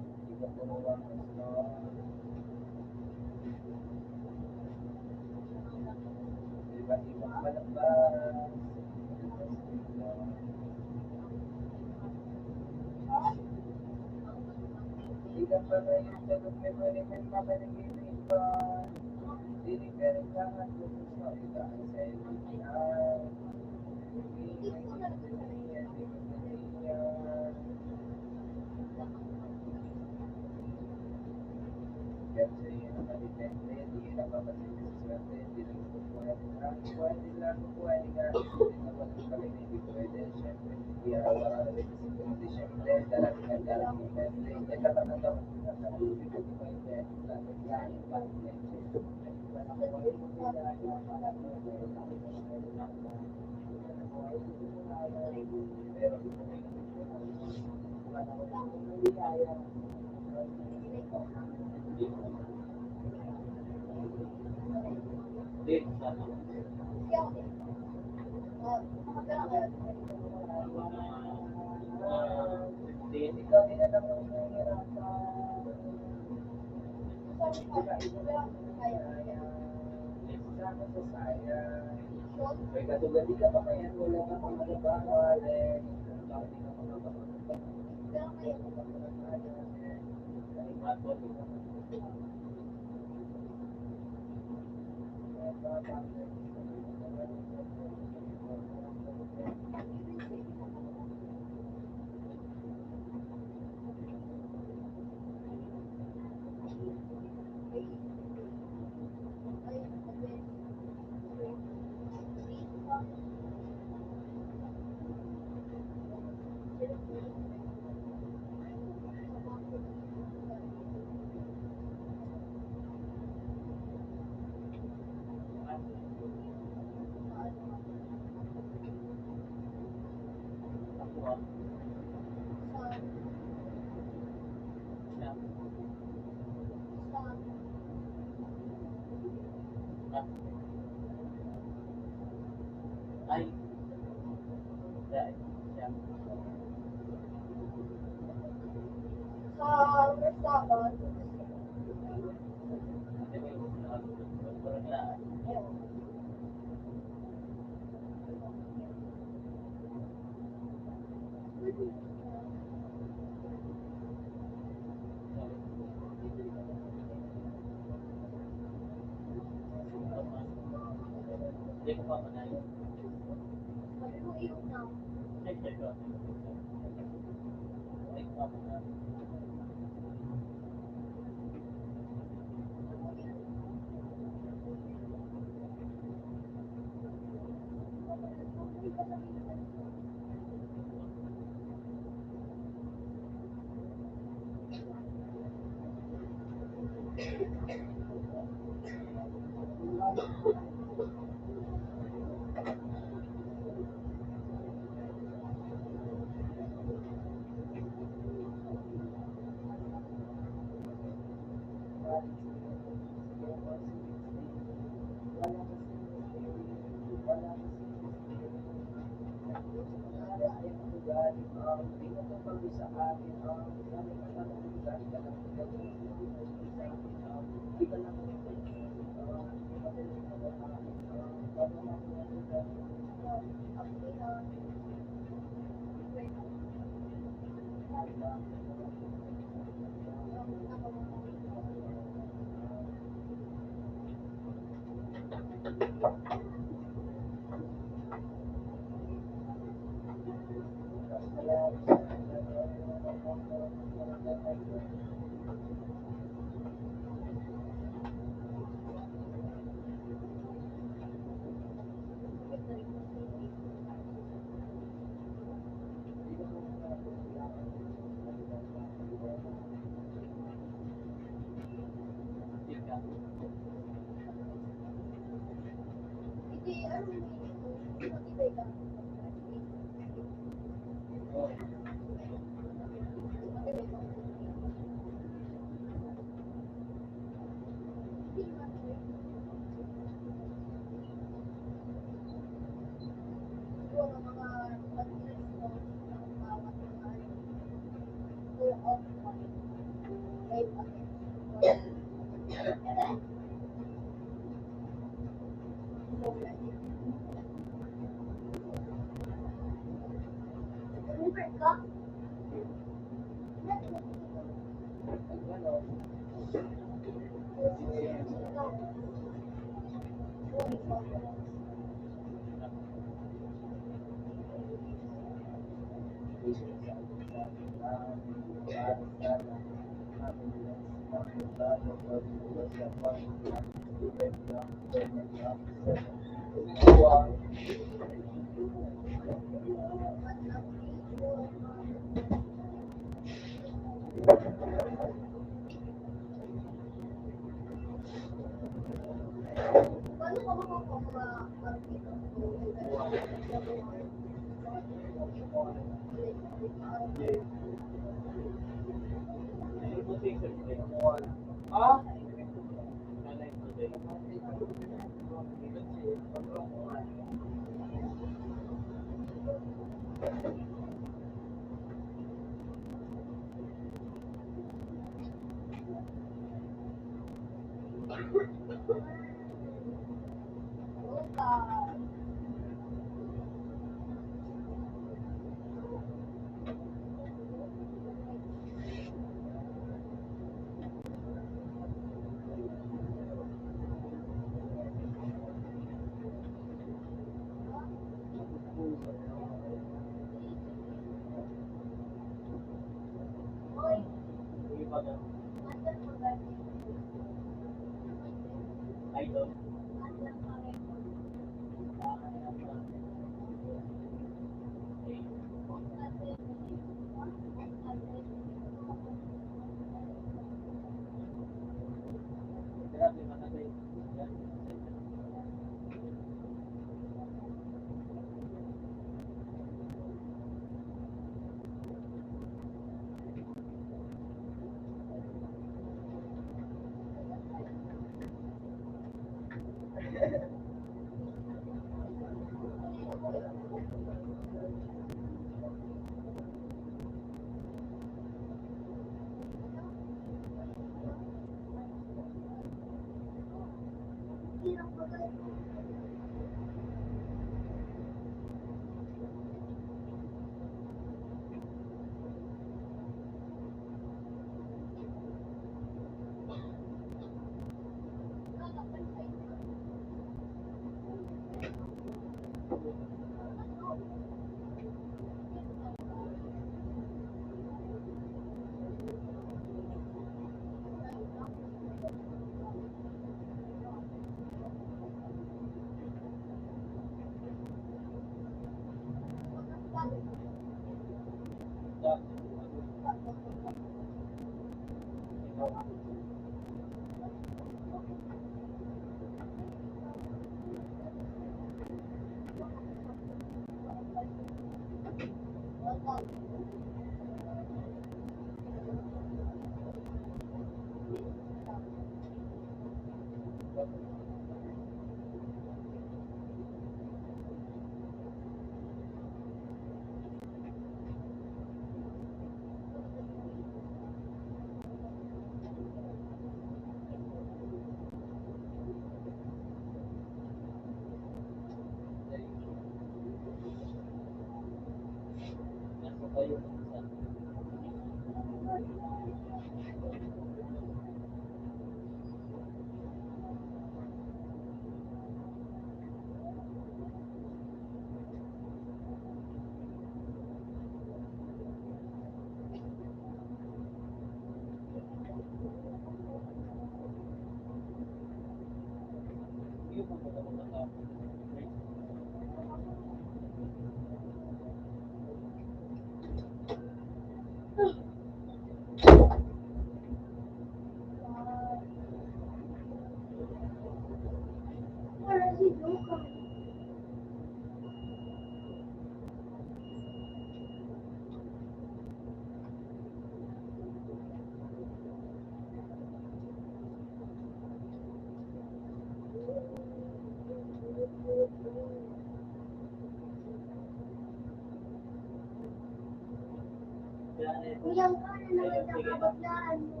Kuyang ka na naman sa kabablaan mo.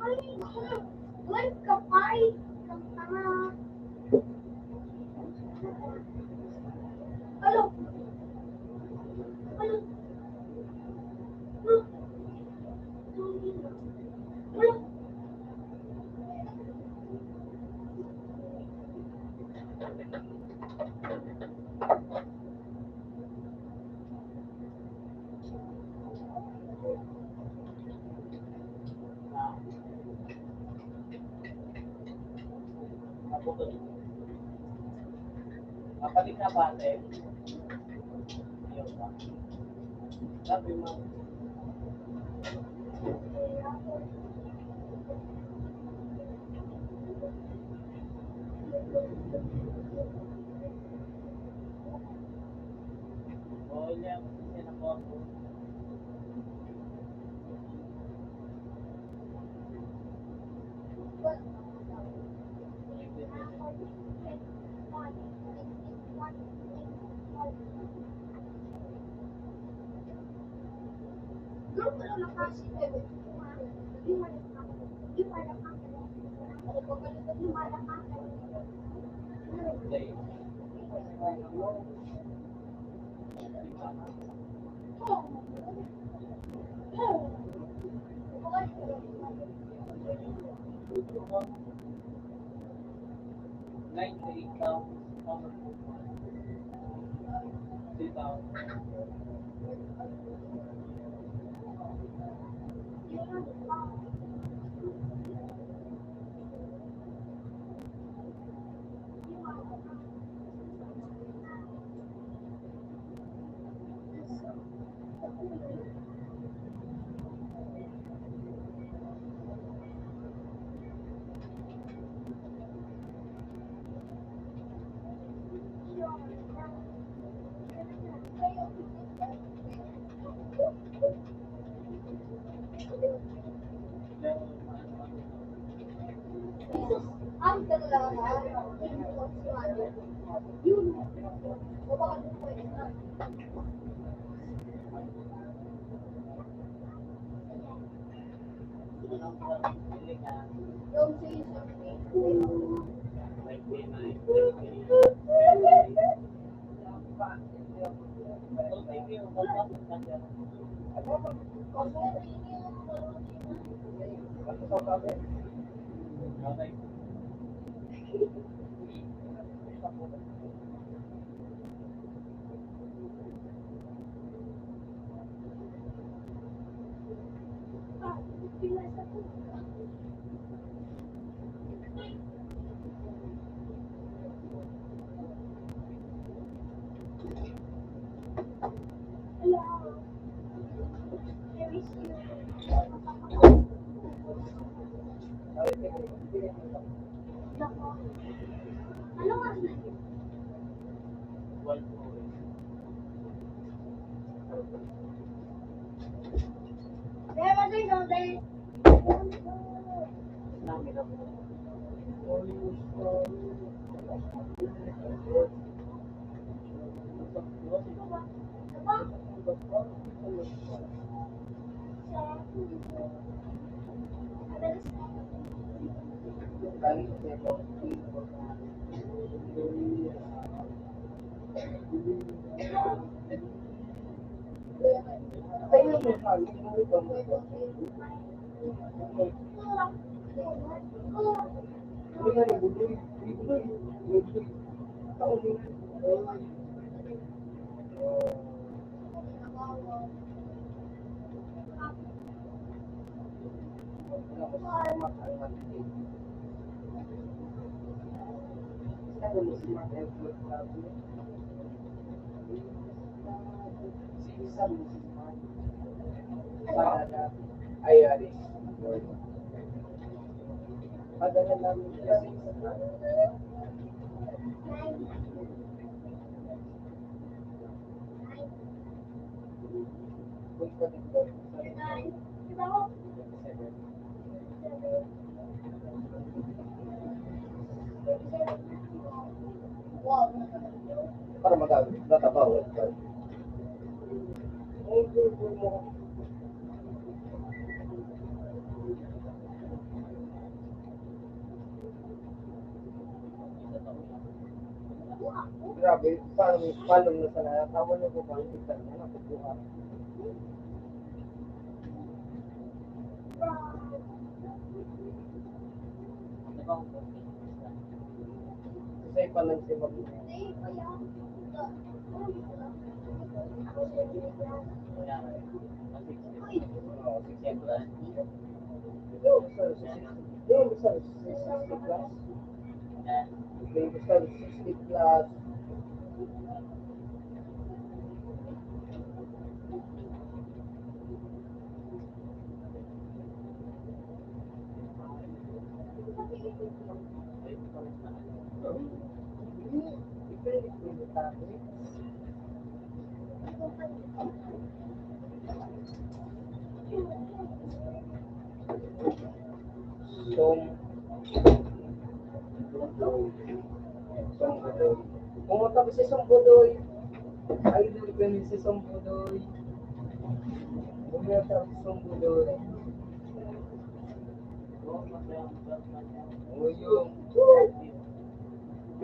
Ay, buwan ka pa eh. Ang tanga. Alo? Alo? Alo? Mapalik na pati. Ayaw pa. Sabi mo. Oo, yan. Yan ang kuha ko. Ay, ari. Padala namin kasi sa Para magamit, natabaw. Grabe, parang palong na sana. Tama na po, parang tignan na, nakukuha. Sa iba lang si Mag-, oh, sixty plus. Yung sa sixty, yung sa sixty plus. Yung sa sixty plus. Som-, Sombodoy. Pumunta ko si Sombodoy. Idol ko ni si Sombodoy. Pumunta ko si Sombodoy. Uy, yung.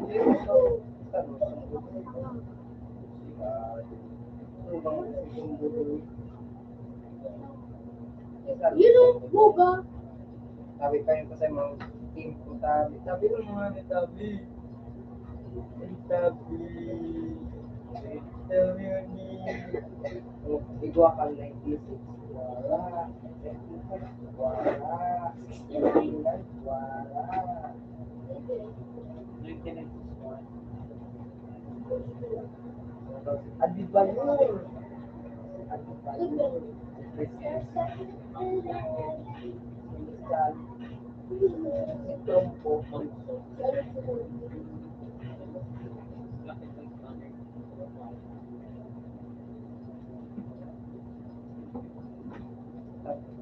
Yun, no? Boba. Sabi ko, "Ano bang gusto mong gawin?" Sabi ko, "Yun, oh, boba." Sabi pa yun kasi mga team ko, sabi. Sabi ng mga ano, sabi. Sabi. Sabi yun ni, oh, igwa kang ninety-six. Wala. Wala. Wala. Twenty-nine. Ano ba yun? Ano ba yun? Si Trump po.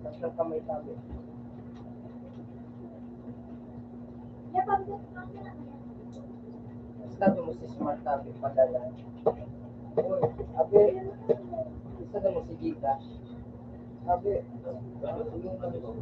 Tapos ng kamay tabi. Estado mo si Smart Tabi, padala. Uy, abi, estado mo si Gcash. Abi, estado mo si Smart, padala.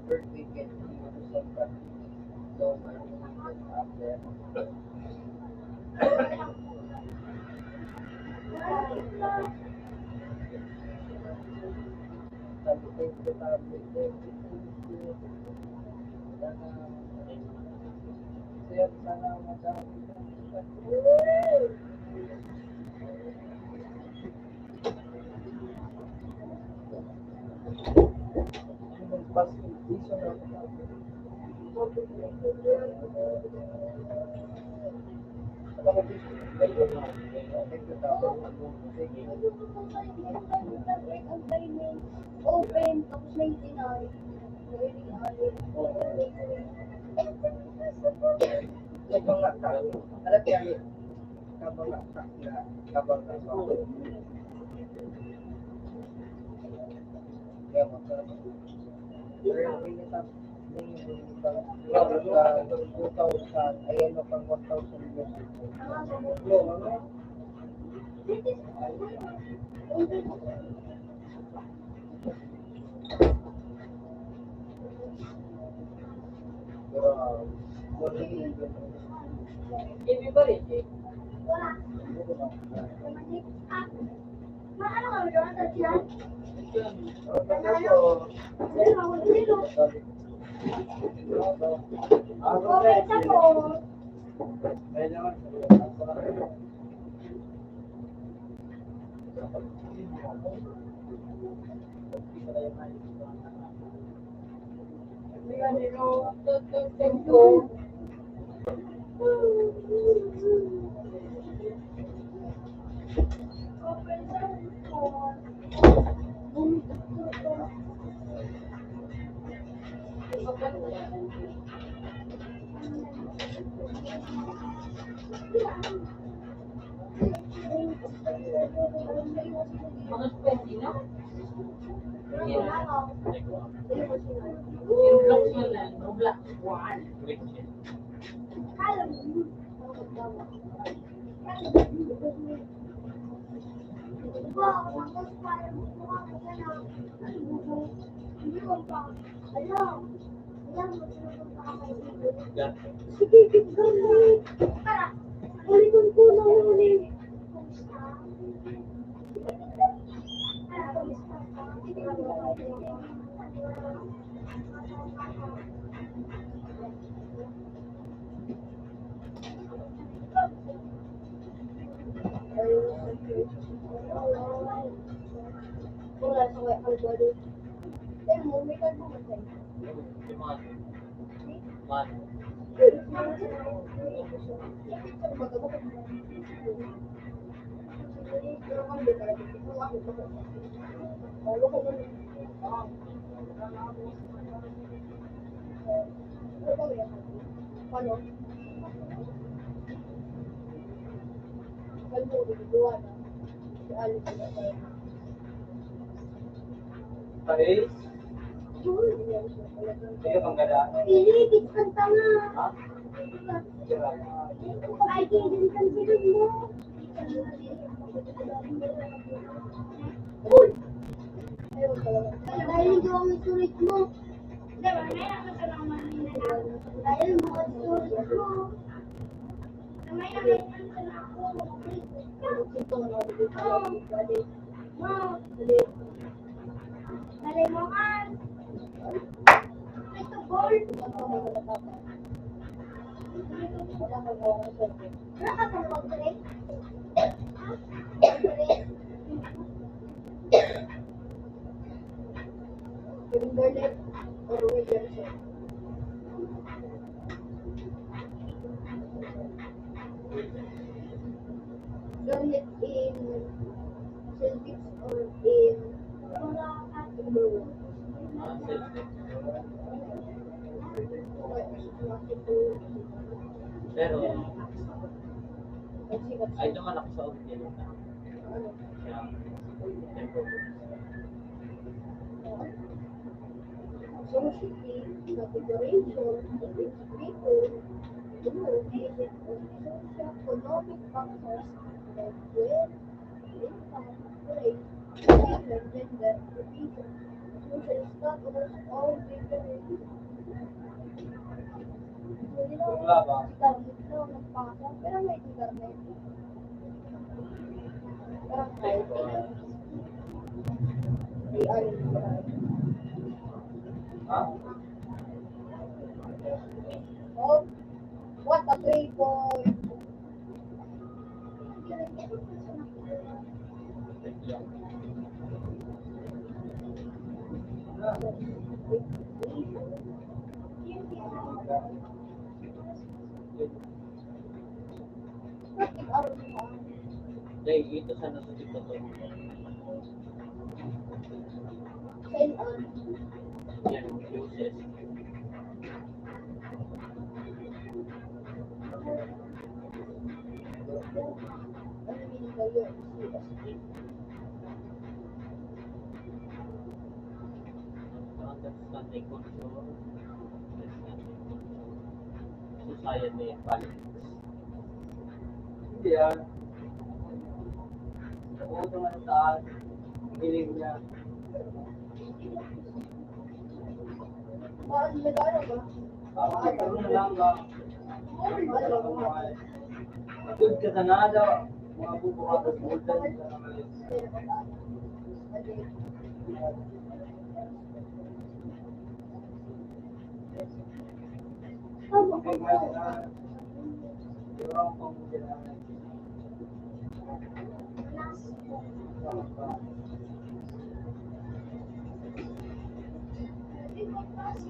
Birthday Open, tapos may tinay. Nagmangata. Alam niya, nagmangata na, nagmangata. Kaya magkakaroon. Pero, two thousand, ayan, no, pang one thousand years. Everybody. Okay. Sige, panggadaan. Piligid kanta nga. Ha? Ay, hindi kan sila mo. Uy! Dahil hindi ako may sulit mo. Dahil mo ang sulit mo. Malay mo, kan. Ito, goal. Wala ka pang pag-break? Ha? Break? Timberlake or Williamson? Gamit in Celtics or in Timberwolves? Pero, ay, naman ako sa original na. Ano? Kaya, tempo. Society, categorization, people, group, socioeconomic factors like wealth, income, race, religion, gender, religion, social status, or gender. Wala ba? Ikaw, ikaw, nagpasa, pero may internet. Barangay. May alam mo ba? Oh, what a playboy. Dahil ito sana sa TikTok. Yan, uses. Understanding control. Understanding control. Society and politics. Hindi yan. Nakuha naman sa taas. Hiling niya. Bakit nag-ano ba? Bakit ano na lang ba? Good ka sana daw. Mga bubuhatos mo dyan. Pwede magpalit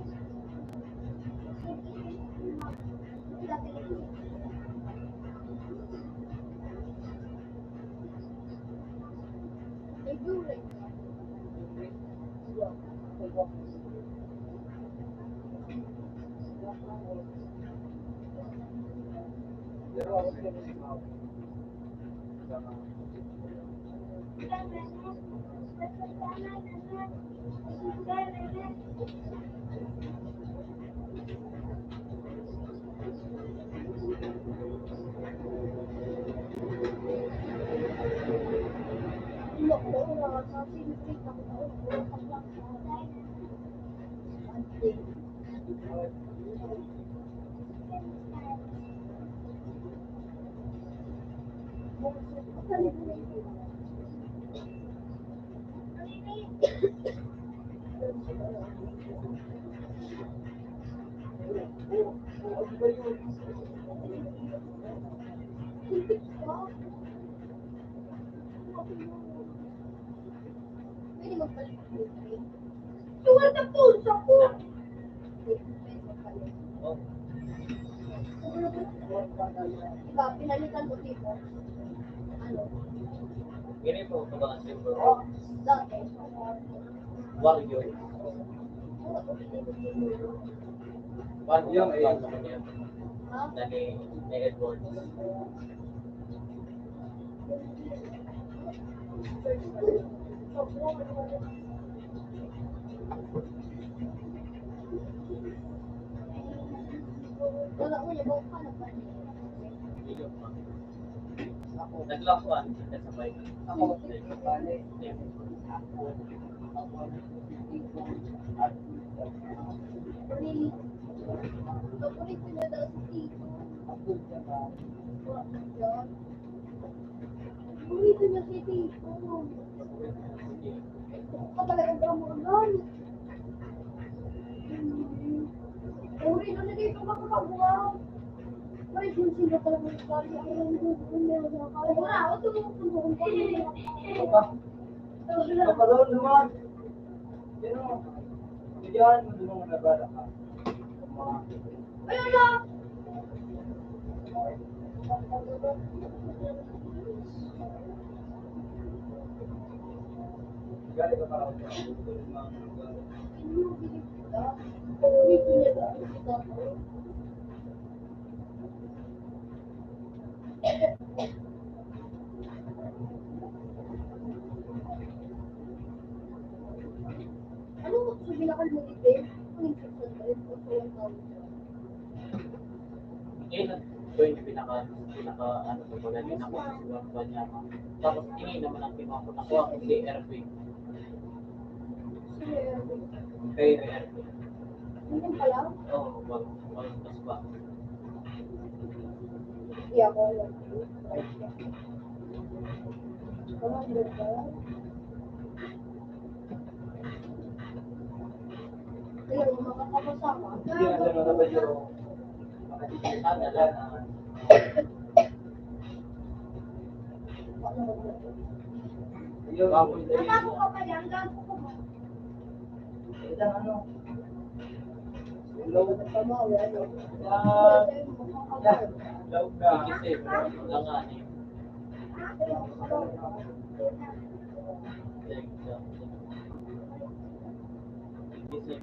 ng libre. Yung wala po, sa po. Diba, pinalitan ko dito. Ano? Ini po, ito ba ang silver? Dati. Warrior. Warrior, eh. Dani, ni Edward. Naglakuan, kasabay. Ako, bale, ako, ako, Paborito niya daw si Tito. Paborito niya si Tito. Ako talagang kamurgan. Paborito niya dito, makapagwa. Ay, kung sino talaga yung pari, ang mga gusto niya, mga pari. Wala, ako tumutulong ko. Kapalon naman. Pero, bigyan mo ng mga nabala ka. Ayun na! Galing ka para sa mga nabala. Ano gusto niyo na kayo mag-event? Ang infection pa rin po sa one thousand. Hindi na. Ito yung pinaka, pinaka, ano, sa mga ginagawa ko, suwak pa niya. Tapos, tingin naman ang kinuha ko. Nakuha ko si Erwin. Kay Erwin. Yun pala? Oo, wag, wag, mas ba? Hindi ako alam. Ano ang ganda?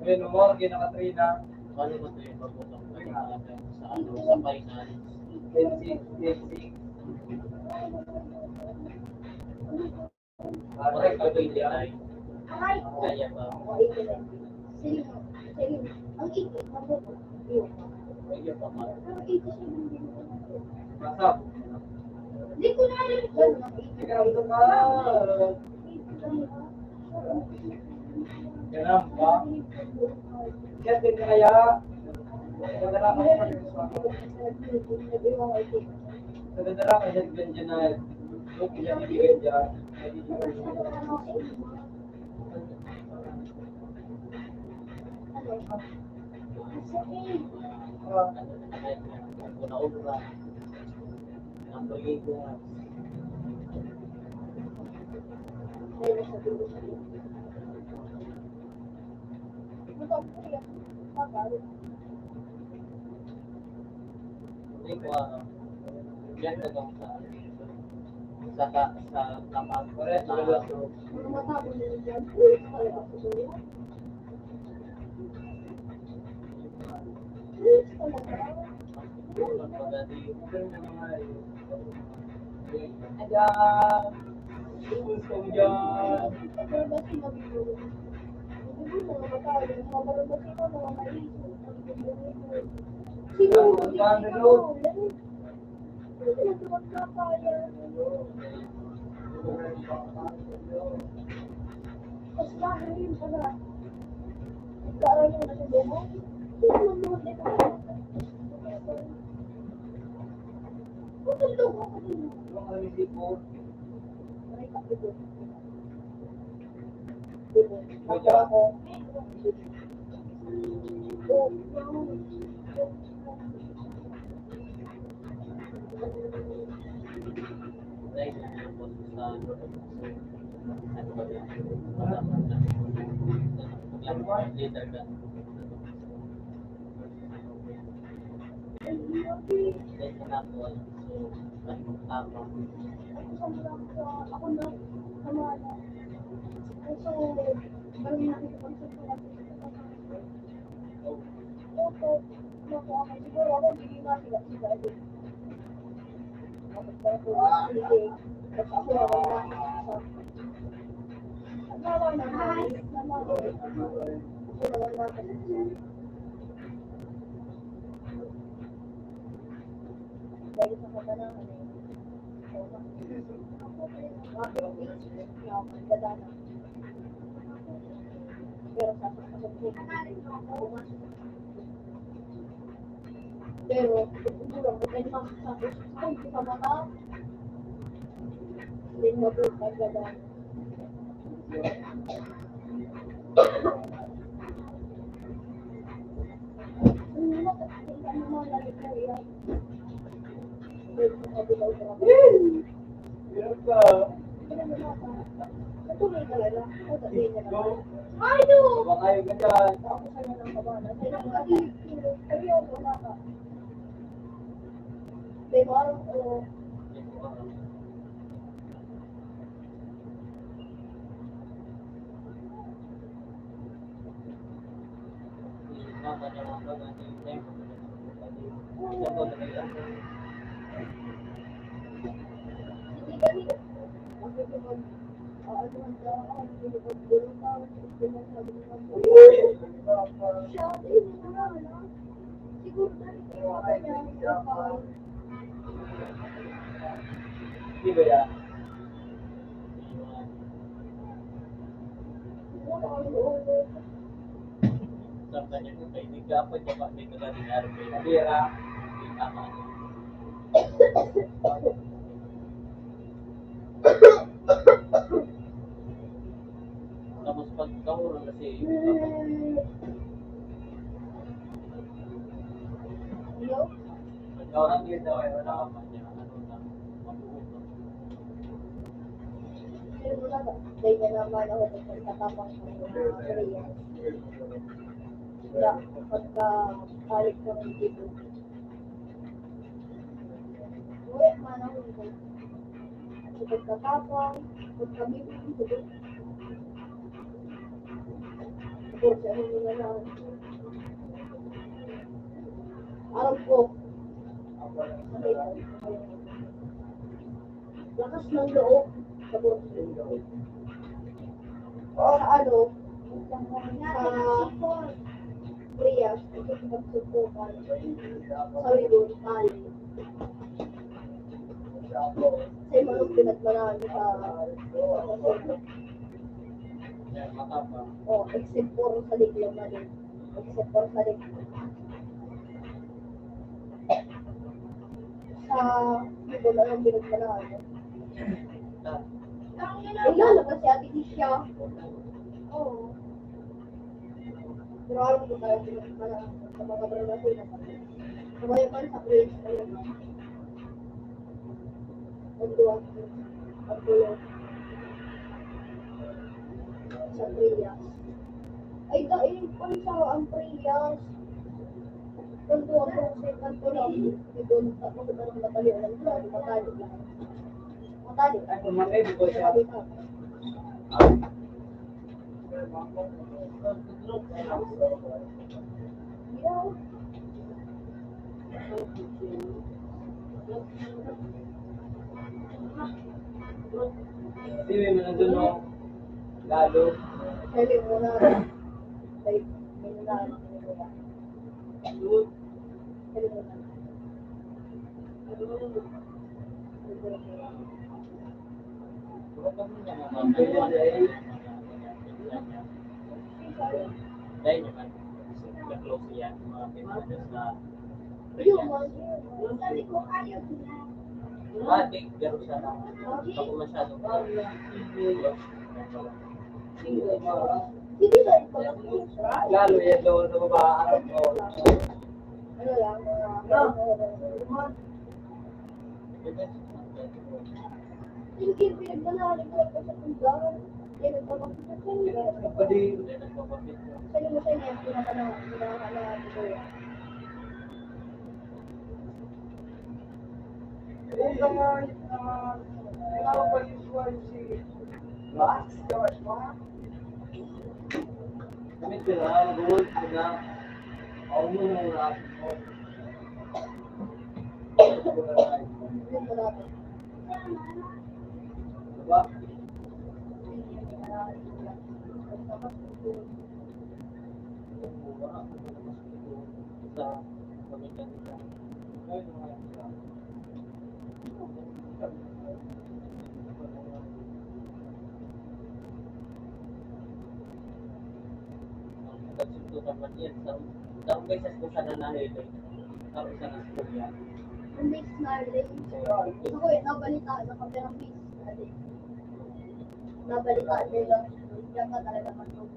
Yun, umorgi na Katrina. Paano ba ito yung pag-usap sa, sa, ano, sa finance? Ten six, ten six. Correct ba ito yung design? Kaya ba? Kaya pa man. Masab. Ikaw ito ka. Ganun ba? Siya din kaya. Sa ganda ka dyan, dyan, dyan na. Look, yan, yan, yan. Hindi ko, ano, yan ko sa, sa, sa kapag, ah, Ayan. Gusto ko dyan. Siguro, ang ganda doon. Pero, siguro, kung may mga tapos, ay, di pa mata. Hindi mo po pagdadaan. Ay, no! Di ba yan? Sa kanya po, kay di ka pa, di ba, di ka na dinaro, kay Pira, di ka pa. Tapos pag kahuro na si, Pero wala pa niya, ano na, mabuhay pa. Pero wala ba? Dahil na naman ako sa pagkatapang ng mga Korea. Wala, pagka balik ko ng Cebu. Uwi, man ako dito. Sa pagkatapang, pagkamibig ko dito. Puro sa inyo na lang. Alam ko. Lakas ng loob. Sa ano, sa Korea, sa pagsubukan. Sa Lagos, Bali. Sa mga pinagmanahan sa, oh, except for sa Liglo, mali. Except for sa Liglo. Sa Liglo na lang pinagmanahan. Wala na kasi Ate Tisha. Oo. Pero alam ko tayo, sa mga barangay na. Sabay pa sa praise ko yun. Ang duwa. Ang duwa. Sa prayer. Ay, dai, pansaro ang prayers. Ang duwa ko sa kanto lang. Ito, tapos ito ang matali, alam ko, matali lang. Matali. Ay, kung mga ibo ko siya. Hindi, may mga doon, no? Lalo. Dali mo na. Dali mo na. Dali mo na. Dahil naman, close yan, mga pinagdas na Sabi ko, ayaw na. Matik, pero siya na. Ako masyado. Hindi ba ito? Lalo yan doon sa baba, alam ko. Ano lang, mga Hindi, pinagmanahan ko sa tindahan. Kaya nagpapakita ko. Pwede. Kalimutan niya, pinaka na, pinaka na, Yung mga, ah, tinawag pa yung suwan si Max, Joshua. Kami sila, gold, sila. Ako mo yung mga Diba? Sa pagkakita. Pagsuntukan man yan, sa, sa umpisa sa sana na ito, sa umpisa na sa kuya. Ang miss na rin. Ako eh, nabalita, nakapirang miss. Nabalita nila, diyan ka talaga matulog.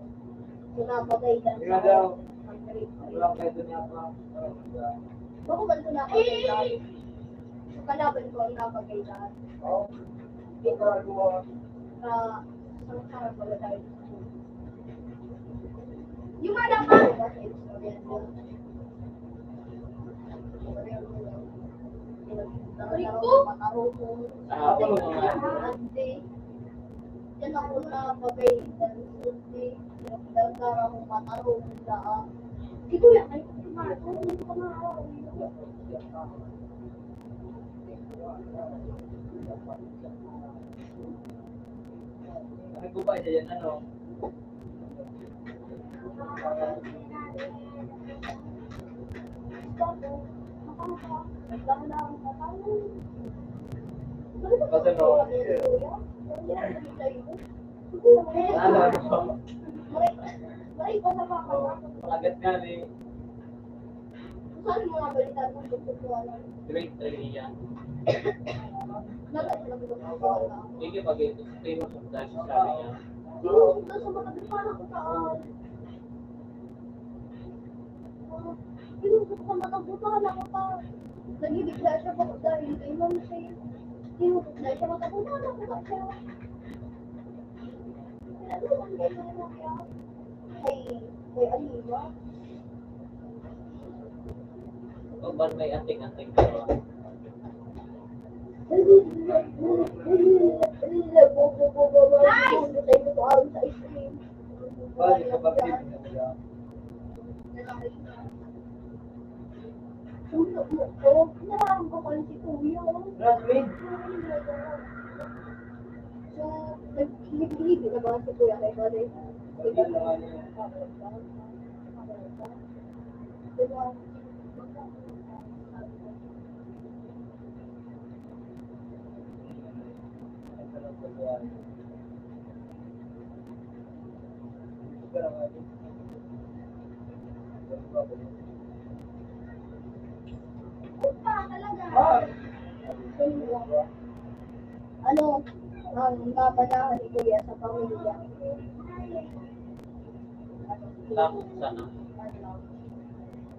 So, napatay lang Kaya sa daw, ang grade. Wala kayo dun yata. Bako man ito napatay lang. So, kalaban ko ang napatay lang. Oo. Ito, ah, sa, sa, sa, Yung mga dapat. Rico? Ah, ano mga? Yan ako na bagay. Dagdara akong matarong na. Ito yan, ay, Ano ko ba yan? Ano? Basta no. Ano? Palagat nga ni. Saan mo nga balita kung gusto ko, ano? Grade three niya. Nasa sila ko gusto ko, ano? Hindi, pag ito, sa famous of Dash, sabi niya. Yung nasa mga depan ako sa, ah, Tinukot sa mata ko, bahala ka pa. Nagbibigla siya bako dahil kay Ma'am Shay. Tinukot na siya, mata ko, bahala ka pa siya. Kaya naman kay Ma'am Shay. Ay, kay Alima. O, ba't may anting-anting ka pa? Nice! Bali, kapatid mo yan. Ulo mo ko. Kailangan ko pa rin si Kuya. Graduate. So, nag-, nag-, nag-, nag-, si Kuya kay Kuya. Wala na nga niya. Diba? Ano ang mamanahan ni Kuya sa pamilya? Takot sana.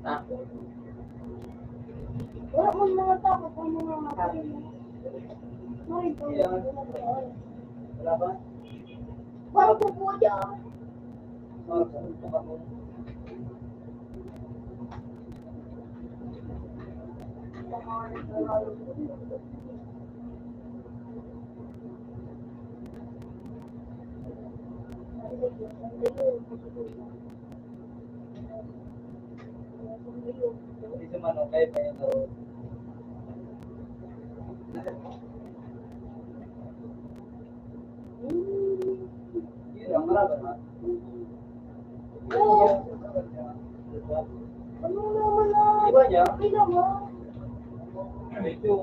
Takot. Wala man mga takot ang mga mata. Ay, wala ba? Parang po po dyan. Hindi naman okay pa yun. Yun lang, wala ba na? Oo. Ano naman na? Iba niya? Iba mo? Medyo,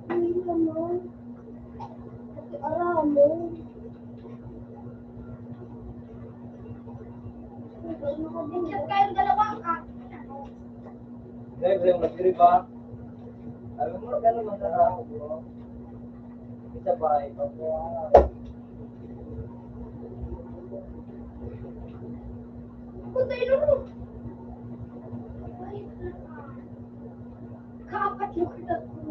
Ay, naman. Pati aram mo. Picture kayong dalawa, ah. Dahil yung nagdiri pa, alam mo, gano'n man sa tao, bro. Isa pa, iba po, ah. Punta, ilo mo. Ay, Kapat yung anak ko.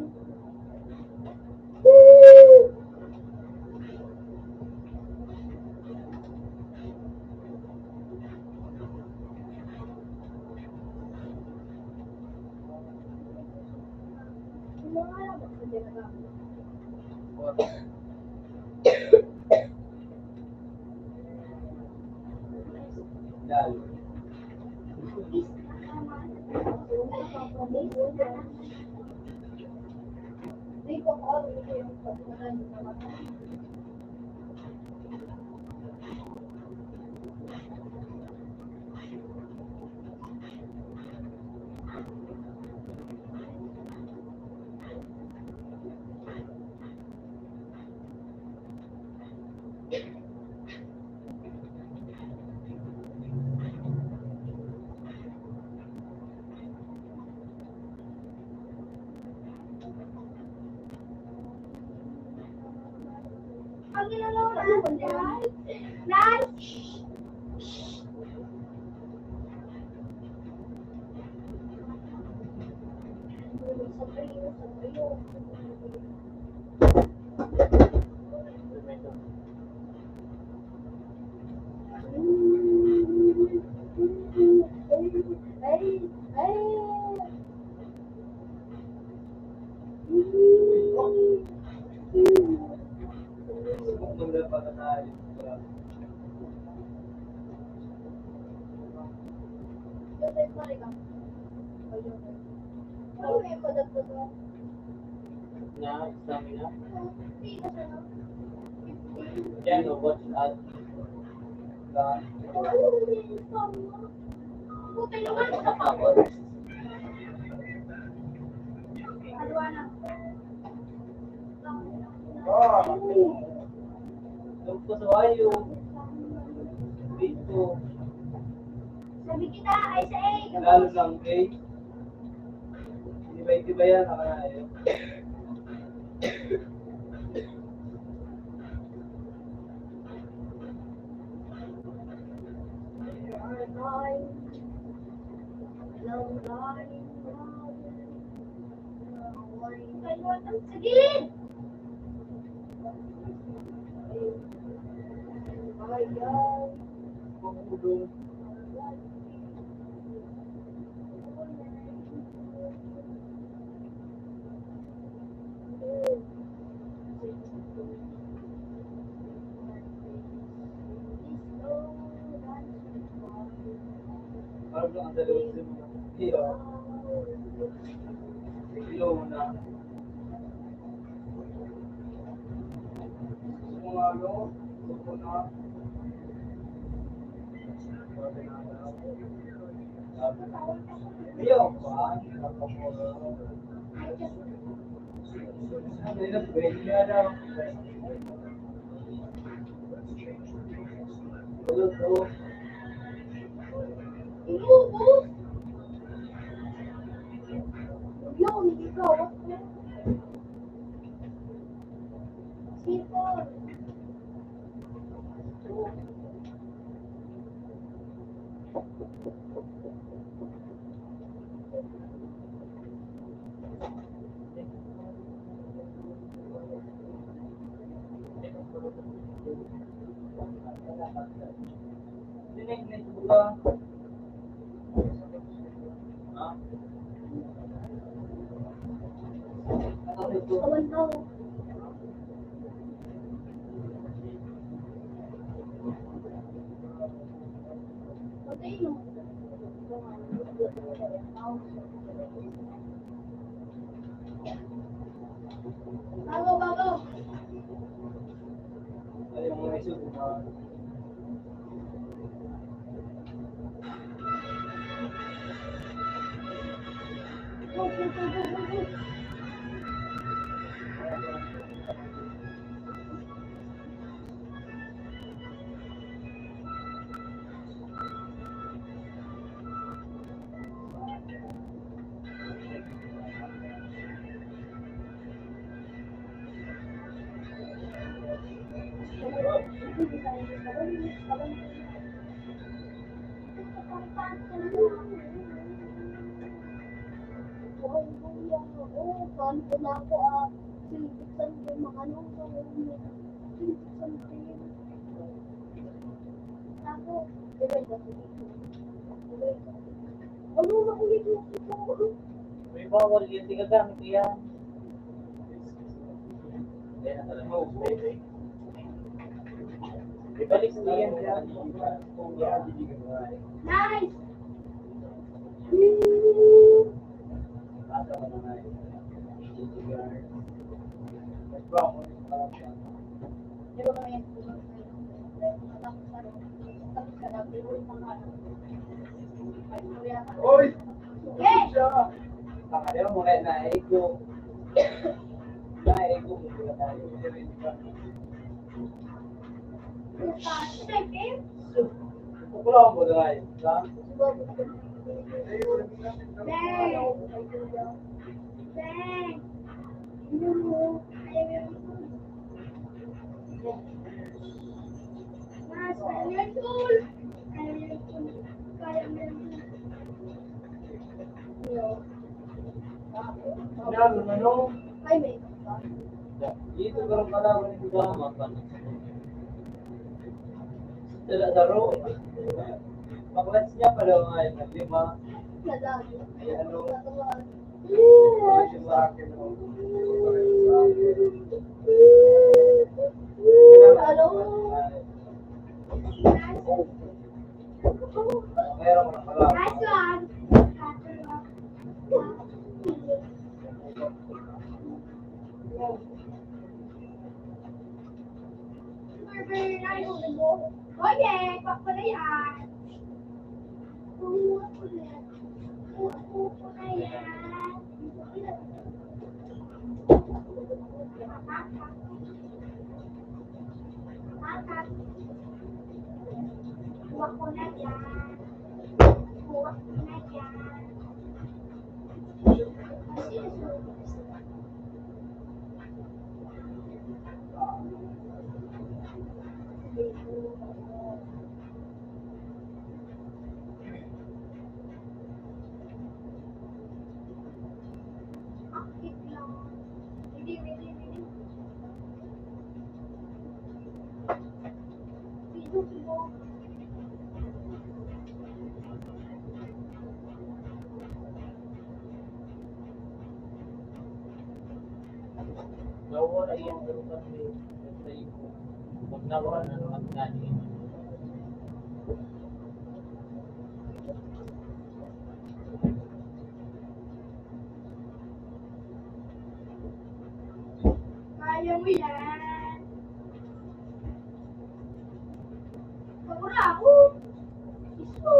Ang ginagawa mo, Nay? Nay? Na, exam na. Yan, o, watch out. Tungkol sa wayo. Dito. Sabi kita, ay sa A. Tagalog lang, okay? Tibay-tibayan na kaya eh. Sa gilid! May bawal yan, di gagamit yan. Ibalik mo yan dyan. Nice! Oy! Yes! Pakalayo mo kaya na ego. Na ego mo kaya na ego. Second? Kukulaw mo na rin, ha? Bang! Bang! Mas, ano yan, tol? Ano yan, tol? Kaya mo yan, tol. Yan, ano? Ay, may iba pa. Dito, parang kalaban ko ba? Dala daro. Paklats niya pala nga yung lima. Ay, ano? Ano? Meron ko na pala. Nice one. Oye, kwak ko na yan. Kwak ko na yan. Kwak ko na yan. Kwak ko na yan. Nawara yung urukan ni Efraim. Pag nawara na naman gani. Kaya mo yan. Wala ako. Isko.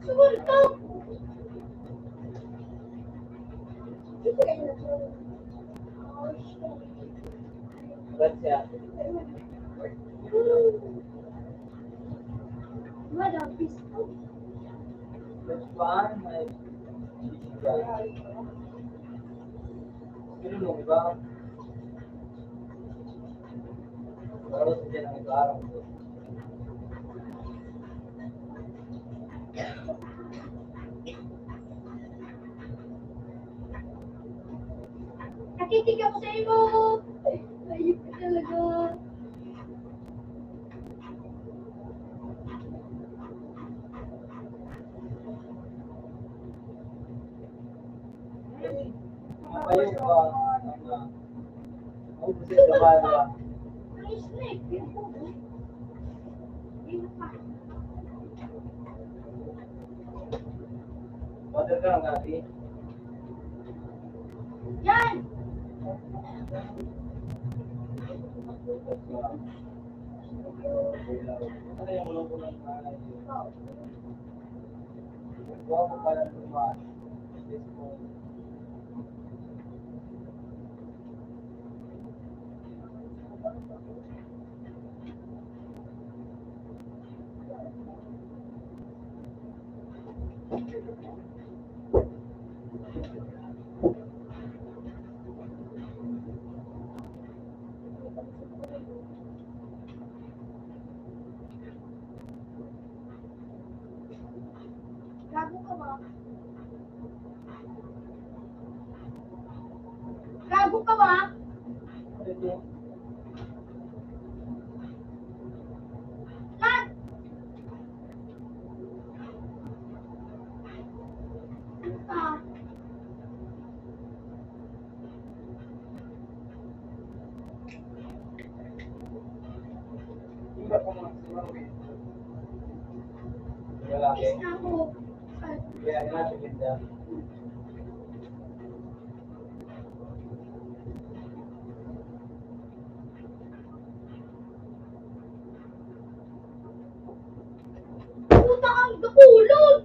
Sumuntok. Ba't siya? Madam, isko. Ba't ba? May Sino mo, di ba? Parang sa dyan ang iba. Nakikinig ako sa imo. Ayun ka talaga. Mapayo pa ang mga maubos sa trabaho. Mother ka ng gabi. Yan! Ano yung ulo ko ng nanay? Guwapo pala ng mga. Gago ka ba? Gago ka ba? Lag! Ah. Lalaki. Ako. Kaya nga, tigil na. Puta kang gapulon!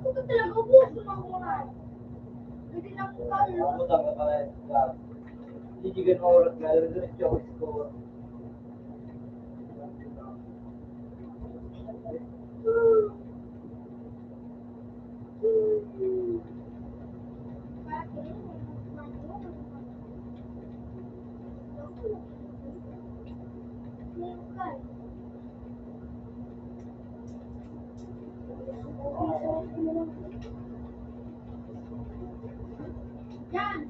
Ito talaga, ubos na ako, ay. Pwede na po tayo. Ako lang, para sa, hindi ka na oras nga, diretso ako sa score. Yan.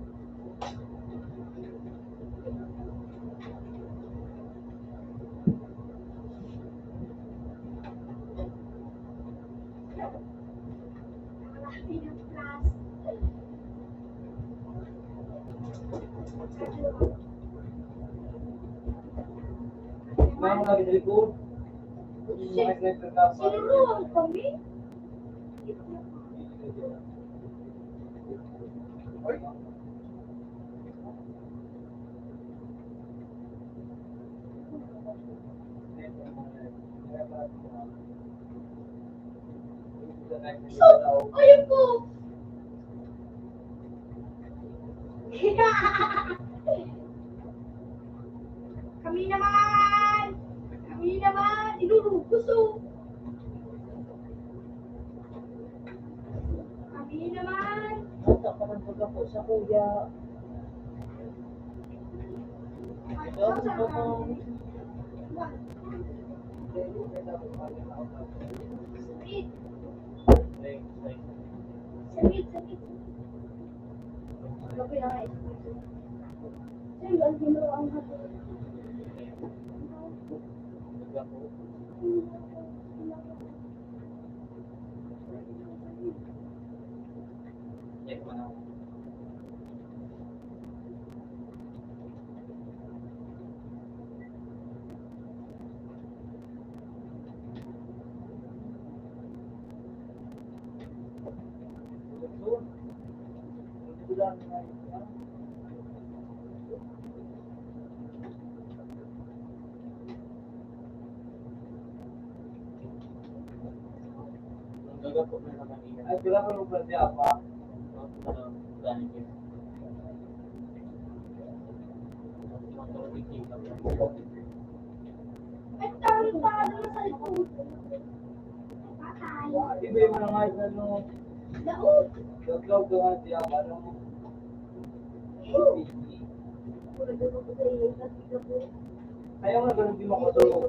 Ma'am, nag-record. Sinuruan kami. So, ayun po. Kami naman. Kami naman. Inurugos, oh. Kami naman. Bata pa man baga po sa kuya. Ikaw, sa mga Sakit. Sakit, sakit. Grabe na nga, eh. Sir, ang ginawa ang hapon. Ay, sila ko nung pwede apa. Ay, tawag pa ka naman sa likod. Patay. Iba yung mga ano. Daog. Daog, daog, daog, ano. Kaya nga, ganun din ako sa mga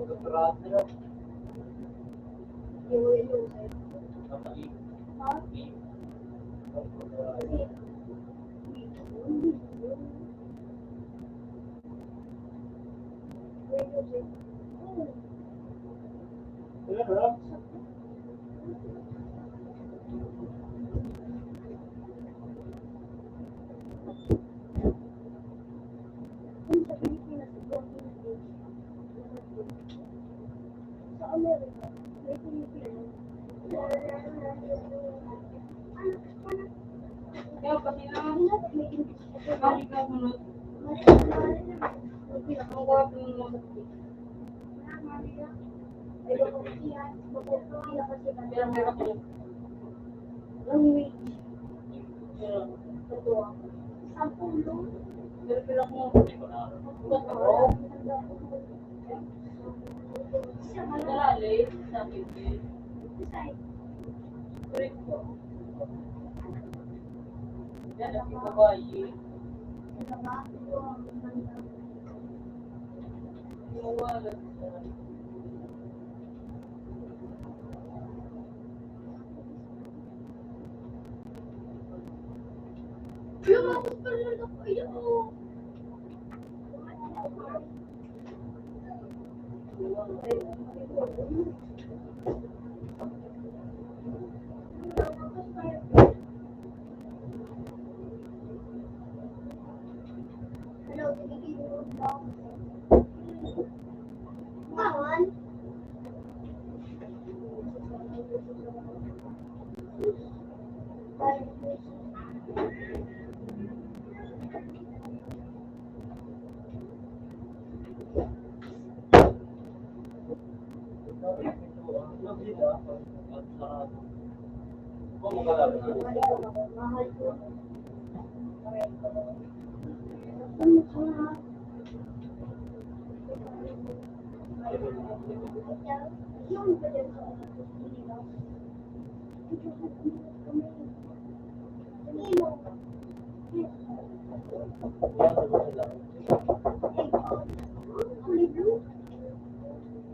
kapatid. Sa Amerika, may Pilipino. Kaya pati na, balik na sunod. Ang gwapo ng mga. Pero, pero, pero, Sampung. Pero, pero kung, Dali, sabi ko. Correct po. Yan, ang babae. Mawala siya. Lumabas pa rin ako. Ayaw.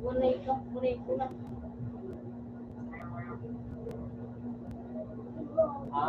Munay ka, munay ko na. Ha?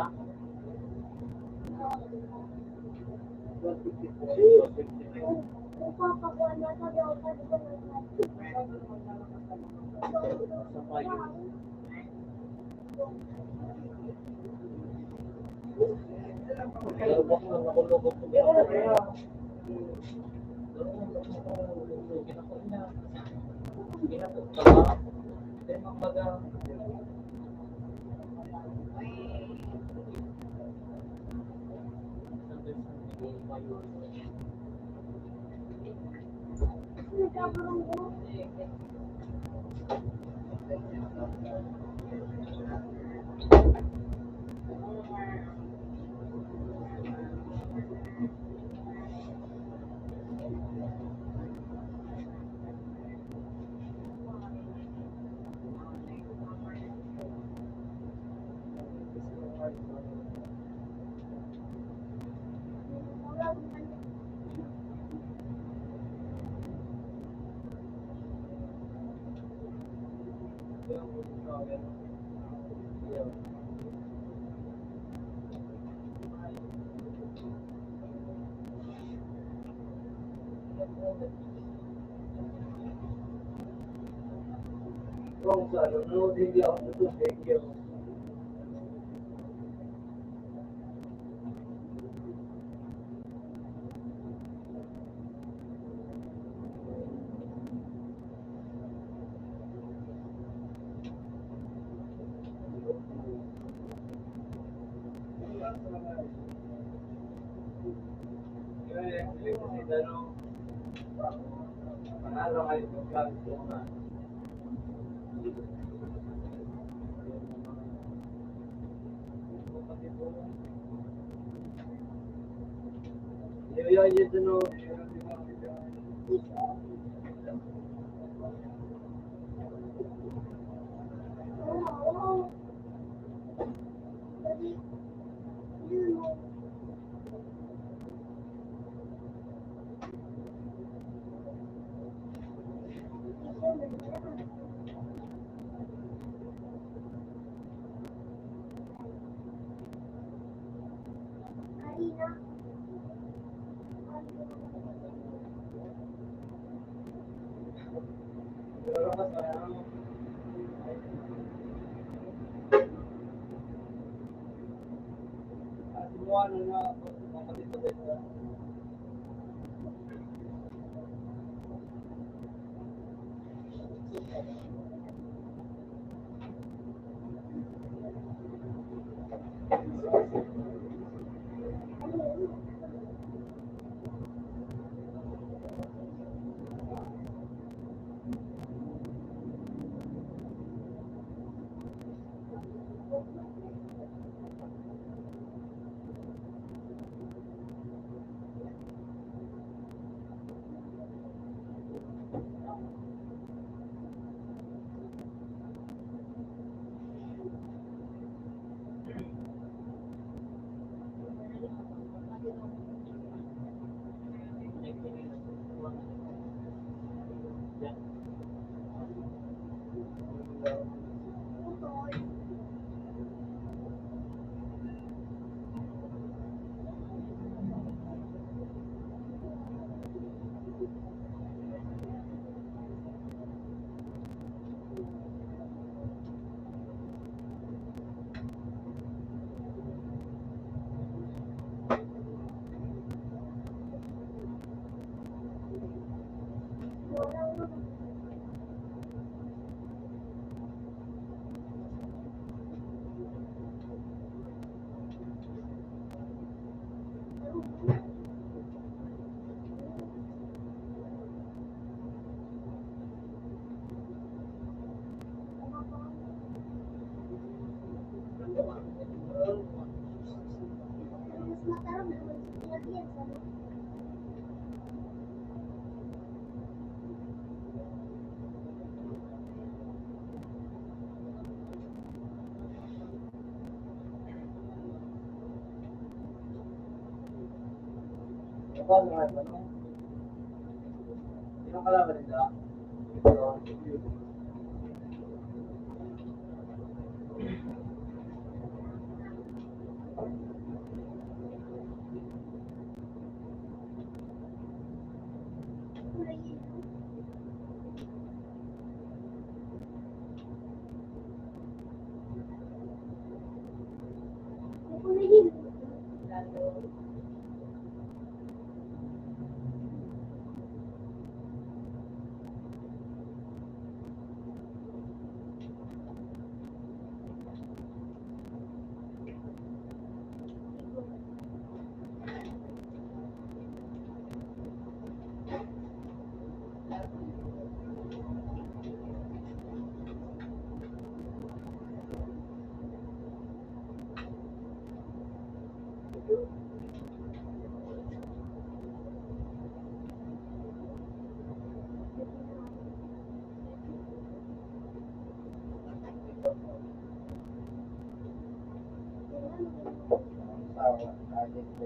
I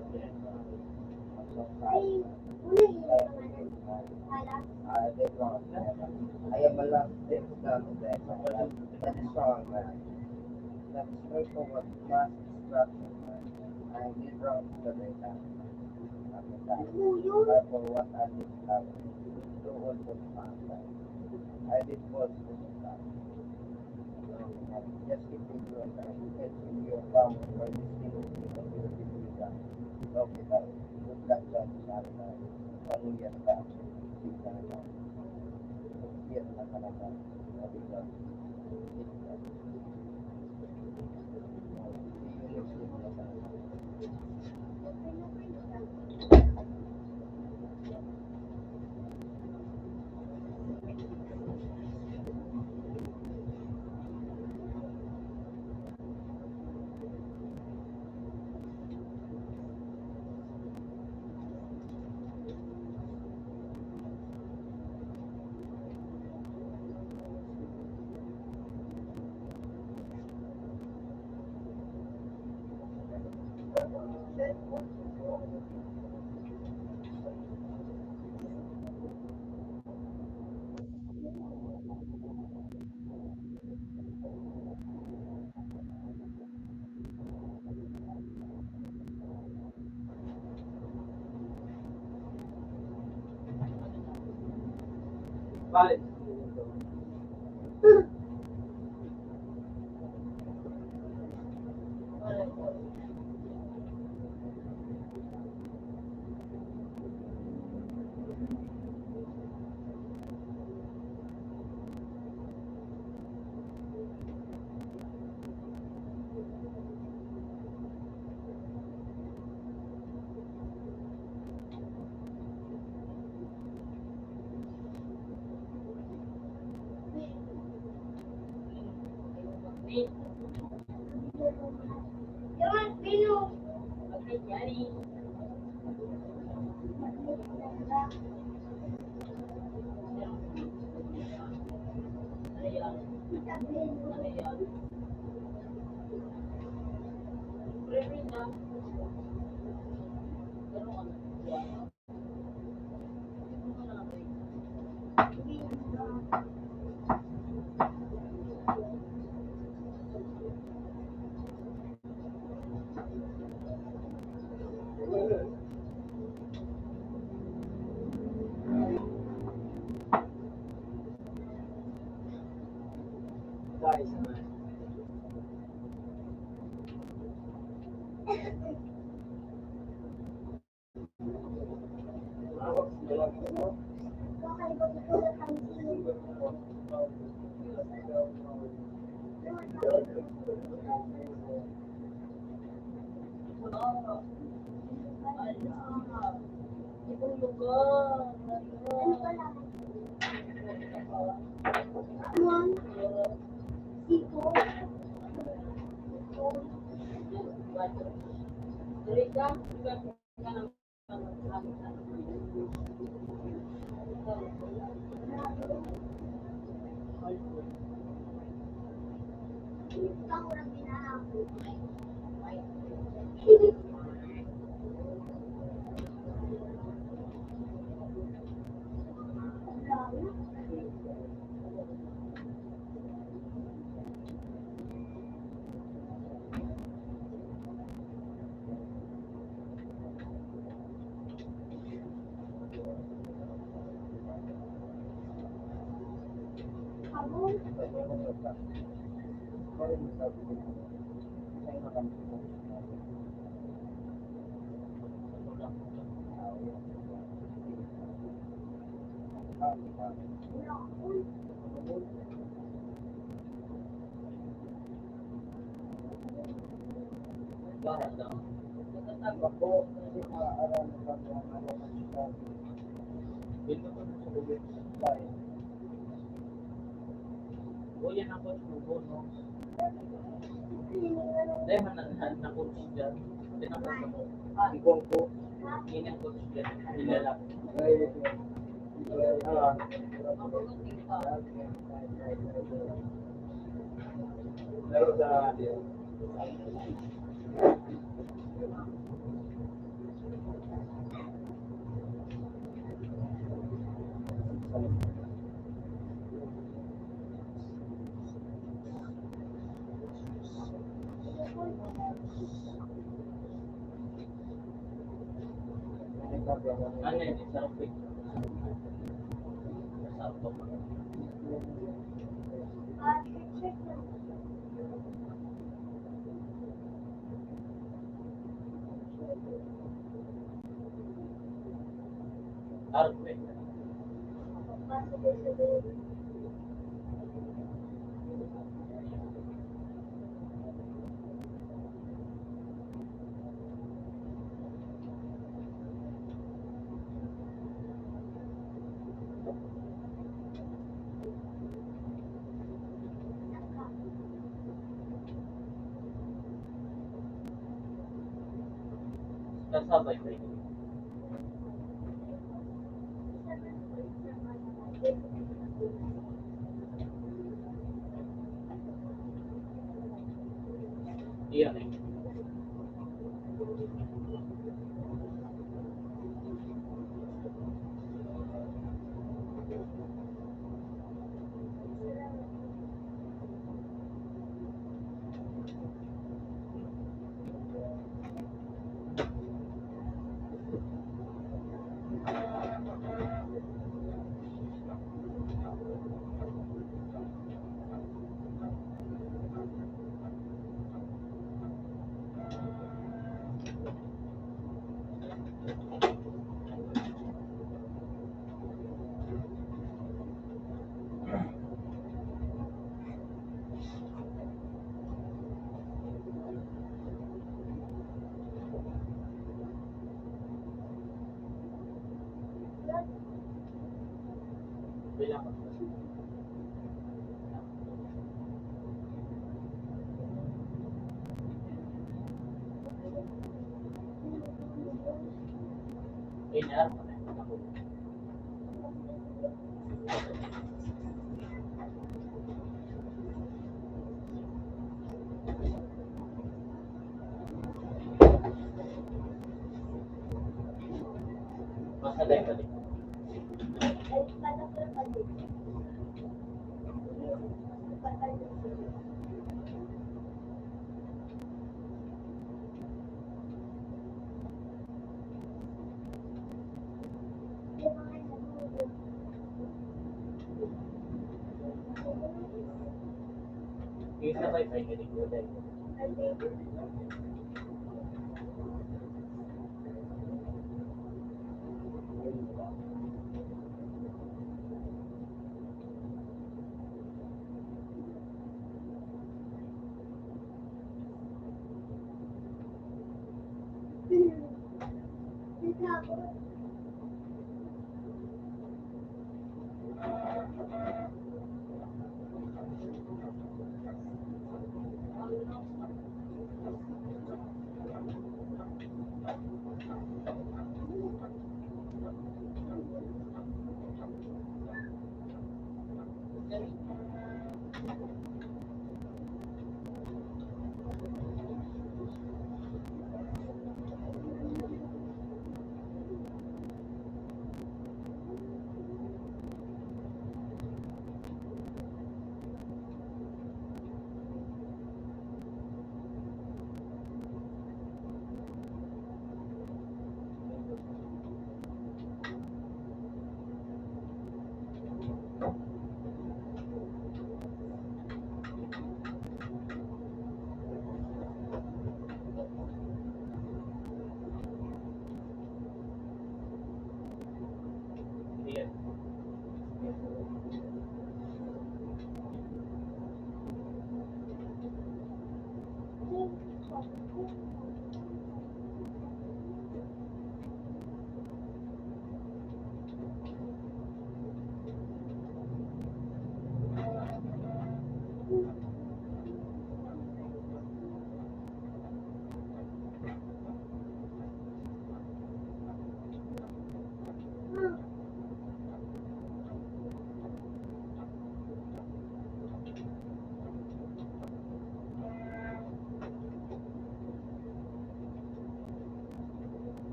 am a last, that is strong man. That is also what mass destruction man. I am Abraham Kabeta. Kabeta. Therefore, what I did have to all for the past. I did was to the past. Just keep it going. I keep it in your power for this thing to be done. Okay, that is good. That's what I'm saying. Pamilya sa tao. Hindi na lang. Hindi na lang talaga. Sabi ko, Vale. Ano yun? Sarap eh. Sarap. Arte. Kasabay pa yun. Iyan eh. Isa pa yung kaibigan ko, dahil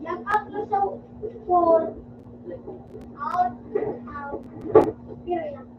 Nag-upload sa four. Out, out. Pero lang.